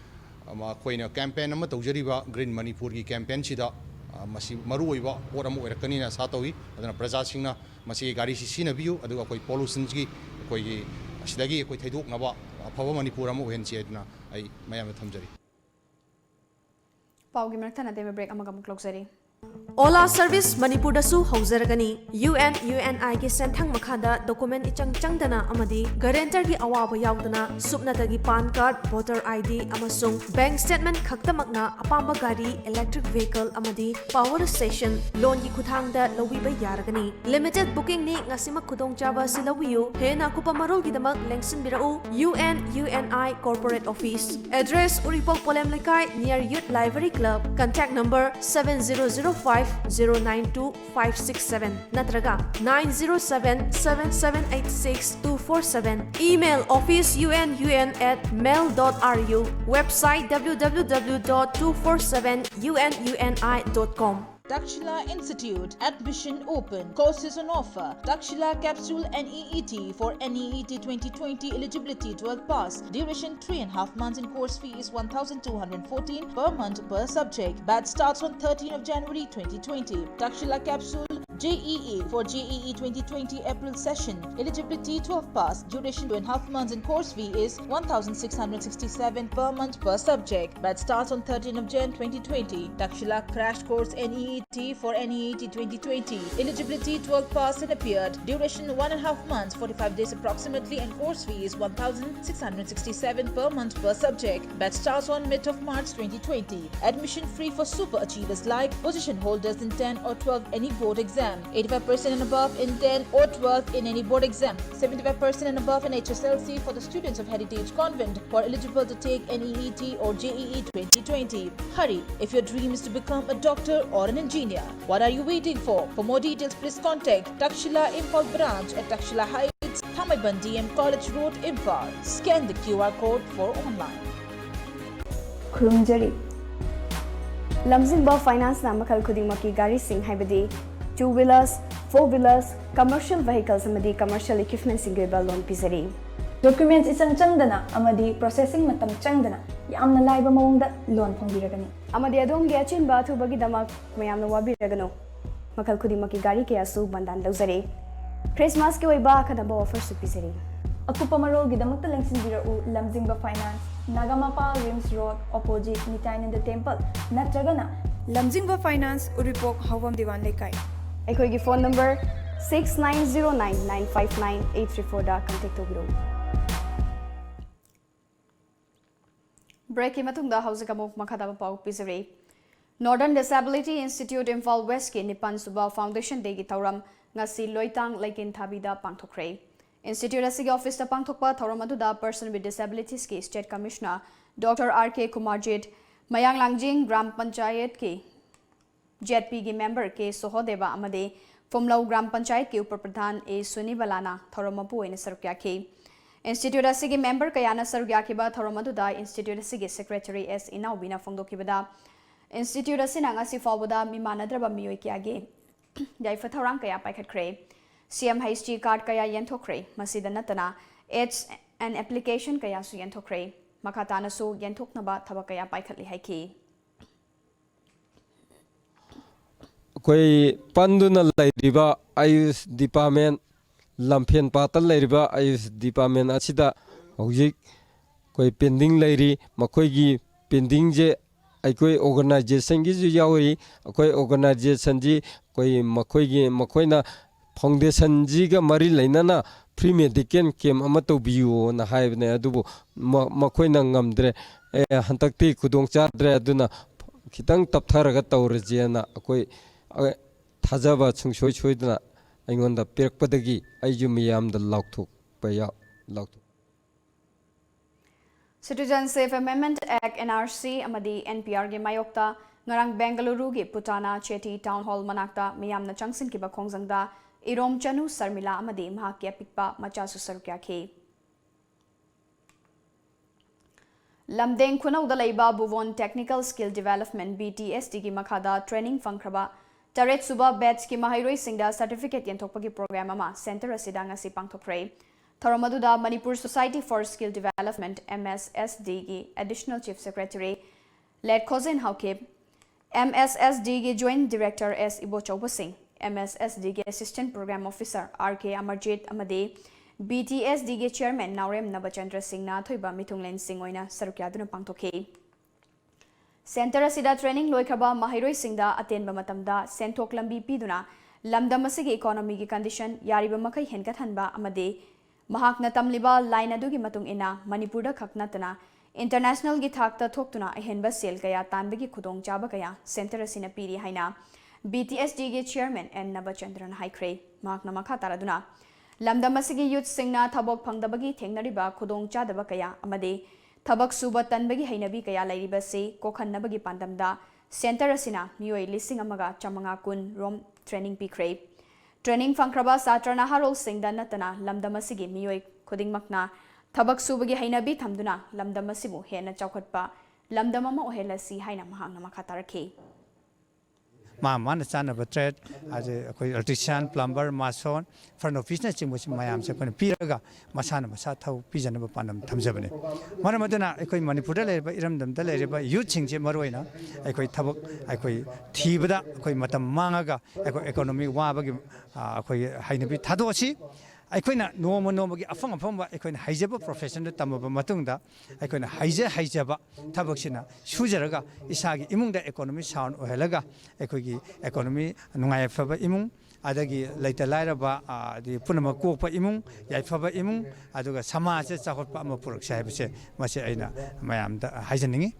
ꯑ, ꯑꯩꯈꯣꯏꯅ campaign ꯑꯃ ꯇꯧꯖꯔꯤꯕ Green Manipur ꯒꯤ campaign ꯁꯤꯗ, ꯑ, ꯃꯁꯤ ꯃꯔꯨꯑꯣꯏꯕ ꯄꯣꯠ ꯑꯃ ꯑꯣꯏꯔꯛꯀꯅꯤꯅ ꯑꯥꯁꯥ ꯇꯧꯏ꯫ ꯑꯗꯨꯅ ꯄ꯭ꯔꯖꯥꯁꯤꯡꯅ ꯃꯁꯤꯒꯤ ꯒꯥꯔꯤꯁꯤ ꯁꯤꯖꯤꯟꯅꯕꯤꯌꯨ, ꯑꯗꯨꯒ ꯑꯩꯈꯣꯏ pollution ꯒꯤ ꯑꯩꯈꯣꯏꯒꯤ ꯑꯁꯤꯗꯒꯤ ꯑꯩꯈꯣꯏ ꯊꯩꯗꯣꯛꯅꯕ ꯑꯐꯕ ꯃꯅꯤꯄꯨꯔ ꯑꯃ ꯑꯣꯏꯍꯟꯁꯤ ꯍꯥꯏꯗꯨꯅ ꯑꯩ ꯃꯌꯥꯝꯗ ꯊꯝꯖꯔꯤ꯫ ꯄꯥꯎꯒꯤ ꯃꯔꯛ ꯊꯠꯅ ꯇꯦꯟꯕ break ꯑꯃꯒ ꯑꯃꯨꯛ ꯂꯧꯖꯔꯤ꯫ Ola Service ꯃꯅꯤꯄꯨꯔꯗꯁꯨ ꯍꯧꯖꯔꯒꯅꯤ꯫ ꯌꯨ ꯑꯦꯟ ꯌꯨ ꯑꯦꯟ ꯑꯥꯏꯒꯤ ꯁꯦꯟꯊꯪ ꯃꯈꯥꯗ document ꯏꯆꯪ ꯆꯪꯗꯅ ꯑꯃꯗꯤ guarantor ꯒꯤ ꯑꯋꯥꯕ ꯌꯥꯎꯗꯅ ꯁꯨꯞꯅꯇꯒꯤ PAN card, voter ID ꯑꯃꯁꯨꯡ bank statement ꯈꯛꯇꯃꯛꯅ ꯑꯄꯥꯝꯕ ꯒꯥꯔꯤ, electric vehicle ꯑꯃꯗꯤ power station loan ꯒꯤ ꯈꯨꯠꯊꯥꯡꯗ ꯂꯧꯕꯤꯕ ꯌꯥꯔꯒꯅꯤ꯫ Limited booking ꯅꯤ, ꯉꯁꯤꯃꯛ ꯈꯨꯗꯣꯡꯆꯥꯕ ꯑꯁꯤ ꯂꯧꯕꯤꯌꯨ꯫ ꯍꯦꯟꯅ ꯑꯀꯨꯞꯄ ꯃꯔꯣꯜꯒꯤꯗꯃꯛ ꯂꯦꯡꯁꯤꯟꯕꯤꯔꯛꯎ U N U N I Corporate Office꯫ Address Uripok Polem Leikai, near Youth Library Club꯫ Contact number seven zero zero five zero nine two five six seven ꯅꯠꯇ꯭ꯔꯒ nine zero seven seven seven eight six two four seven꯫ Email office U N U N at mel dot R U꯫ Website W W W dot two four seven U N U N I dot com. Takshila Institute, admission open. Courses on offer. Takshila Capsule N E E T for N E E T twenty twenty, eligibility twelve pass. Duration three and a half months and course fee is one thousand two hundred fourteen per month per subject. Batch starts on thirteenth of January twenty twenty. Takshila Capsule J E E for J E E twenty twenty April session. Eligibility twelve pass. Duration two and a half months and course fee is one thousand six hundred sixty-seven per month per subject. Batch starts on thirteenth of Jan twenty twenty. Takshila Crash Course N E E T for N E E T twenty twenty. Eligibility twelve pass and appeared. Duration one and a half months, forty-five days approximately, and course fee is one thousand six hundred sixty-seven per month per subject. Batch starts on mid of March twenty twenty. Admission free for super achievers like position holders in ten or twelve any board exam, eighty-five percent and above in ten or twelve in any board exam, seventy-five percent and above in H S L C for the students of Heritage Convent who are eligible to take N E E T or J E E twenty twenty. Hurry, if your dream is to become a doctor or an engineer. What are you waiting for? For more details, please contact Takshila Imphal Branch at Takshila Heights, Thamaiban D M College Road, Imphal. Scan the Q R code for online. ꯈꯨꯔꯨꯝꯖꯔꯤ꯫ ꯂꯝꯖꯤꯡꯕ ꯐꯥꯏꯅꯥꯟꯁꯅ ꯃꯈꯜ ꯈꯨꯗꯤꯡꯃꯛꯀꯤ ꯒꯥꯔꯤꯁꯤꯡ, ꯍꯥꯏꯕꯗꯤ two wheelers, four wheelers, commercial vehicles ꯑꯃꯗꯤ commercial equipmentꯁꯤꯡꯒꯤ ꯑꯣꯏꯕ ꯂꯣꯟ ꯄꯤꯖꯔꯤ꯫ Documents ꯏꯆꯪ ꯆꯪꯗꯅ ꯑꯃꯗꯤ processing ꯃꯇꯝ ꯆꯪꯗꯅ ꯌꯥꯝꯅ ꯂꯥꯏꯕ ꯃꯑꯣꯡꯗ ꯂꯣꯟ ꯐꯪꯕꯤꯔꯒꯅꯤ꯫ ꯑꯃꯗꯤ ꯑꯗꯣꯝꯒꯤ ꯑꯆꯤꯟꯕ ꯑꯊꯨꯕꯒꯤꯗꯃꯛ ꯃꯌꯥꯝꯅ ꯋꯥꯕꯤꯔꯒꯅꯨ꯫ ꯃꯈꯜ ꯈꯨꯗꯤꯡꯃꯛꯀꯤ ꯒꯥꯔꯤ ꯀꯌꯥꯁꯨ ꯕꯟꯗꯥꯟ ꯂꯧꯖꯔꯤ꯫ ꯈ꯭ꯔꯤꯁꯃꯥꯁꯀꯤ ꯑꯣꯏꯕ ꯑꯈꯟꯅꯕ offerꯁꯨ ꯄꯤꯖꯔꯤ꯫ ꯑꯀꯨꯞꯄ ꯃꯔꯣꯜꯒꯤꯗꯃꯛꯇ ꯂꯦꯡꯁꯤꯟꯕꯤꯔꯛꯎ Lamjingba finance, Nagamapal RIMS road, opposite Nityananda temple, ꯅꯠꯇ꯭ꯔꯒꯅ ꯂꯝꯖꯤꯡꯕ ꯐꯥꯏꯅꯥꯟꯁ, ꯎꯔꯤꯄꯣꯛ ꯍꯥꯎꯕꯝ ꯗꯤꯋꯥꯟ ꯂꯩꯀꯥꯏ꯫ ꯑꯩꯈꯣꯏꯒꯤ phone number six nine zero nine nine five nine eight three fourꯗ contact ꯇꯧꯕꯤꯔꯛꯎ꯫ Breakꯀꯤ ꯃꯇꯨꯡꯗ ꯍꯧꯖꯤꯛ ꯑꯃꯨꯛ ꯃꯈꯥ ꯇꯥꯕ ꯄꯥꯎ ꯄꯤꯖꯔꯤ꯫ Northern Disability Institute ꯏꯝꯐꯥꯜ ꯋꯦꯁꯀꯤ ꯅꯤꯄꯥꯟ ꯁꯨꯕ Foundation Dayꯒꯤ ꯊꯧꯔꯝ ꯉꯁꯤ ꯂꯣꯏꯇꯥꯡ ꯂꯩꯀꯦꯟꯊꯥꯕꯤꯗ ꯄꯥꯡꯊꯣꯛꯈ꯭ꯔꯦ꯫ Institute ꯑꯁꯤꯒꯤ officeꯇ ꯄꯥꯡꯊꯣꯛꯄ ꯊꯧꯔꯝ ꯑꯗꯨꯗ Person with Disabilitiesꯀꯤ State Commissioner Doctor R K Kumarjit, Mayanglangjing gram ꯄꯟꯆꯥꯌꯠꯀꯤ ZPꯒꯤ member ꯀꯦ ꯁꯣꯍꯣꯗꯦꯕ ꯑꯃꯗꯤ ꯐꯨꯝꯂꯧ ꯒ꯭ꯔꯥꯝ ꯄꯟꯆꯥꯌꯠꯀꯤ ꯎꯄ ꯄ꯭ꯔꯙꯥꯟ ꯑꯦ ꯁꯨꯅꯤꯕꯂꯥꯅ ꯊꯧꯔꯝ ꯃꯄꯨ ꯑꯣꯏꯅ ꯁꯔꯨꯛ ꯌꯥꯈꯤ꯫ Institute ꯑꯁꯤꯒꯤ member ꯀꯌꯥꯅ ꯁꯔꯨꯛ ꯌꯥꯈꯤꯕ ꯊꯧꯔꯝ ꯑꯗꯨꯗ Institute ꯑꯁꯤꯒꯤ Secretary ꯑꯦꯁ ꯏꯅꯥꯎꯕꯤꯅ ꯐꯣꯡꯗꯣꯛꯈꯤꯕꯗ, Institute ꯑꯁꯤꯅ ꯉꯁꯤ ꯐꯥꯎꯕꯗ ꯃꯤꯃꯥꯟꯅꯗ꯭ꯔꯕ ꯃꯤꯑꯣꯏ ꯀꯌꯥꯒꯤ ꯌꯥꯏꯐ ꯊꯧꯔꯥꯡ ꯀꯌꯥ ꯄꯥꯏꯈꯠꯈ꯭ꯔꯦ꯫ C M H T card ꯀꯌꯥ ꯌꯦꯟꯊꯣꯛꯈ꯭ꯔꯦ꯫ ꯃꯁꯤꯗ ꯅꯠꯇꯅ aids and application ꯀꯌꯥꯁꯨ ꯌꯦꯟꯊꯣꯛꯈ꯭ꯔꯦ꯫ ꯃꯈꯥ ꯇꯥꯅꯁꯨ ꯌꯦꯟꯊꯣꯛꯅꯕ ꯊꯕꯛ ꯀꯌꯥ ꯄꯥꯏꯈꯠꯂꯤ ꯍꯥꯏꯈꯤ꯫ ꯑꯩꯈꯣꯏ ꯄꯟꯗꯨꯅ ꯂꯩꯔꯤꯕ ꯑꯌꯨꯁ ꯗꯤꯄꯥꯔꯠꯃꯦꯟ, ꯂꯝꯐꯦꯟ ꯄꯥꯠꯇ ꯂꯩꯔꯤꯕ ꯑꯌꯨꯁ ꯗꯤꯄꯥꯔꯠꯃꯦꯟ ꯑꯁꯤꯗ ꯍꯧꯖꯤꯛ ꯑꯩꯈꯣꯏ ꯄꯦꯟꯗꯤꯡ ꯂꯩꯔꯤ꯫ ꯃꯈꯣꯏꯒꯤ ꯄꯦꯟꯗꯤꯡꯁꯦ ꯑꯩꯈꯣꯏ ꯑꯣꯔꯒꯅꯥꯏꯖꯦꯁꯟꯒꯤꯁꯨ ꯌꯥꯎꯔꯤ꯫ ꯑꯩꯈꯣꯏ ꯑꯣꯔꯒꯅꯥꯏꯖꯦꯁꯟꯁꯤ ꯑꯩꯈꯣꯏ ꯃꯈꯣꯏꯒꯤ, ꯃꯈꯣꯏꯅ ꯐꯥꯎꯟꯗꯦꯁꯟꯁꯤꯒ ꯃꯔꯤ ꯂꯩꯅꯅ ꯐ꯭ꯔꯤ ꯃꯦꯗꯤꯀꯦꯜ ꯀꯦꯝ ꯑꯃ ꯇꯧꯕꯤꯌꯨꯅ ꯍꯥꯏꯕꯅꯦ, ꯑꯗꯨꯕꯨ ꯃ-, ꯃꯈꯣꯏꯅ ꯉꯝꯗ꯭ꯔꯦ꯫ "ꯑꯦ, ꯍꯟꯗꯛꯇꯤ ꯈꯨꯗꯣꯡ ꯆꯥꯗ꯭ꯔꯦ, ꯑꯗꯨꯅ ꯈꯤꯇꯪ ꯇꯞꯊꯔꯒ ꯇꯧꯔꯁꯦꯅ" ꯑꯩꯈꯣꯏ, ꯑ, ꯊꯥꯖꯕ ꯁꯨꯡꯁꯣꯏ ꯁꯣꯏꯗꯅ ꯑꯩꯉꯣꯟꯗ ꯄꯤꯔꯛꯄꯗꯒꯤ ꯑꯩꯁꯨ ꯃꯤꯌꯥꯝꯗ ꯂꯥꯎꯊꯣꯛꯄ ꯌꯥꯎ-, ꯂꯥꯎꯊꯣꯛ- Citizenship Amendment Act, N R C, ꯑꯃꯗꯤ N P R ꯒꯤ ꯃꯥꯌꯣꯛꯇ ꯉꯔꯥꯡ ꯕꯦꯡꯒꯂꯨꯔꯨꯒꯤ ꯄꯨꯇꯥꯅꯥ ꯆꯦꯇꯤ ꯇꯥꯎꯟ ꯍꯣꯜ ꯃꯅꯥꯛꯇ ꯃꯤꯌꯥꯝꯅ ꯆꯪꯁꯤꯟꯈꯤꯕ ꯈꯣꯡꯖꯪꯗ ꯏꯔꯣꯝ ꯆꯅꯨ ꯁꯔꯃꯤꯂꯥ ꯑꯃꯗꯤ ꯃꯍꯥꯛꯀꯤ ꯑꯄꯤꯛꯄ ꯃꯆꯥꯁꯨ ꯁꯔꯨꯛ ꯌꯥꯈꯤ꯫ ꯂꯝꯗꯦꯡ ꯈꯨꯅꯧꯗ ꯂꯩꯕ ꯕꯨꯕꯣꯟ Technical Skill Development, B T S D ꯒꯤ ꯃꯈꯥꯗ training ꯐꯪꯈ꯭ꯔꯕ ꯇꯔꯦꯠ ꯁꯨꯕ batch ꯀꯤ ꯃꯍꯩꯔꯣꯏꯁꯤꯡꯗ certificate ꯌꯦꯟꯊꯣꯛꯄꯒꯤ program ꯑꯃ centre ꯑꯁꯤꯗ ꯉꯁꯤ ꯄꯥꯡꯊꯣꯛꯈ꯭ꯔꯦ꯫ ꯊꯧꯔꯝ ꯑꯗꯨꯗ Manipur Society for Skill Development, M S S D ꯒꯤ Additional Chief Secretary Letkhojen Haokip, M S S D ꯒꯤ Joint Director S Ibochouba Singh, M S S D ꯒꯤ Assistant Program Officer R K Amarjeet ꯑꯃꯗꯤ B T S D ꯒꯤ Chairman ꯅꯥꯎꯔꯦꯝ ꯅꯕꯆꯟꯗ꯭ꯔ ꯁꯤꯡꯅ ꯑꯊꯣꯏꯕ ꯃꯤꯊꯨꯡꯂꯦꯟꯁꯤꯡ ꯑꯣꯏꯅ ꯁꯔꯨꯛ ꯌꯥꯗꯨꯅ ꯄꯥꯡꯊꯣꯛꯈꯤ꯫ Centre ꯑꯁꯤꯗ training ꯂꯣꯏꯈ꯭ꯔꯕ ꯃꯍꯩꯔꯣꯏꯁꯤꯡꯗ ꯑꯇꯦꯟꯕ ꯃꯇꯝꯗ ꯁꯦꯟꯊꯣꯛ ꯂꯝꯕꯤ ꯄꯤꯗꯨꯅ ꯂꯝꯗꯝ ꯑꯁꯤꯒꯤ economy ꯒꯤ condition ꯌꯥꯔꯤꯕ ꯃꯈꯩ ꯍꯦꯟꯒꯠꯍꯟꯕ ꯑꯃꯗꯤ ꯃꯍꯥꯛꯅ ꯇꯝꯂꯤꯕ line ꯑꯗꯨꯒꯤ ꯃꯇꯨꯡ ꯏꯟꯅ ꯃꯅꯤꯄꯨꯔꯗ ꯈꯛ ꯅꯠꯇꯅ international ꯒꯤ ꯊꯥꯛꯇ ꯊꯣꯛꯇꯨꯅ ꯑꯍꯦꯟꯕ ꯁꯦꯜ ꯀꯌꯥ ꯇꯥꯟꯕꯒꯤ ꯈꯨꯗꯣꯡꯆꯥꯕ ꯀꯌꯥ centre ꯑꯁꯤꯅ ꯄꯤꯔꯤ ꯍꯥꯏꯅ B T S D ꯒꯤ Chairman N ꯅꯕꯆꯟꯗ꯭ꯔꯅ ꯍꯥꯏꯈ꯭ꯔꯦ꯫ ꯃꯍꯥꯛꯅ ꯃꯈꯥ ꯇꯥꯔꯗꯨꯅ ꯂꯝꯗꯝ ꯑꯁꯤꯒꯤ youth ꯁꯤꯡꯅ ꯊꯕꯛ ꯐꯪꯗꯕꯒꯤ ꯊꯦꯡꯅꯔꯤꯕ ꯈꯨꯗꯣꯡꯆꯥꯗꯕ ꯀꯌꯥ ꯑꯃꯗꯤ ꯊꯕꯛ ꯁꯨꯕ ꯇꯟꯕꯒꯤ ꯍꯩꯅꯕꯤ ꯀꯌꯥ ꯂꯩꯔꯤꯕꯁꯤ ꯀꯣꯛꯍꯟꯅꯕꯒꯤ ꯄꯥꯟꯗꯝꯗ centre ꯑꯁꯤꯅ ꯃꯤꯑꯣꯏ ꯂꯤꯁꯤꯡ ꯑꯃꯒ ꯆꯥꯃꯉꯥ ꯀꯨꯟ ꯔꯣꯝ training ꯄꯤꯈ꯭ꯔꯦ꯫ Training ꯐꯪꯈ꯭ꯔꯕ ꯁꯥꯇ꯭ꯔ ꯅꯍꯥꯔꯣꯜꯁꯤꯡꯗ ꯅꯠꯇꯅ ꯂꯝꯗꯝ ꯑꯁꯤꯒꯤ ꯃꯤꯑꯣꯏ ꯈꯨꯗꯤꯡꯃꯛꯅ ꯊꯕꯛ ꯁꯨꯕꯒꯤ ꯍꯩꯅꯕꯤ ꯊꯝꯗꯨꯅ ꯂꯝꯗꯝ ꯑꯁꯤꯕꯨ ꯍꯦꯟꯅ ꯆꯥꯎꯈꯠꯄ ꯂꯝꯗꯝ ꯑꯃ ꯑꯣꯏꯍꯜꯂꯁꯤ ꯍꯥꯏꯅ ꯃꯍꯥꯛꯅ ꯃꯈꯥ ꯇꯥꯔꯛꯈꯤ꯫ ꯃꯥ ꯃꯥꯅ ꯆꯥꯅꯕ trade, ꯑꯗꯩ ꯑꯩꯈꯣꯏ electrician, plumber, mason, front office ꯅꯆꯤꯡꯕꯁꯤ ꯃꯌꯥꯝꯁꯦ ꯑꯩꯈꯣꯏꯅ ꯄꯤꯔꯒ ꯃꯁꯥꯅ ꯃꯁꯥ ꯊꯕꯛ ꯄꯤꯖꯅꯕ ꯄꯥꯟꯗꯝ ꯊꯝꯖꯕꯅꯤ꯫ ꯃꯔꯝ ꯑꯗꯨꯅ ꯑꯩꯈꯣꯏ ꯃꯅꯤꯄꯨꯔꯗ ꯂꯩꯔꯤꯕ, ꯏꯔꯝꯗꯝꯗ ꯂꯩꯔꯤꯕ youth ꯁꯤꯡꯁꯦ ꯃꯔꯨꯑꯣꯏꯅ ꯑꯩꯈꯣꯏ ꯊꯕꯛ ꯑꯩꯈꯣꯏ ꯊꯤꯕꯗ ꯑꯩꯈꯣꯏ ꯃꯇꯝ ꯃꯥꯡꯉꯒ ꯑꯩꯈꯣꯏ economy ꯋꯥꯕꯒꯤ, ꯑ, ꯑꯩꯈꯣꯏ ꯍꯩꯅꯕꯤ ꯊꯥꯗꯣꯛꯑꯁꯤ꯫ ꯑꯩꯈꯣꯏꯅ ꯅꯣꯡꯃ ꯅꯣꯡꯃꯒꯤ ꯑꯐꯪ ꯑꯐꯪꯕ ꯑꯩꯈꯣꯏꯅ ꯍꯩꯖꯕ profession ꯗ ꯇꯝꯃꯕ ꯃꯇꯨꯡꯗ ꯑꯩꯈꯣꯏꯅ ꯍꯩꯖ ꯍꯩꯖꯕ ꯊꯕꯛꯁꯤꯅ ꯁꯨꯖꯔꯒ ꯏꯁꯥꯒꯤ ꯏꯃꯨꯡꯗ economy sound ꯑꯣꯏꯍꯜꯂꯒ ꯑꯩꯈꯣꯏꯒꯤ economy ꯅꯨꯡꯉꯥꯏ ꯌꯥꯏꯐꯕ ꯏꯃꯨꯡ, ꯑꯗꯒꯤ ꯂꯩꯇ ꯂꯥꯏꯔꯕ, ꯑ, ꯑꯗꯒꯤ ꯄꯨꯝꯅꯃꯛ ꯀꯣꯛꯄ ꯏꯃꯨꯡ, ꯌꯥꯏꯐꯕ ꯏꯃꯨꯡ, ꯑꯗꯨꯒ ꯁꯃꯥꯖꯁꯦ ꯆꯥꯎꯈꯠꯄ ꯑꯃ ꯄꯨꯔꯛꯁꯦ ꯍꯥꯏꯕꯁꯦ ꯃꯁꯤ ꯑꯩꯅ ꯃꯌꯥꯝꯗ ꯍꯥꯏꯖꯅꯤꯡꯉꯤ꯫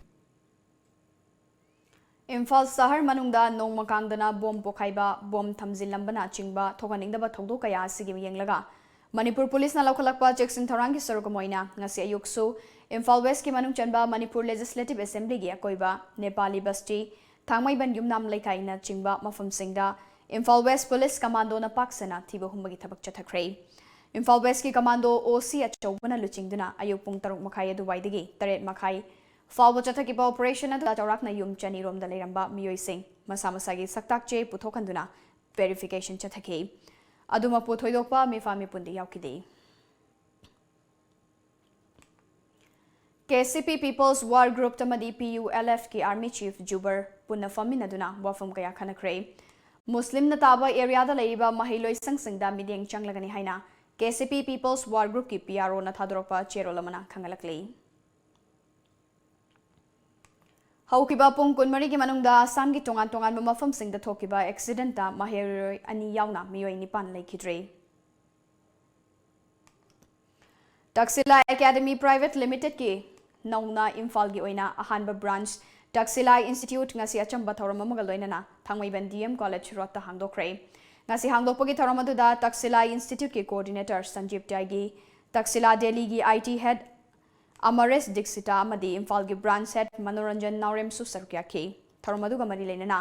ꯏꯝꯐꯥꯜ ꯁꯍꯔ ꯃꯅꯨꯡꯗ ꯅꯣꯡꯃ ꯀꯥꯡꯗꯅ ꯕꯣꯝ ꯄꯣꯈꯥꯏꯕ, ꯕꯣꯝ ꯊꯝꯖꯤꯜꯂꯝꯕꯅꯆꯤꯡꯕ ꯊꯣꯛꯍꯟꯅꯤꯡꯗꯕ ꯊꯧꯗꯣꯛ ꯀꯌꯥ ꯑꯁꯤꯒꯤ ꯌꯦꯡꯂꯒ ꯃꯅꯤꯄꯨꯔ ꯄꯨꯂꯤꯁꯅ ꯂꯧꯈꯠꯂꯛꯄ ꯆꯦꯛꯁꯤꯟ ꯊꯧꯔꯥꯡꯒꯤ ꯁꯔꯨꯛ ꯑꯃ ꯑꯣꯏꯅ ꯉꯁꯤ ꯑꯌꯨꯛꯁꯨ ꯏꯝꯐꯥꯜ ꯋꯦꯁꯀꯤ ꯃꯅꯨꯡ ꯆꯟꯕ ꯃꯅꯤꯄꯨꯔ Legislative Assembly ꯒꯤ ꯑꯀꯣꯏꯕ ꯅꯦꯄꯥꯂꯤ ꯕꯁꯇꯤ, ꯊꯥꯡꯃꯩꯕꯟ ꯌꯨꯝꯅꯥꯝ ꯂꯩꯀꯥꯏꯅꯆꯤꯡꯕ ꯃꯐꯝꯁꯤꯡꯗ ꯏꯝꯐꯥꯜ ꯋꯦꯁ ꯄꯨꯂꯤꯁ ꯀꯃꯥꯟꯗꯣꯅ ꯄꯥꯛ ꯁꯟꯅ ꯊꯤꯕ ꯍꯨꯝꯕꯒꯤ ꯊꯕꯛ ꯆꯠꯊꯈ꯭ꯔꯦ꯫ ꯏꯝꯐꯥꯜ ꯋꯦꯁꯀꯤ ꯀꯃꯥꯟꯗꯣ OC ꯑꯆꯧꯕꯅ ꯂꯨꯆꯤꯡꯗꯨꯅ ꯑꯌꯨꯛ ꯄꯨꯡ ꯇꯔꯨꯛ ꯃꯈꯥꯏ ꯑꯗꯨꯋꯥꯏꯗꯒꯤ ꯇꯔꯦꯠ ꯃꯈꯥꯏ ꯐꯥꯎꯕ ꯆꯠꯊꯈꯤꯕ operation ꯑꯗꯨꯗ ꯆꯥꯎꯔꯥꯛꯅ ꯌꯨꯝ ꯆꯅꯤ ꯔꯣꯝꯗ ꯂꯩꯔꯝꯕ ꯃꯤꯑꯣꯏꯁꯤꯡ ꯃꯁꯥ ꯃꯁꯥꯒꯤ ꯁꯛꯇꯥꯛ ꯆꯦ ꯄꯨꯊꯣꯛꯍꯟꯗꯨꯅ verification ꯆꯠꯊꯈꯤ꯫ ꯑꯗꯨꯃꯛꯄꯨ ꯊꯣꯏꯗꯣꯛꯄ ꯃꯤꯐꯥ ꯃꯤꯄꯨꯟꯗꯤ ꯌꯥꯎꯈꯤꯗꯦ꯫ KCP People's War Group ꯑꯃꯗꯤ PULF ꯀꯤ Army Chief ꯖꯨꯕꯔ ꯄꯨꯟꯅ ꯐꯝꯃꯤꯟꯅꯗꯨꯅ ꯋꯥꯐꯝ ꯀꯌꯥ ꯈꯟꯅꯈ꯭ꯔꯦ꯫ ꯃꯨꯁꯂꯤꯝꯅ ꯇꯥꯕ area ꯗ ꯂꯩꯔꯤꯕ ꯃꯍꯩꯂꯣꯏꯁꯪꯁꯤꯡꯗ ꯃꯤꯠꯌꯦꯡ ꯆꯪꯂꯒꯅꯤ ꯍꯥꯏꯅ KCP People's War Group ꯀꯤ PRO ꯅ ꯊꯥꯗꯣꯔꯛꯄ ꯆꯦꯔꯣꯜ ꯑꯃꯅ ꯈꯪꯍꯜꯂꯛꯂꯤ꯫ ꯍꯧꯈꯤꯕ ꯄꯨꯡ ꯀꯨꯟꯃꯔꯤꯒꯤ ꯃꯅꯨꯡꯗ ꯑꯁꯥꯝꯒꯤ ꯇꯣꯉꯥꯟ ꯇꯣꯉꯥꯟꯕ ꯃꯐꯝꯁꯤꯡꯗ ꯊꯣꯛꯈꯤꯕ accident ꯇ ꯃꯍꯩꯔꯣꯏ ꯑꯅꯤ ꯌꯥꯎꯅ ꯃꯤꯑꯣꯏ ꯅꯤꯄꯥꯟ ꯂꯩꯈꯤꯗ꯭ꯔꯦ꯫ ꯇꯛꯁꯤꯂꯥ Academy Private Limited ꯀꯤ ꯅꯧꯅ ꯏꯝꯐꯥꯜꯒꯤ ꯑꯣꯏꯅ ꯑꯍꯥꯟꯕ branch ꯇꯛꯁꯤꯂꯥ Institute ꯉꯁꯤ ꯑꯆꯝꯕ ꯊꯧꯔꯝ ꯑꯃꯒ ꯂꯣꯏꯅꯅ ꯊꯥꯡꯃꯩꯕꯟ DM College Road ꯇ ꯍꯥꯡꯗꯣꯛꯈ꯭ꯔꯦ꯫ ꯉꯁꯤ ꯍꯥꯡꯗꯣꯛꯄꯒꯤ ꯊꯧꯔꯝ ꯑꯗꯨꯗ ꯇꯛꯁꯤꯂꯥ Institute ꯀꯤ coordinator ꯁꯟꯖꯤꯞ ꯇ꯭ꯌꯥꯒꯤ, ꯇꯛꯁꯤꯂꯥ Delhi ꯒꯤ IT head ꯑꯃꯔꯦꯁ ꯗꯤꯛꯁꯤꯇꯥ ꯑꯃꯗꯤ ꯏꯝꯐꯥꯜꯒꯤ branch head ꯃꯅꯣꯔꯟꯖꯟ ꯅꯥꯎꯔꯦꯝꯁꯨ ꯁꯔꯨꯛ ꯌꯥꯈꯤ꯫ ꯊꯧꯔꯝ ꯑꯗꯨꯒ ꯃꯔꯤ ꯂꯩꯅꯅ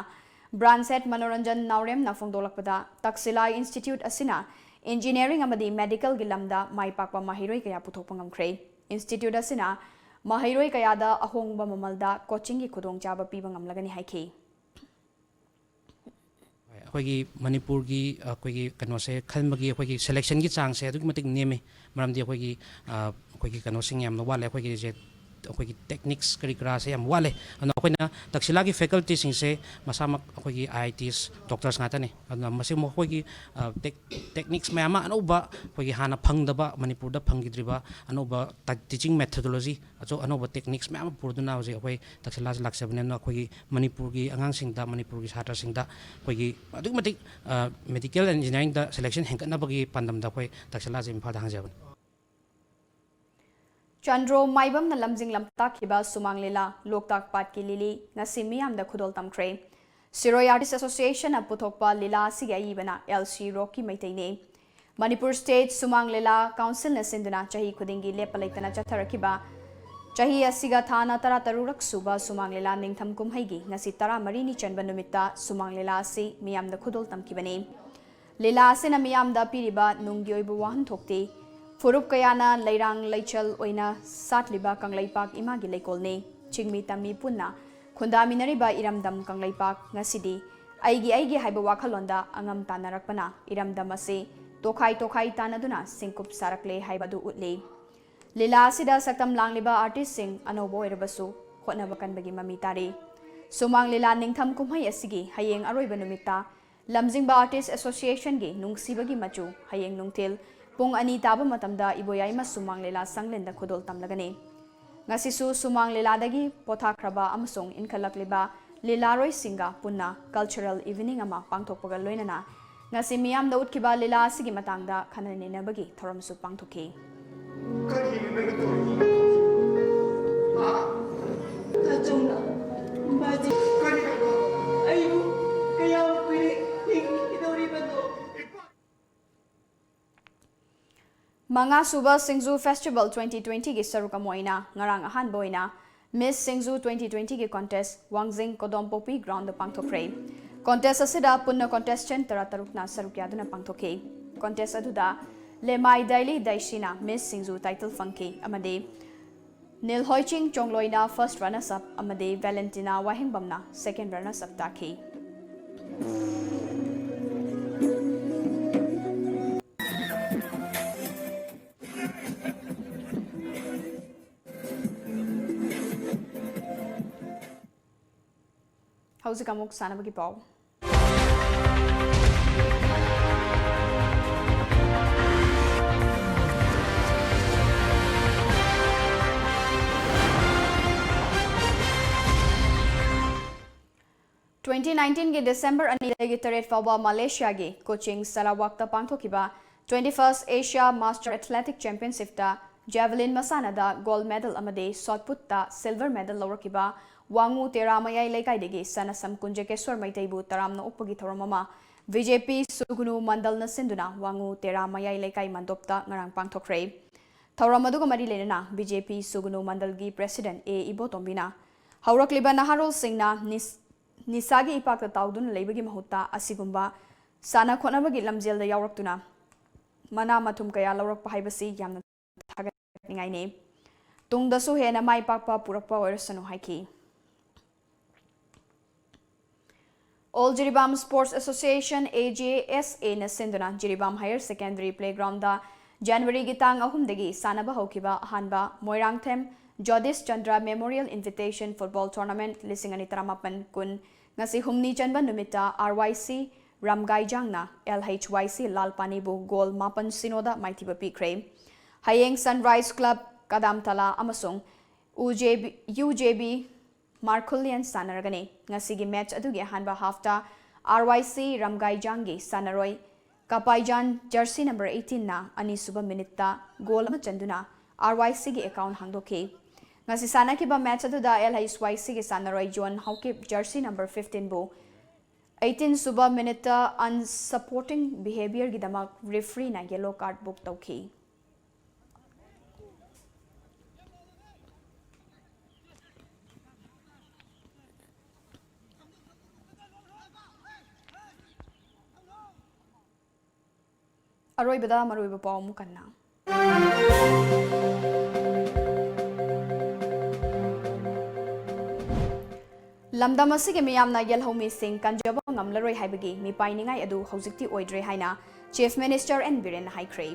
branch head ꯃꯅꯣꯔꯟꯖꯟ ꯅꯥꯎꯔꯦꯝꯅ ꯐꯣꯡꯗꯣꯛꯂꯛꯄꯗ, ꯇꯛꯁꯤꯂꯥ Institute ꯑꯁꯤꯅ engineering ꯑꯃꯗꯤ medical ꯒꯤ ꯂꯝꯗ ꯃꯥꯏ ꯄꯥꯛꯄ ꯃꯍꯩꯔꯣꯏ ꯀꯌꯥ ꯄꯨꯊꯣꯛꯄ ꯉꯝꯈ꯭ꯔꯦ꯫ Institute ꯑꯁꯤꯅ ꯃꯍꯩꯔꯣꯏ ꯀꯌꯥꯗ ꯑꯍꯣꯡꯕ ꯃꯃꯜꯗ coaching ꯒꯤ ꯈꯨꯗꯣꯡꯆꯥꯕ ꯄꯤꯕ ꯉꯝꯂꯒꯅꯤ ꯍꯥꯏꯈꯤ꯫ ꯑꯩꯈꯣꯏꯒꯤ ꯃꯅꯤꯄꯨꯔꯒꯤ ꯑꯩꯈꯣꯏꯒꯤ ꯀꯩꯅꯣꯁꯦ ꯈꯟꯕꯒꯤ ꯑꯩꯈꯣꯏꯒꯤ ꯁꯦꯂꯦꯛꯁꯟꯒꯤ ꯆꯥꯡꯁꯦ ꯑꯗꯨꯛꯀꯤ ꯃꯇꯤꯛ ꯅꯦꯝꯃꯤ꯫ ꯃꯔꯝꯗꯤ ꯑꯩꯈꯣꯏꯒꯤ ꯑꯩꯈꯣꯏꯒꯤ ꯀꯩꯅꯣꯁꯤꯡ ꯌꯥꯝꯅ ꯋꯥꯠꯂꯦ꯫ ꯑꯩꯈꯣꯏꯒꯤꯁꯦ ꯑꯩꯈꯣꯏꯒꯤ ꯇꯦꯛꯅꯤꯛꯁ ꯀꯔꯤ ꯀꯔꯥꯁꯦ ꯌꯥꯝ ꯋꯥꯠꯂꯦ꯫ ꯑꯗꯨꯅ ꯑꯩꯈꯣꯏꯅ ꯇꯛꯁꯤꯂꯥꯒꯤ ꯐꯦꯀꯜꯇꯤꯁꯤꯡꯁꯦ ꯃꯁꯥꯃꯛ ꯑꯩꯈꯣꯏꯒꯤ ꯑꯥꯏ ꯑꯥꯏ ꯇꯤꯁ ꯗꯣꯛꯇꯔꯁ ꯉꯥꯛꯇꯅꯤ꯫ ꯑꯗꯨꯅ ꯃꯁꯤ ꯃꯈꯣꯏꯒꯤ ꯇꯦꯛꯅꯤꯛꯁ ꯃꯌꯥꯝ ꯑꯃ ꯑꯅꯧꯕ ꯑꯩꯈꯣꯏꯒꯤ ꯍꯥꯟꯅ ꯐꯪꯗꯕ, ꯃꯅꯤꯄꯨꯔꯗ ꯐꯪꯈꯤꯗ꯭ꯔꯤꯕ ꯑꯅꯧꯕ ꯇꯤꯆꯤꯡ ꯃꯦꯊꯣꯗꯣꯂꯣꯖꯤ, ꯑꯆꯧ ꯑꯅꯧꯕ ꯇꯦꯛꯅꯤꯛꯁ ꯃꯌꯥꯝ ꯑꯃ ꯄꯨꯗꯨꯅ ꯍꯧꯖꯤꯛ ꯑꯩꯈꯣꯏ ꯇꯛꯁꯤꯂꯥꯁꯤ ꯂꯥꯛꯆꯕꯅꯤ꯫ ꯑꯗꯨꯅ ꯑꯩꯈꯣꯏꯒꯤ ꯃꯅꯤꯄꯨꯔꯒꯤ ꯑꯉꯥꯡꯁꯤꯡꯗ, ꯃꯅꯤꯄꯨꯔꯒꯤ ꯁꯥꯇ꯭ꯔꯁꯤꯡꯗ ꯑꯩꯈꯣꯏꯒꯤ ꯑꯗꯨꯛꯀꯤ ꯃꯇꯤꯛ ꯃꯦꯗꯤꯀꯦꯜ ꯑꯦꯟ ꯏꯟꯖꯤꯅꯤꯌꯥꯔꯤꯡꯗ ꯁꯦꯂꯦꯛꯁꯟ ꯍꯦꯟꯒꯠꯅꯕꯒꯤ ꯄꯥꯟꯗꯝꯗ ꯑꯩꯈꯣꯏ ꯇꯛꯁꯤꯂꯥꯁꯤ ꯏꯝꯐꯥꯜꯗ ꯍꯥꯡꯖꯕꯅꯤ꯫ ꯆꯥꯟꯗ꯭ꯔꯣ ꯃꯥꯏꯕꯝꯅ ꯂꯝꯖꯤꯡ ꯂꯝꯇꯥꯛꯈꯤꯕ ꯁꯨꯃꯥꯡ ꯂꯤꯂꯥ ꯂꯣꯛꯇꯥꯛ ꯄꯥꯠꯀꯤ ꯂꯤꯂꯤ ꯉꯁꯤ ꯃꯤꯌꯥꯝꯗ ꯈꯨꯗꯣꯜ ꯇꯝꯈ꯭ꯔꯦ꯫ ꯁꯤꯔꯣꯏ ꯑꯥꯔꯇꯤꯁ ꯑꯦꯁꯣꯁꯤꯌꯦꯁꯟꯅ ꯄꯨꯊꯣꯛꯄ ꯂꯤꯂꯥ ꯑꯁꯤꯒꯤ ꯑꯏꯕꯅ ꯑꯦꯜ ꯁꯤ ꯔꯣꯛꯀꯤ ꯃꯩꯇꯩꯅꯤ꯫ ꯃꯅꯤꯄꯨꯔ ꯁ꯭ꯇꯦꯠ ꯁꯨꯃꯥꯡ ꯂꯤꯂꯥ ꯀꯥꯎꯟꯁꯤꯜꯅ ꯁꯤꯟꯗꯨꯅ ꯆꯍꯤ ꯈꯨꯗꯤꯡꯒꯤ ꯂꯦꯞꯄ ꯂꯩꯇꯅ ꯆꯠꯊꯔꯛꯈꯤꯕ ꯆꯍꯤ ꯑꯁꯤꯒ ꯊꯥꯅ ꯇꯔꯥꯇꯔꯨꯛꯔꯛ ꯁꯨꯕ ꯁꯨꯃꯥꯡ ꯂꯤꯂꯥ ꯅꯤꯡꯊꯝ ꯀꯨꯝꯍꯩꯒꯤ ꯉꯁꯤ ꯇꯔꯥꯃꯔꯤꯅꯤ ꯆꯟꯕ ꯅꯨꯃꯤꯠꯇ ꯁꯨꯃꯥꯡ ꯂꯤꯂꯥ ꯑꯁꯤ ꯃꯤꯌꯥꯝꯗ ꯈꯨꯗꯣꯜ ꯇꯝꯈꯤꯕꯅꯤ꯫ ꯂꯤꯂꯥ ꯑꯁꯤꯅ ꯃꯤꯌꯥꯝꯗ ꯄꯤꯔꯤꯕ ꯅꯨꯡꯒꯤ ꯑꯣꯏꯕ ꯋꯥꯍꯟꯊꯣꯛꯇꯤ, ꯐꯨꯔꯨꯞ ꯀꯌꯥꯅ ꯂꯩꯔꯥꯡ ꯂꯩꯆꯜ ꯑꯣꯏꯅ ꯁꯥꯠꯂꯤꯕ ꯀꯪꯂꯩꯄꯥꯛ ꯏꯃꯥꯒꯤ ꯂꯩꯀꯣꯜꯅꯤ꯫ ꯆꯤꯡꯃꯤ ꯇꯝꯃꯤ ꯄꯨꯟꯅ ꯈꯨꯟꯗꯥꯃꯤꯟꯅꯔꯤꯕ ꯏꯔꯝꯗꯝ ꯀꯪꯂꯩꯄꯥꯛ ꯉꯁꯤꯗꯤ ꯑꯩꯒꯤ ꯑꯩꯒꯤ ꯍꯥꯏꯕ ꯋꯥꯈꯜꯂꯣꯟꯗ ꯑꯉꯝ ꯇꯥꯟꯅꯔꯛꯄꯅ ꯏꯔꯝꯗꯝ ꯑꯁꯤ ꯇꯣꯈꯥꯏ ꯇꯣꯈꯥꯏ ꯇꯥꯟꯅꯗꯨꯅ ꯁꯤꯡꯀꯨꯞ ꯁꯥꯔꯛꯂꯦ ꯍꯥꯏꯕꯗꯨ ꯎꯠꯂꯤ꯫ ꯂꯤꯂꯥ ꯑꯁꯤꯗ ꯁꯛꯇꯝ ꯂꯥꯡꯂꯤꯕ ꯑꯥꯔꯇꯤꯁꯁꯤꯡ ꯑꯅꯧꯕ ꯑꯣꯏꯔꯕꯁꯨ ꯍꯣꯠꯅꯕ ꯀꯟꯕꯒꯤ ꯃꯃꯤ ꯇꯥꯔꯤ꯫ ꯁꯨꯃꯥꯡ ꯂꯤꯂꯥ ꯅꯤꯡꯊꯝ ꯀꯨꯝꯍꯩ ꯑꯁꯤꯒꯤ ꯍꯌꯦꯡ ꯑꯔꯣꯏꯕ ꯅꯨꯃꯤꯠꯇ ꯂꯝꯖꯤꯡꯕ ꯑꯥꯔꯇꯤꯁ ꯑꯦꯁꯣꯁꯤꯌꯦꯁꯟꯒꯤ ꯅꯨꯡꯁꯤꯕꯒꯤ ꯃꯆꯨ ꯍꯌꯦꯡ ꯅꯨꯡꯊꯤꯜ ꯄꯨꯡ ꯑꯅꯤ ꯇꯥꯕ ꯃꯇꯝꯗ ꯏꯕꯣꯌꯥꯏꯃ ꯁꯨꯃꯥꯡ ꯂꯤꯂꯥ ꯁꯪꯂꯦꯟꯗ ꯈꯨꯗꯣꯜ ꯇꯝꯂꯒꯅꯤ꯫ ꯉꯁꯤꯁꯨ ꯁꯨꯃꯥꯡ ꯂꯤꯂꯥꯗꯒꯤ ꯄꯣꯊꯥꯈ꯭ꯔꯕ ꯑꯃꯁꯨꯡ ꯏꯟꯈꯠꯂꯛꯂꯤꯕ ꯂꯤꯂꯥꯔꯣꯏꯁꯤꯡꯒ ꯄꯨꯟꯅ ꯀꯜꯆꯔꯦꯜ ꯏꯚꯤꯅꯤꯡ ꯑꯃ ꯄꯥꯡꯊꯣꯛꯄꯒ ꯂꯣꯏꯅꯅ ꯉꯁꯤ ꯃꯤꯌꯥꯝꯗ ꯎꯠꯈꯤꯕ ꯂꯤꯂꯥ ꯑꯁꯤꯒꯤ ꯃꯇꯥꯡꯗ ꯈꯟꯅ ꯅꯩꯅꯕꯒꯤ ꯊꯧꯔꯝꯁꯨ ꯄꯥꯡꯊꯣꯛꯈꯤ꯫ ꯀꯔꯤꯅꯣ ꯅꯪꯅ ꯇꯧꯔꯤꯗꯨꯕꯣ? ꯍꯥ? ꯇꯥꯆꯧꯅ ꯃꯥꯗꯤ ꯑꯩꯕꯨ ꯀꯌꯥꯝ ꯀꯨꯏꯔꯦ ꯌꯦꯡꯈꯤꯗꯧꯔꯤꯕꯅꯣ? ꯃꯉꯥ ꯁꯨꯕ ꯁꯤꯡꯖꯨ ꯐꯦꯁꯇꯤꯚꯦꯜ twenty twenty ꯒꯤ ꯁꯔꯨꯛ ꯑꯃ ꯑꯣꯏꯅ ꯉꯔꯥꯡ ꯑꯍꯥꯟꯕ ꯑꯣꯏꯅ ꯃꯤꯁ ꯁꯤꯡꯖꯨ twenty twenty ꯒꯤ ꯀꯣꯟꯇꯦꯁ ꯋꯥꯡꯖꯤꯡ ꯀꯣꯗꯣꯝꯄꯣꯛꯄꯤ ꯒ꯭ꯔꯥꯎꯟꯗ ꯄꯥꯡꯊꯣꯛꯈ꯭ꯔꯦ꯫ ꯀꯣꯟꯇꯦꯁ ꯑꯁꯤꯗ ꯄꯨꯟꯅ ꯀꯣꯟꯇꯦꯁꯇꯦꯟ ꯇꯔꯥꯇꯔꯨꯛꯅ ꯁꯔꯨꯛ ꯌꯥꯗꯨꯅ ꯄꯥꯡꯊꯣꯛꯈꯤ꯫ ꯀꯣꯟꯇꯦꯁ ꯑꯗꯨꯗ ꯂꯦꯃꯥꯏ ꯗꯥꯏꯂꯤ ꯗꯥꯏꯁꯤꯅ ꯃꯤꯁ ꯁꯤꯡꯖꯨ ꯇꯥꯏꯇꯜ ꯐꯪꯈꯤ ꯑꯃꯗꯤ ꯅꯤꯜꯍꯣꯏꯆꯤꯡ ꯆꯣꯡꯂꯣꯏꯅ ꯐꯥꯔꯁ ꯔꯅꯔꯁ ꯑꯞ ꯑꯃꯗꯤ ꯚꯦꯂꯦꯟꯇꯤꯅꯥ ꯋꯥꯍꯦꯡꯕꯝꯅ ꯁꯦꯀꯦꯟ ꯔꯅꯔꯁ ꯑꯞ ꯇꯥꯈꯤ꯫ ꯍꯧꯖꯤꯛ ꯑꯃꯨꯛ ꯁꯥꯟꯅꯕꯒꯤ ꯄꯥꯎ꯫ Twenty nineteen ꯒꯤ December ꯑꯅꯤꯗꯒꯤ ꯇꯔꯦꯠ ꯐꯥꯎꯕ ꯃꯂꯦꯁꯤꯌꯥꯒꯤ ꯀꯣꯆꯤꯡ ꯁꯂꯥꯋꯥꯛꯇ ꯄꯥꯡꯊꯣꯛꯈꯤꯕ twenty first Asia Master Athletic Championship ꯇ javelin ꯃꯁꯥꯟꯅꯗ gold medal ꯑꯃꯗꯤ shot put ꯇ silver medal ꯂꯧꯔꯛꯈꯤꯕ ꯋꯥꯉꯨ ꯇꯦꯔꯥ ꯃꯌꯥꯏ ꯂꯩꯀꯥꯏꯗꯒꯤ ꯁꯅꯥꯁꯝ ꯀꯨꯟꯖꯀꯦꯁ꯭ꯋꯔ ꯃꯩꯇꯩꯕꯨ ꯇꯔꯥꯝꯅ ꯑꯣꯛꯄꯒꯤ ꯊꯧꯔꯝ ꯑꯃ B J P ꯁꯨꯒꯨꯅꯨ ꯃꯟꯗꯜꯅ ꯁꯤꯟꯗꯨꯅ ꯋꯥꯉꯨ ꯇꯦꯔꯥ ꯃꯌꯥꯏ ꯂꯩꯀꯥꯏ ꯃꯟꯗꯣꯞꯇ ꯉꯔꯥꯡ ꯄꯥꯡꯊꯣꯛꯈ꯭ꯔꯦ꯫ ꯊꯧꯔꯝ ꯑꯗꯨꯒ ꯃꯔꯤ ꯂꯩꯅꯅ B J P ꯁꯨꯒꯨꯅꯨ ꯃꯟꯗꯜꯒꯤ President A ꯏꯕꯣꯇꯣꯝꯕꯤꯅ ꯍꯧꯔꯛꯂꯤꯕ ꯅꯍꯥꯔꯣꯜꯁꯤꯡꯅ ꯅꯤꯁ-, ꯅꯤꯁꯥꯒꯤ ꯏꯄꯥꯛꯇ ꯇꯥꯎꯗꯨꯅ ꯂꯩꯕꯒꯤ ꯃꯍꯨꯠꯇ ꯑꯁꯤꯒꯨꯝꯕ ꯁꯥꯟꯅ ꯈꯣꯠꯅꯕꯒꯤ ꯂꯝꯖꯦꯜꯗ ꯌꯥꯎꯔꯛꯇꯨꯅ ꯃꯅꯥ ꯃꯊꯨꯝ ꯀꯌꯥ ꯂꯧꯔꯛꯄ ꯍꯥꯏꯕꯁꯤ ꯌꯥꯝꯅ ꯊꯥꯒꯠꯅꯤꯡꯉꯥꯏꯅꯤ꯫ ꯇꯨꯡꯗꯁꯨ ꯍꯦꯟꯅ ꯃꯥꯏ ꯄꯥꯛꯄ ꯄꯨꯔꯛꯄ ꯑꯣꯏꯔꯁꯅꯨ ꯍꯥꯏꯈꯤ꯫ All Jiribam Sports Association, A J S A ꯅ ꯁꯤꯟꯗꯨꯅ ꯖꯤꯔꯤꯕꯥꯝ Higher Secondary Playground ꯗ January ꯒꯤ ꯇꯥꯡ ꯑꯍꯨꯝꯗꯒꯤ ꯁꯥꯟꯅꯕ ꯍꯧꯈꯤꯕ ꯑꯍꯥꯟꯕ Moirangthem ꯖꯣꯗꯤꯁ Chandra Memorial Invitation Football Tournament ꯂꯤꯁꯤꯡ ꯑꯅꯤ ꯇꯔꯥꯃꯥꯄꯟ ꯀꯨꯟ ꯉꯁꯤ ꯍꯨꯝꯅꯤ ꯆꯟꯕ ꯅꯨꯃꯤꯠꯇ R Y C ꯔꯝꯒꯥꯏꯖꯥꯡꯅ L H Y C ꯂꯥꯜꯄꯥꯅꯤꯕꯨ goal ꯃꯥꯄꯟ ꯁꯤꯅꯣꯗ ꯃꯥꯏꯊꯤꯕ ꯄꯤꯈ꯭ꯔꯦ꯫ ꯍꯌꯦꯡ Sunrise Club ꯀꯗꯥꯝꯇꯂꯥ ꯑꯃꯁꯨꯡ U J B, U J B ꯃꯥꯔꯈꯨꯂꯤꯌꯟ ꯁꯥꯟꯅꯔꯒꯅꯤ꯫ ꯉꯁꯤꯒꯤ match ꯑꯗꯨꯒꯤ ꯑꯍꯥꯟꯕ half ꯇ R Y C ꯔꯝꯒꯥꯏꯖꯥꯡꯒꯤ ꯁꯥꯟꯅꯔꯣꯏ ꯀꯄꯥꯏꯖꯥꯟ jersey number eighteen ꯅ ꯑꯅꯤꯁꯨꯕ minute ꯇ goal ꯑꯃ ꯆꯟꯗꯨꯅ R Y C ꯒꯤ account ꯍꯥꯡꯗꯣꯛꯈꯤ꯫ ꯉꯁꯤ ꯁꯥꯟꯅꯈꯤꯕ match ꯑꯗꯨꯗ L H Y C ꯒꯤ ꯁꯥꯟꯅꯔꯣꯏ ꯖꯣꯟ ꯍꯧꯀꯤꯞ jersey number fifteen ꯕꯨ eighteen ꯁꯨꯕ minute ꯇ unsporting behaviour ꯒꯤꯗꯃꯛ referee ꯅ yellow card book ꯇꯧꯈꯤ꯫ ꯑꯔꯣꯏꯕꯗ ꯃꯔꯨꯑꯣꯏꯕ ꯄꯥꯎ ꯑꯃꯨꯛ ꯍꯟꯅ꯫ ꯂꯝꯗꯝ ꯑꯁꯤꯒꯤ ꯃꯤꯌꯥꯝꯅ ꯌꯦꯜꯍꯧꯃꯤꯁꯤꯡ ꯀꯟꯖꯕ ꯉꯝꯂꯔꯣꯏ ꯍꯥꯏꯕꯒꯤ ꯃꯤꯄꯥꯏꯅꯤꯡꯉꯥꯏ ꯑꯗꯨ ꯍꯧꯖꯤꯛꯇꯤ ꯑꯣꯏꯗ꯭ꯔꯦ ꯍꯥꯏꯅ Chief Minister N ꯕꯤꯔꯦꯟꯅ ꯍꯥꯏꯈ꯭ꯔꯦ꯫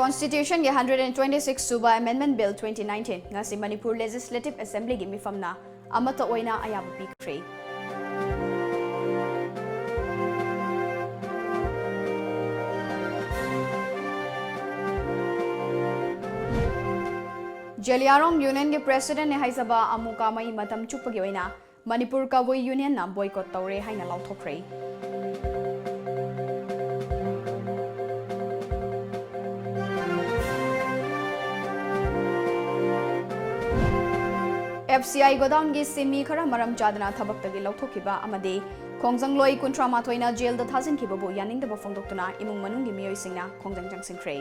Constitution ꯒꯤ hundred and twenty six ꯁꯨꯕ Amendment Bill twenty nineteen ꯉꯁꯤ ꯃꯅꯤꯄꯨꯔ Legislative Assembly ꯒꯤ ꯃꯤꯐꯝꯅ ꯑꯃꯠꯇ ꯑꯣꯏꯅ ꯑꯌꯥꯕ ꯄꯤꯈ꯭ꯔꯦ꯫ ꯖꯦꯂꯤꯌꯥꯡꯔꯣꯡ Union ꯒꯤ President ꯅꯤ ꯍꯥꯏꯖꯕ ꯑꯃꯨ ꯀꯥꯃꯩ ꯃꯇꯝ ꯆꯨꯞꯄꯒꯤ ꯑꯣꯏꯅ ꯃꯅꯤꯄꯨꯔ ꯀꯕꯨꯏ Union ꯅ boycott ꯇꯧꯔꯦ ꯍꯥꯏꯅ ꯂꯥꯎꯊꯣꯛꯈ꯭ꯔꯦ꯫ F C I godown ꯒꯤ ꯁꯤꯟꯃꯤ ꯈꯔ ꯃꯔꯝ ꯆꯥꯗꯅ ꯊꯕꯛꯇꯒꯤ ꯂꯧꯊꯣꯛꯈꯤꯕ ꯑꯃꯗꯤ ꯈꯣꯡꯖꯪꯂꯣꯏ ꯀꯨꯟꯊ꯭ꯔꯥ ꯃꯥꯊꯣꯏꯅ ꯖꯦꯜꯗ ꯊꯥꯖꯤꯟꯈꯤꯕꯕꯨ ꯌꯥꯅꯤꯡꯗꯕ ꯐꯣꯡꯗꯣꯛꯇꯨꯅ ꯏꯃꯨꯡ ꯃꯅꯨꯡꯒꯤ ꯃꯤꯑꯣꯏꯁꯤꯡꯅ ꯈꯣꯡꯖꯪ ꯆꯪꯁꯤꯟꯈ꯭ꯔꯦ꯫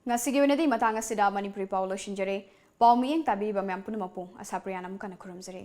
ꯉꯁꯤꯒꯤ ꯑꯣꯏꯅꯗꯤ ꯃꯇꯥꯡ ꯑꯁꯤꯗ ꯃꯅꯤꯄꯨꯔꯤ ꯄꯥꯎ ꯂꯣꯏꯁꯤꯟꯖꯔꯦ꯫ ꯄꯥꯎ ꯃꯤꯠꯌꯦꯡ ꯇꯥꯕꯤꯔꯤꯕ ꯃꯌꯥꯝ ꯄꯨꯝꯅꯃꯛꯄꯨ ꯑꯁꯥꯄ꯭ꯔꯤꯌꯥꯅ ꯑꯃꯨꯛ ꯍꯟꯅ ꯈꯨꯔꯨꯝꯖꯔꯤ꯫